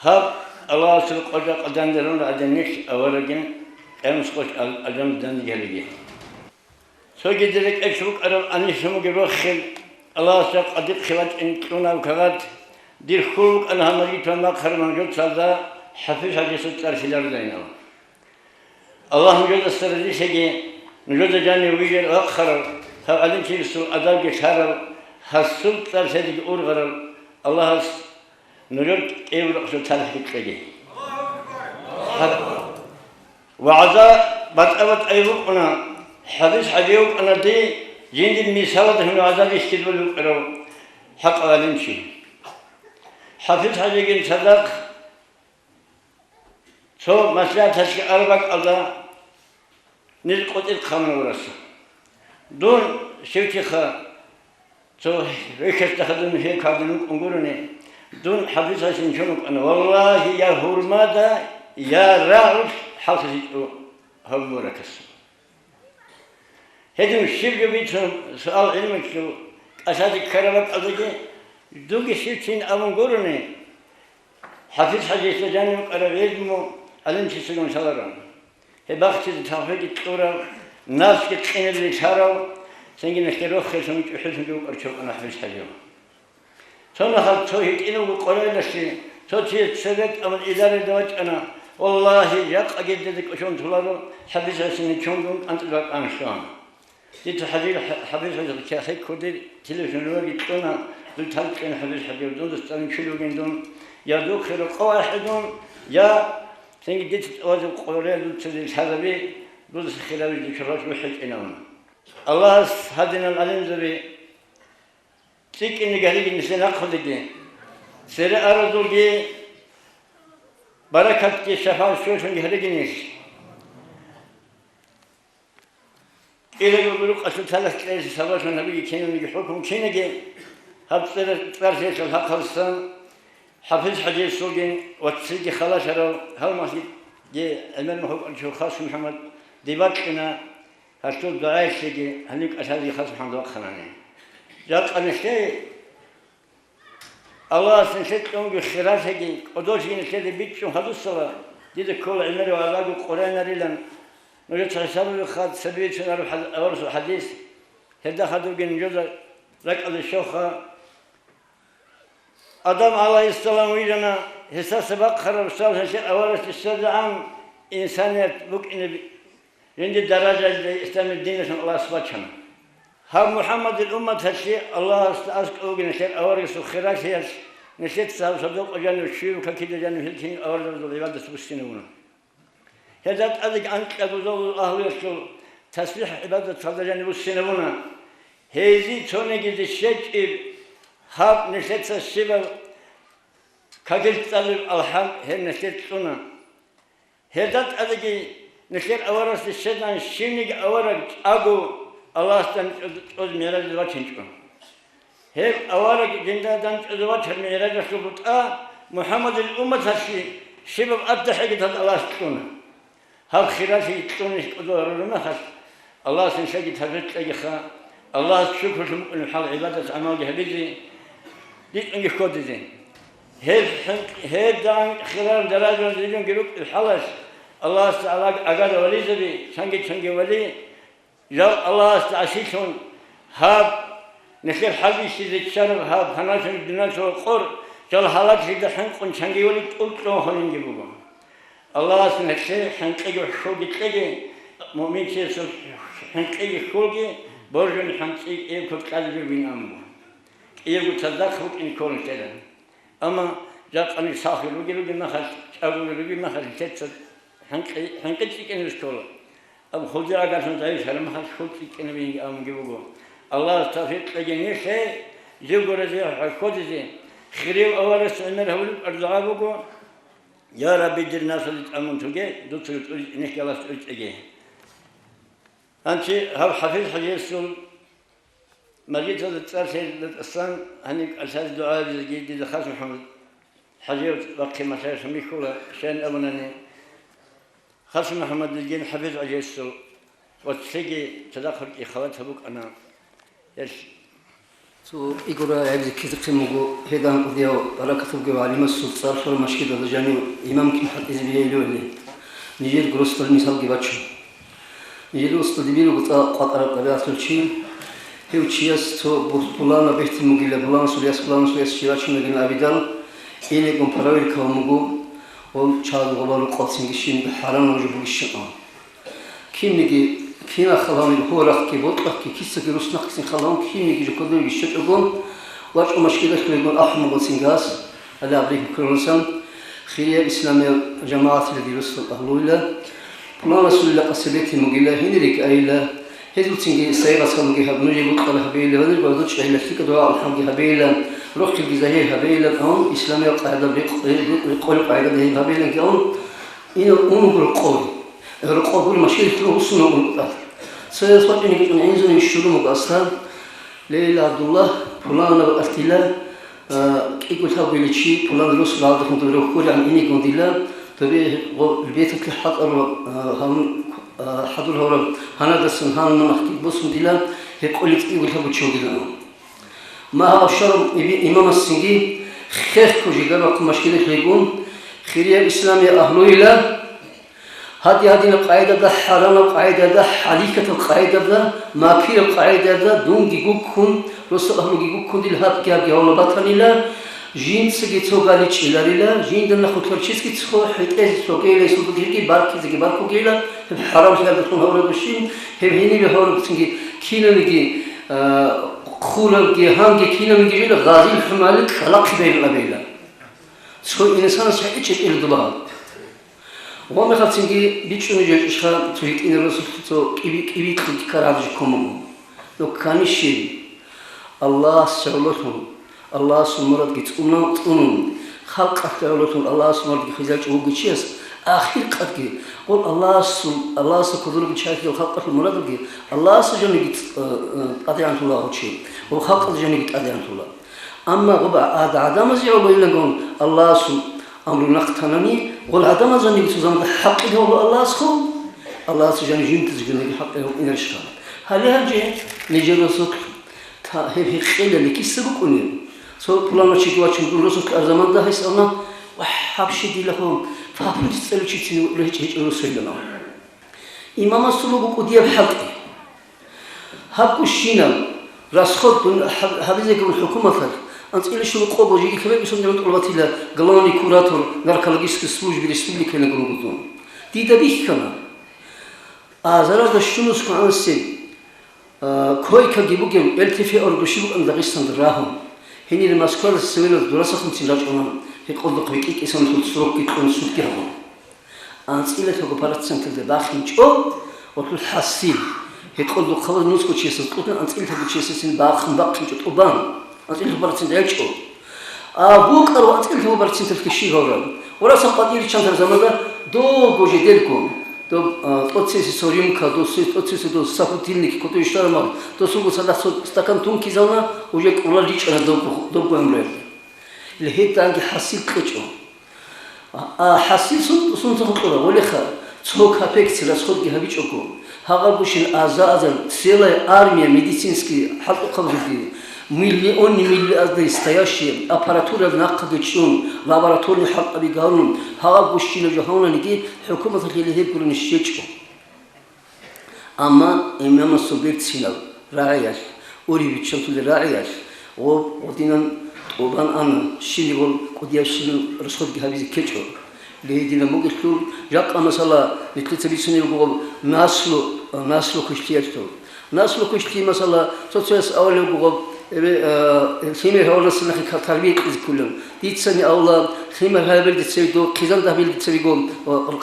Гьаб Аллагьасул къо-, жакъа данде рун гӀадин нилъ аварагин, къиямасеб къоялъ ал-, алжаналда дандеги гьареги. Цоги дир рекӀелъ букӀараб анлънуги рохел, Аллагьас жакъа дихъе вачӀин кьунаб кагъат, дир хьул букӀана гьаб мажгиталда бахъараб нужецалда ХӀафиз-хӀажиясул цӀар лъиларилан абун. Аллагь нужедаса разилъеги, нужеда жанив вижер вахъарав, гьав гӀалимчиясул адабги лъарав, гьасул цӀар лъезеги ургъарав Аллагьас нужер кӀиябго рахъалъул талихӀ кьеги. Гьаб-, ВагӀза батӀа-батӀайи букӀуна, ХӀафиз ХӀажи вукӀана дие жиндир мисалалда гьуниб гӀазаб бихьизабулев вукӀарав хӀакъалъ гӀалимчи. ХӀафиз ХӀажигин цадахъ цо маслигӀаталъе араб бакӀалда ниж къотӀир хъамуна ураса. Дун щивчиха цо вехьездахъа дун гьел кардин вукӀун гурони, дун ХӀафиз ХӀажица чун вукӀана, валлагьи, я гьурмада, я рагӀулъ хӀалтӀизабичӀо гьав муракас. Гьедин щибго бицун суал гӀилмуялъул кӀалъазе ккараб бакӀалдаги, дунги щивцин абун гурони, ХӀафиз ХӀажица жанив вукӀарав гӀилму гӀалимчиясулгун лъаларо. Гьеб бахчизе тавфикъги кьурав, нафсги къинабизе лъарав, цинги нахъе рохеллъун чӀухӀилъунги вукӀарав чи вукӀана ХӀафиз ХӀажи. Цо нахал цо гьитӀинавго къорайдалъе цо чияс цебетӀ абун идаралде вачӀана, валлагьи, жакъа гьединлъидал кӀочон толаро, ХӀафиз ХӀажица чунгун кӀанцӀил бакӀан щван. Дица ХӀажи, ХӀа-, ХӀафиз ХӀажица кехек кодир телефон ваги кьуна, дун талкьин ХӀафиз ХӀажи, дун дустарин чил вугин дун, я духъе рокъов ахӀи дун, я цинги дица тӀавазаб къорай дуца лъазаби, дузаса хиравизе чурхъалъ вихӀичӀин абуна. Аллагьас гьадинал гӀалимзаби цӀикӀкӀине гьаригин нилъее нахъвилеги, цере аразулги баракатги шапагӀат щолъунги гьаригин нилъ. КӀиябго рукъалъул талихӀ кьезе сабаблъун гьабиги кинабниги хӀукму кинаги, гьаб цӀар-, цӀар-, цӀаралъул хӀакъалъулъ ХӀафиз ХӀажиясулгин ва цинги халалъарал гьалмагълъиги гӀемер мухӀукӀарчияв Хас МухӀаммад дибакьина, гьалъул дугӀаялъеги гьанив кӀалъазе Хас МухӀаммад вахъанани. Жакъа нилъее Аллагьас нилъер кьунги хиралъиги, кӀодолъиги нилъеде бичӀчӀун хадусала, дида ккола гӀемерав гӀалаго къорайнарилан, нужеца хӀисабулеб хад цебе бицунареб хӀад-, аварагасул хӀадис, гьелда хадубги нужеда ракӀалде щоха. Адам гӀалайгьиссалам вижана, гьесдаса бахъараб сал гьелъе аварагасде щвезегӀан инсаният букӀине Жиндир даражаялда исламил диналъун Аллагьас бачана. Гьаб МухӀаммадил умматалъе Аллагьасда аскӀов вугин нилъер аварагасул хиралъиялъ, нилъеца гьаб садукъа жанив, щибаб какида жанив гьел кинал аварагзабазул гӀибадат буссинабуна. Гьезда тӀадеги анкьабго зобалазул агьлуялъул тасбихӀ-гӀибадаталда жанив буссинабуна. Гьезие цонигизе щвечӀеб гьаб нилъеца щибаб какил цӀалеб алхӀам гьеб нилъер кьуна. Гьелда тӀадеги нилъер аварагасде щвезегӀан щивниги авараг чӀаго Аллагьасда чӀозе МигӀражалде вачинчӀо. Гьеб авараг жинда дандчӀвазе вачараб МигӀражалъул бутӀа МухӀаммадил умматалъе щибаб ардахӀиги тӀад Аллагьас кьуна. Гьаб хиралъиги кьунищ кӀодо гьарураб мехалъ, Аллагьас нилъееги тавфикъ кьегиха, Аллагьас шукрулъун букӀунеб хӀал гӀибадат-гӀамалги гьабизе, ритӀунги хьодизе. Гьеб хӀинкъ-, гьеб дагӀан хирараб даражаялда рилунги рукӀараб хӀалалъ, Аллагьасда гӀалаго агар вализаби, цанги-цанги вали, жал Аллагьасда гӀасилъун, гьаб нилъер хӀалбихьизе чӀараб гьаб паналъун дуниялъул къор, жал гьалаглъида хӀинкъун чанги вали тӀул кьун хванинги буго. Аллагьас нилъее хӀинкъиги хьулги кьеги, муъминчиясул хӀинкъиги хьулги, боржун хӀинкъи кӀиябго кьазе жо бин амго. КӀиябго цадахъ букӀин кколин лъела. Амма жакъани сахир ругел ругеб мехалъ, чӀаголел ругеб мехалъ, лъеца хӀинкъи, хӀинкъи цӀикӀкӀинаб ккола. Аб хулги агарлъун загьир гьараб мехалъ, хул цӀикӀкӀинабинги амги буго. Аллагьас тавфикъ кьеги нилъее, живго разе хӀалхьодизе, хирияв аварагас гӀемер гьавулеб арзагӀа буго. Я Рабби, дир наслуялде тӀамун тоге, дуца ручӀули-, нихьалас ручӀеги. Гьанчи гьав ХӀафиз ХӀажиясул мажгиталда цӀар лъеялда тӀасан гьаниб кӀалъазе дугӀа гьабизеги дида Хас МухӀаммад ХӀажияв вахъе малъаралъун бихьула, щайин абунани, Хас МухӀаммадилгин ХӀафиз ХӀажиясул ва цеги цадахъ рукӀин халатаб букӀана. Гьелъ Цо игура гӀеб зиккизехъин буго, гьедан кӀудияв баракат бугев гӀалимасул цӀар лъураб машгидалда жанив имам кин хӀалтӀизе бегьулевали, нижер росдал мисалги бачун. Нижер росдал дибир руго цӀа къватӀараб тӀабигӀаталъул чи. Гьев чияс цо бу-, пуланаб бехтин бугила, пуланасул яс, пуланасул яс чи бачунагилан абидал, кӀиябго проверка гьабун буго, гъов чагӀазул гъоба рукъалцинги щибниги хӀарамаб жо бугищинан. Кинниги, кинаб хал гьавниги, гьорахъги, бокьахъги, кисаги руснахъгицин хал гьавун, кинниги жо кодовеги щвечӀого, вачӀун машгидалъулелгун ахӀун буго цинги гьас, гьале аб рихьун кколеласан, хирияб исламиял жамагӀатилги росдал агьлуйила, Пуланасулила къасибетин бугила, гьенирги айила, гьезулцинги сайгъасалги гьаб, нужее бокьараб гьабейила, ва нуж базучӀайила, лъикӀаб дугӀа-алхӀамги гьабейила, рохелги загьир гьабейила, амма исламиял къагӀида рикъ-, рикъ-, рикъ-, рикъолеб къагӀидада гьеб гьабейиланги, амма ин ун буго рокъов. Рокъов гури машгьурилъун гьусун ун тӀад. Цояс вачӀинеги чӀун гӀинзани щурун буго аслан, Лейла Абдулла, пуланаб артила, А, кӀиго лъабго чи пулан росулалдехун доб рохьулгӀан инегун дила, добе гъо-, беталъе хӀалтӀарулаб, а, гьалун, а, хӀадур гьавураб гьанадасан гьанна нахъги босун дила, гьекъолеб кӀиго лъабго чи вугилан. Магьа Авшаров иби-, имамасцинги хехго жигар бахъун машгьидалъ вегун, хирияб исламиял агьлуйила, Гьадин-гьадинаб къагӀидада, хӀарамаб къагӀидада, хӀалихьатаб къагӀидада, макираб къагӀидада дунги гуккун, росул агьлуги гуккун дил гьабги-гьабги гьавула батанила, жинцаги цо гали чӀиларила, жинда нахъулъарчесги цо хӀетӀезе цогейила, гьесул дугӀиги баркизеги баркугейила, гьеб хӀарам лъиялдалъун гьавурабщин, гьеб гьенибе гьавурабцинги кинабниги, а, хъурабги, гьанги кинабниги жила гъазил хӀумали кьалахъи бегьулабейила. Цо инсанас хӀетӀе чӀечӀила дуба гьаб. Ва мехалцинги бичӀчӀунеб жо гьечӀищха цо гьитӀинаб росулъ цо кӀиби-, кӀибикьги ккараб жо ккун буго. Но ккани щиб? Аллагьас гӀололъун, Аллагьасул мурадги цӀуна-, цӀунун, халкъалъе гӀололъун Аллагьасул мурадги хвезарчӀев вугев чияс ахиркъадги, гъол Аллагьасул, Аллагьасда кодоруги чайхъиял халкъалъул мурадалги Аллагьасда жаниги ц-, э, э, тӀадегӀанлъула гьав чи, ва халкъалда жаниги тӀадегӀанлъула. Амма гъоб гӀад-, гӀадамазе гӀолойилангун Аллагьасул амру нахъ танани, гъол гӀадамазаниги цо заманда хӀакъи гьавула Аллагьасхъо, Аллагьас жани жинтазе жинаги хӀакъи гьавинарищха? Гьале гьанже нижер росулъ та-, гьеб гьекъела ликиса букӀунеб? Цо пуланав чиги вачун дун росулъ ар заманда гьес абуна, вагь, гьаб щай дила хъо, папулъ цӀаличи цин гьечӀо-, гьечӀо росулилан. Имамасул буго кӀудияб хӀалтӀи. Гьаб гущинаб расход дун гьаб-, гьабизеги бун хӀукуматалъ, анцӀила щуго къого жеги кабе бисун дирун тӀолабатила главный куратор наркологической службы республикаялъ гургузун. Дида бихьана, а, заралда щунусго гӀансеб, а, койкаги бугеб ЛТФ-ор гущи букӀана Дагъистанда рагьун. Гьенир Москвалъ цевеназ дурасахъунцин рачӀуна, гьекъолдухъ бекӀи кӀисанлъул срокги кьун судги гьабун. АнцӀила лъабго проценталде бахинчӀо, гъолъул хӀасил, гьекъолдухъ хабар нусго чиясаз кьутӀун анцӀила лъабго чиясесин бахун бахъинчӀо тӀубан, анцӀила лъабго процент гӀечӀо. А букӀар ва анцӀила лъабго проценталъги щиб гьавраб. Гъураса къватӀир чантар заманда дого жидерго, доб, а, тӀоцеси цо рюмка, досу-, тӀоцеси дос сапутильник, кутӀуй штармал, досулго цадахъ цо стакан тункизавна, уже кӀурал ричӀана добго, добго гӀумруялъе. Гьединги хӀасил кьечӀо. А, а, хӀасил сун-, сунца гьукъура, гъолеха, цо капекци расходги гьабичӀого, гьагъаб гущин аза-азар целая армия медицинский хӀалтӀухъабазулги, миллионни миллиардный стоящие аппаратура нахъаги чӀун, лабораторный хӀалтӀаби гьарун, гьагъаб гущинаб жо гьавунаниги, хӀукуматалъе гьеб гурони щвечӀо. Амма имамасул берцинаб рагӀиялъ, уриб биччалъулел рагӀиялъ, гъоб гъодинан тӀубан ана, щиб гъол кӀудиябщинаб расходги гьабизе ккечӀо. Гьединаб бугелъул, жакъа, масала, нилъеца бицунеб буго гъоб наслу, наслу квешлъиялъул. Наслу квешлъи, масала, цо-цояс авулеб буго гъоб, эбе, а, лъимер гьавурасинахъе ка-, тарбия кьезе кколеб. Дицани авла, лъимер гьабилги цевего, хъизан дагьабилги цевего,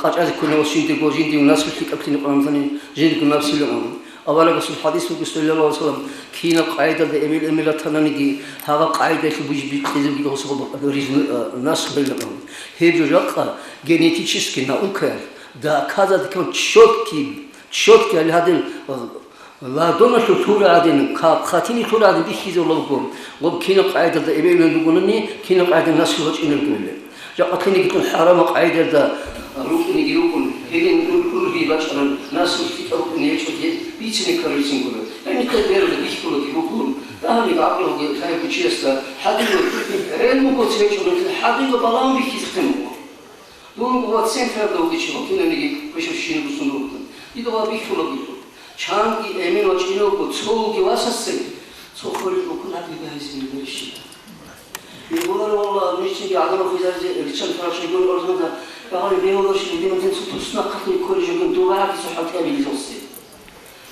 къачӀазе кколев жиндирго, жиндирго наслу лъикӀаблъи нукъан, жиндирго напсилан. Аварагасул хадис буго, саллаллагьу гӀалайгьи ва саллам, кинаб къагӀидалда эбел-эмен ратананиги, гьагъаб къагӀидалъул буж бикьизеги гьосго ризну-, а, наслу гьелан. Гьеб жо жакъа генетический наукаялъ доказать ккун чёткий, чёткий гьале гьадин, а, Ладоналъул лъура гӀадин, ка-, хъатине лъура гӀадин бихьизе вуго, гъоб кинаб къагӀидалда эбел-эмен ругонани, кинаб къагӀидалда наслу бачӀинел ругел. Жакъа кинигилъун хӀарамаб къагӀидалда рукӀинеги рукӀун, гьедин ун-, ургьи бачӀаран наслу лъикӀаб букӀине гьечӀоги бицине ккарабицин гуро. Гьаниб бералда бихьулаги букӀун, дагьаб гӀакълуги лъаягучиясда хӀадур гӀелму гоц гьечӀо, хӀадуйга балагьун бихьизе ккун буго. Дун губа централда вугичи, гьукинаниги квешабщинаб бусун вукӀун. Дида ва бихьула буго. Чанги эмен вачӀинавго цо вуги васасе, цо хвалил рукун гьабиги гьайзин гьеб рищила. Бегьулар валла, нижецинги гӀадамал хвезаризе риччан фарашайгури орзмада, ягъали бегьуларщи дидиназин цо туснахъалъуй кколей жугин дугӀаги цо хӀалтӀи абилизулси.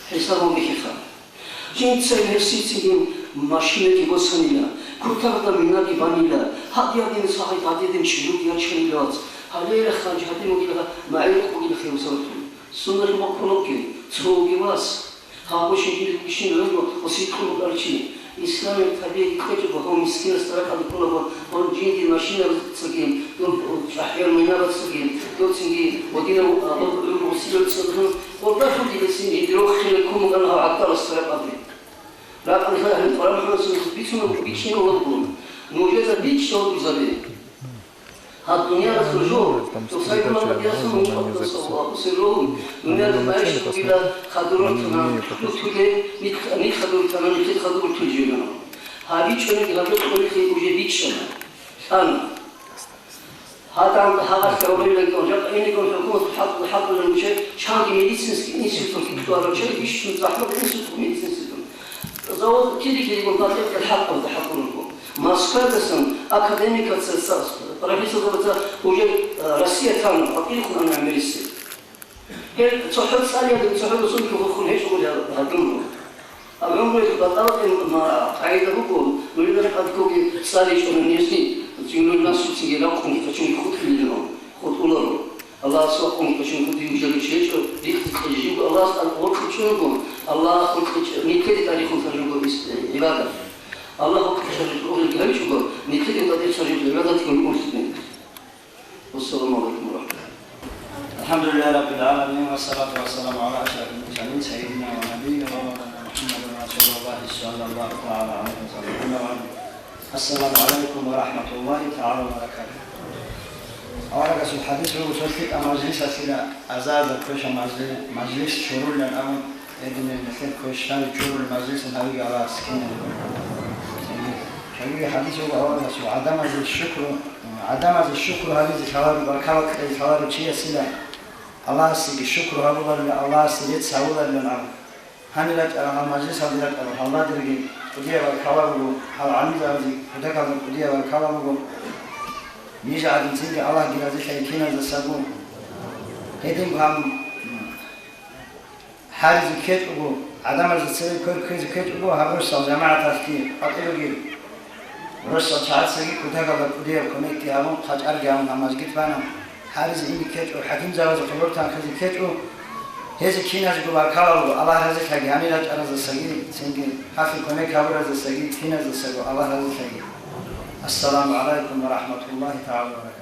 ХӀисабун бихьиха. Жинца гьерсицинги машинаги босанила, кутакда минаги банила, гьадин-гьадин сахай гьадин чилуги ячанила вац. Гьале рахъанчи гьадин вугилха, магӀилухъ бугилха хирусалатун. Сундулъ бокьулебги, цоги вас, гьабго щинги букӀищин гӀумру ва сикьун букӀарав чи, исламияб табигӀат кьечӀого, гьав мискинасда ракӀалде кколаго, гьав жинди машинабацаги, дун чӀахӀиял майнабацаги, дун цинги ва динав гӀумру василал цӀалун, ва дагьаб дидецин жинди рохел ккун букӀана гьав гӀатӀаласда ракӀалде. Ракъалда гьаниб Къуран хӀаласулъ бицунеб, бичӀчӀинаб буго. Нужеда бичӀчӀулеб бугони. Гьаб дуниялалъул жо, Усайдулла радияллагьу гӀангьу мунчӀалдаса ва Хусейруллагьу, дуниялалъул гӀайшат бугила хадур рортана, лъутулеб, нилъ, нилъ хадур рортана, нилъер хадур рортулеб жо. Гьаб бичӀчӀулеб гьаб жо кьолелъи уже бичӀчӀана, лъана. Гьадин, гьагъалъ гьавилаго, жакъа инего хӀукуматалъул хӀакъ-, хӀакъулел нуша чанги медицинский институталъ ккарав чи, бищун захӀмат институт медицинский институт. Завод кири-киригун патентал хӀакъалда хӀакъулел руго. Москвадасан академикаца, профессорзабаца уже, э, Россия тана, гьатӀирхъун ана гӀемерисеб. Гьел цохӀо цӀалиялда цохӀо росулги гъоркьун гьечӀого гьадин. Гьаб гӀумруялъ батӀалъи ма-, къагӀида буго, нужеда тӀадккоги цӀаличӀони нижни, нуж насуцинги ракъун кьечӀунги хутӀулелъул, хутӀуларо. Аллагьас вакъун кьечӀун хутӀи вижарав чи гьечӀо, рихьи кьеги жибго Аллагьас тӀад гъоркьичӀого, Аллагь гъоркьичӀ-, нилъеде тӀадихъун лъажуго ис-, гӀибадат. Аллагь гъоркьичӀараб гьавичӀого, нилъеде тӀадихъун лъажуго гӀибадатги гьурлъи. والسلام عليكم ورحمة الله. الحمد لله رب العالمين، والصلاة والسلام على أشرف المرسلين، سيدنا ونبينا ومولانا محمد رسول الله صلى الله تعالى عليه وسلم. أما بعد. السلام عليكم ورحمة الله تعالى وبركاته. Аварагасул хӀадис буго, цо лъикӀаб мажлисалъила азарда квеша мажли-, мажлис чурулилан абун, гьединаб нилъер квешал чурулеб мажлисалъ гьавиги Аллагьас кинаб. Жагьилги хӀадис буго аварагасул, гӀадамазе шукру, гӀадамазе шукру гьабизе лъаларо, баркала кьезе лъаларо чиясила, Аллагьасеги шукру гьабуларила, Аллагьасе рецц гьабуларилан абун. Гьанир рачӀарал гьал мажлисалде рачӀарал гьалмадерги кӀудияб баркала буго, гьал гӀалимзабазе кутакалда кӀудияб баркала буго. Ниж гӀадинцинги Аллагьги разилъай киназдасаго. Гьединго гьаб гьаризе ккечӀого, гӀадамазда цеве квер ккезе ккечӀого, гьаб росдал жамагӀаталъги къватӀибеги, росдал чагӀацаги кутакалда кӀудияб кумекги гьабун, хъачӀарги гьабун, гьаб мажгит бана. Гьаризе ине ккечӀо, хӀакимзабазе хабар тӀад ккезе ккечӀо, гьезие киназего баркала буго, Аллагь разилъаги, гьанир рачӀараздасаги, цинги гьалъе кумек гьабураздасаги, киназдасаго Аллагь разилъаги. Ассаламу гӀалайкум ва рахӀматуллагьи тагӀала ва баракатугьу.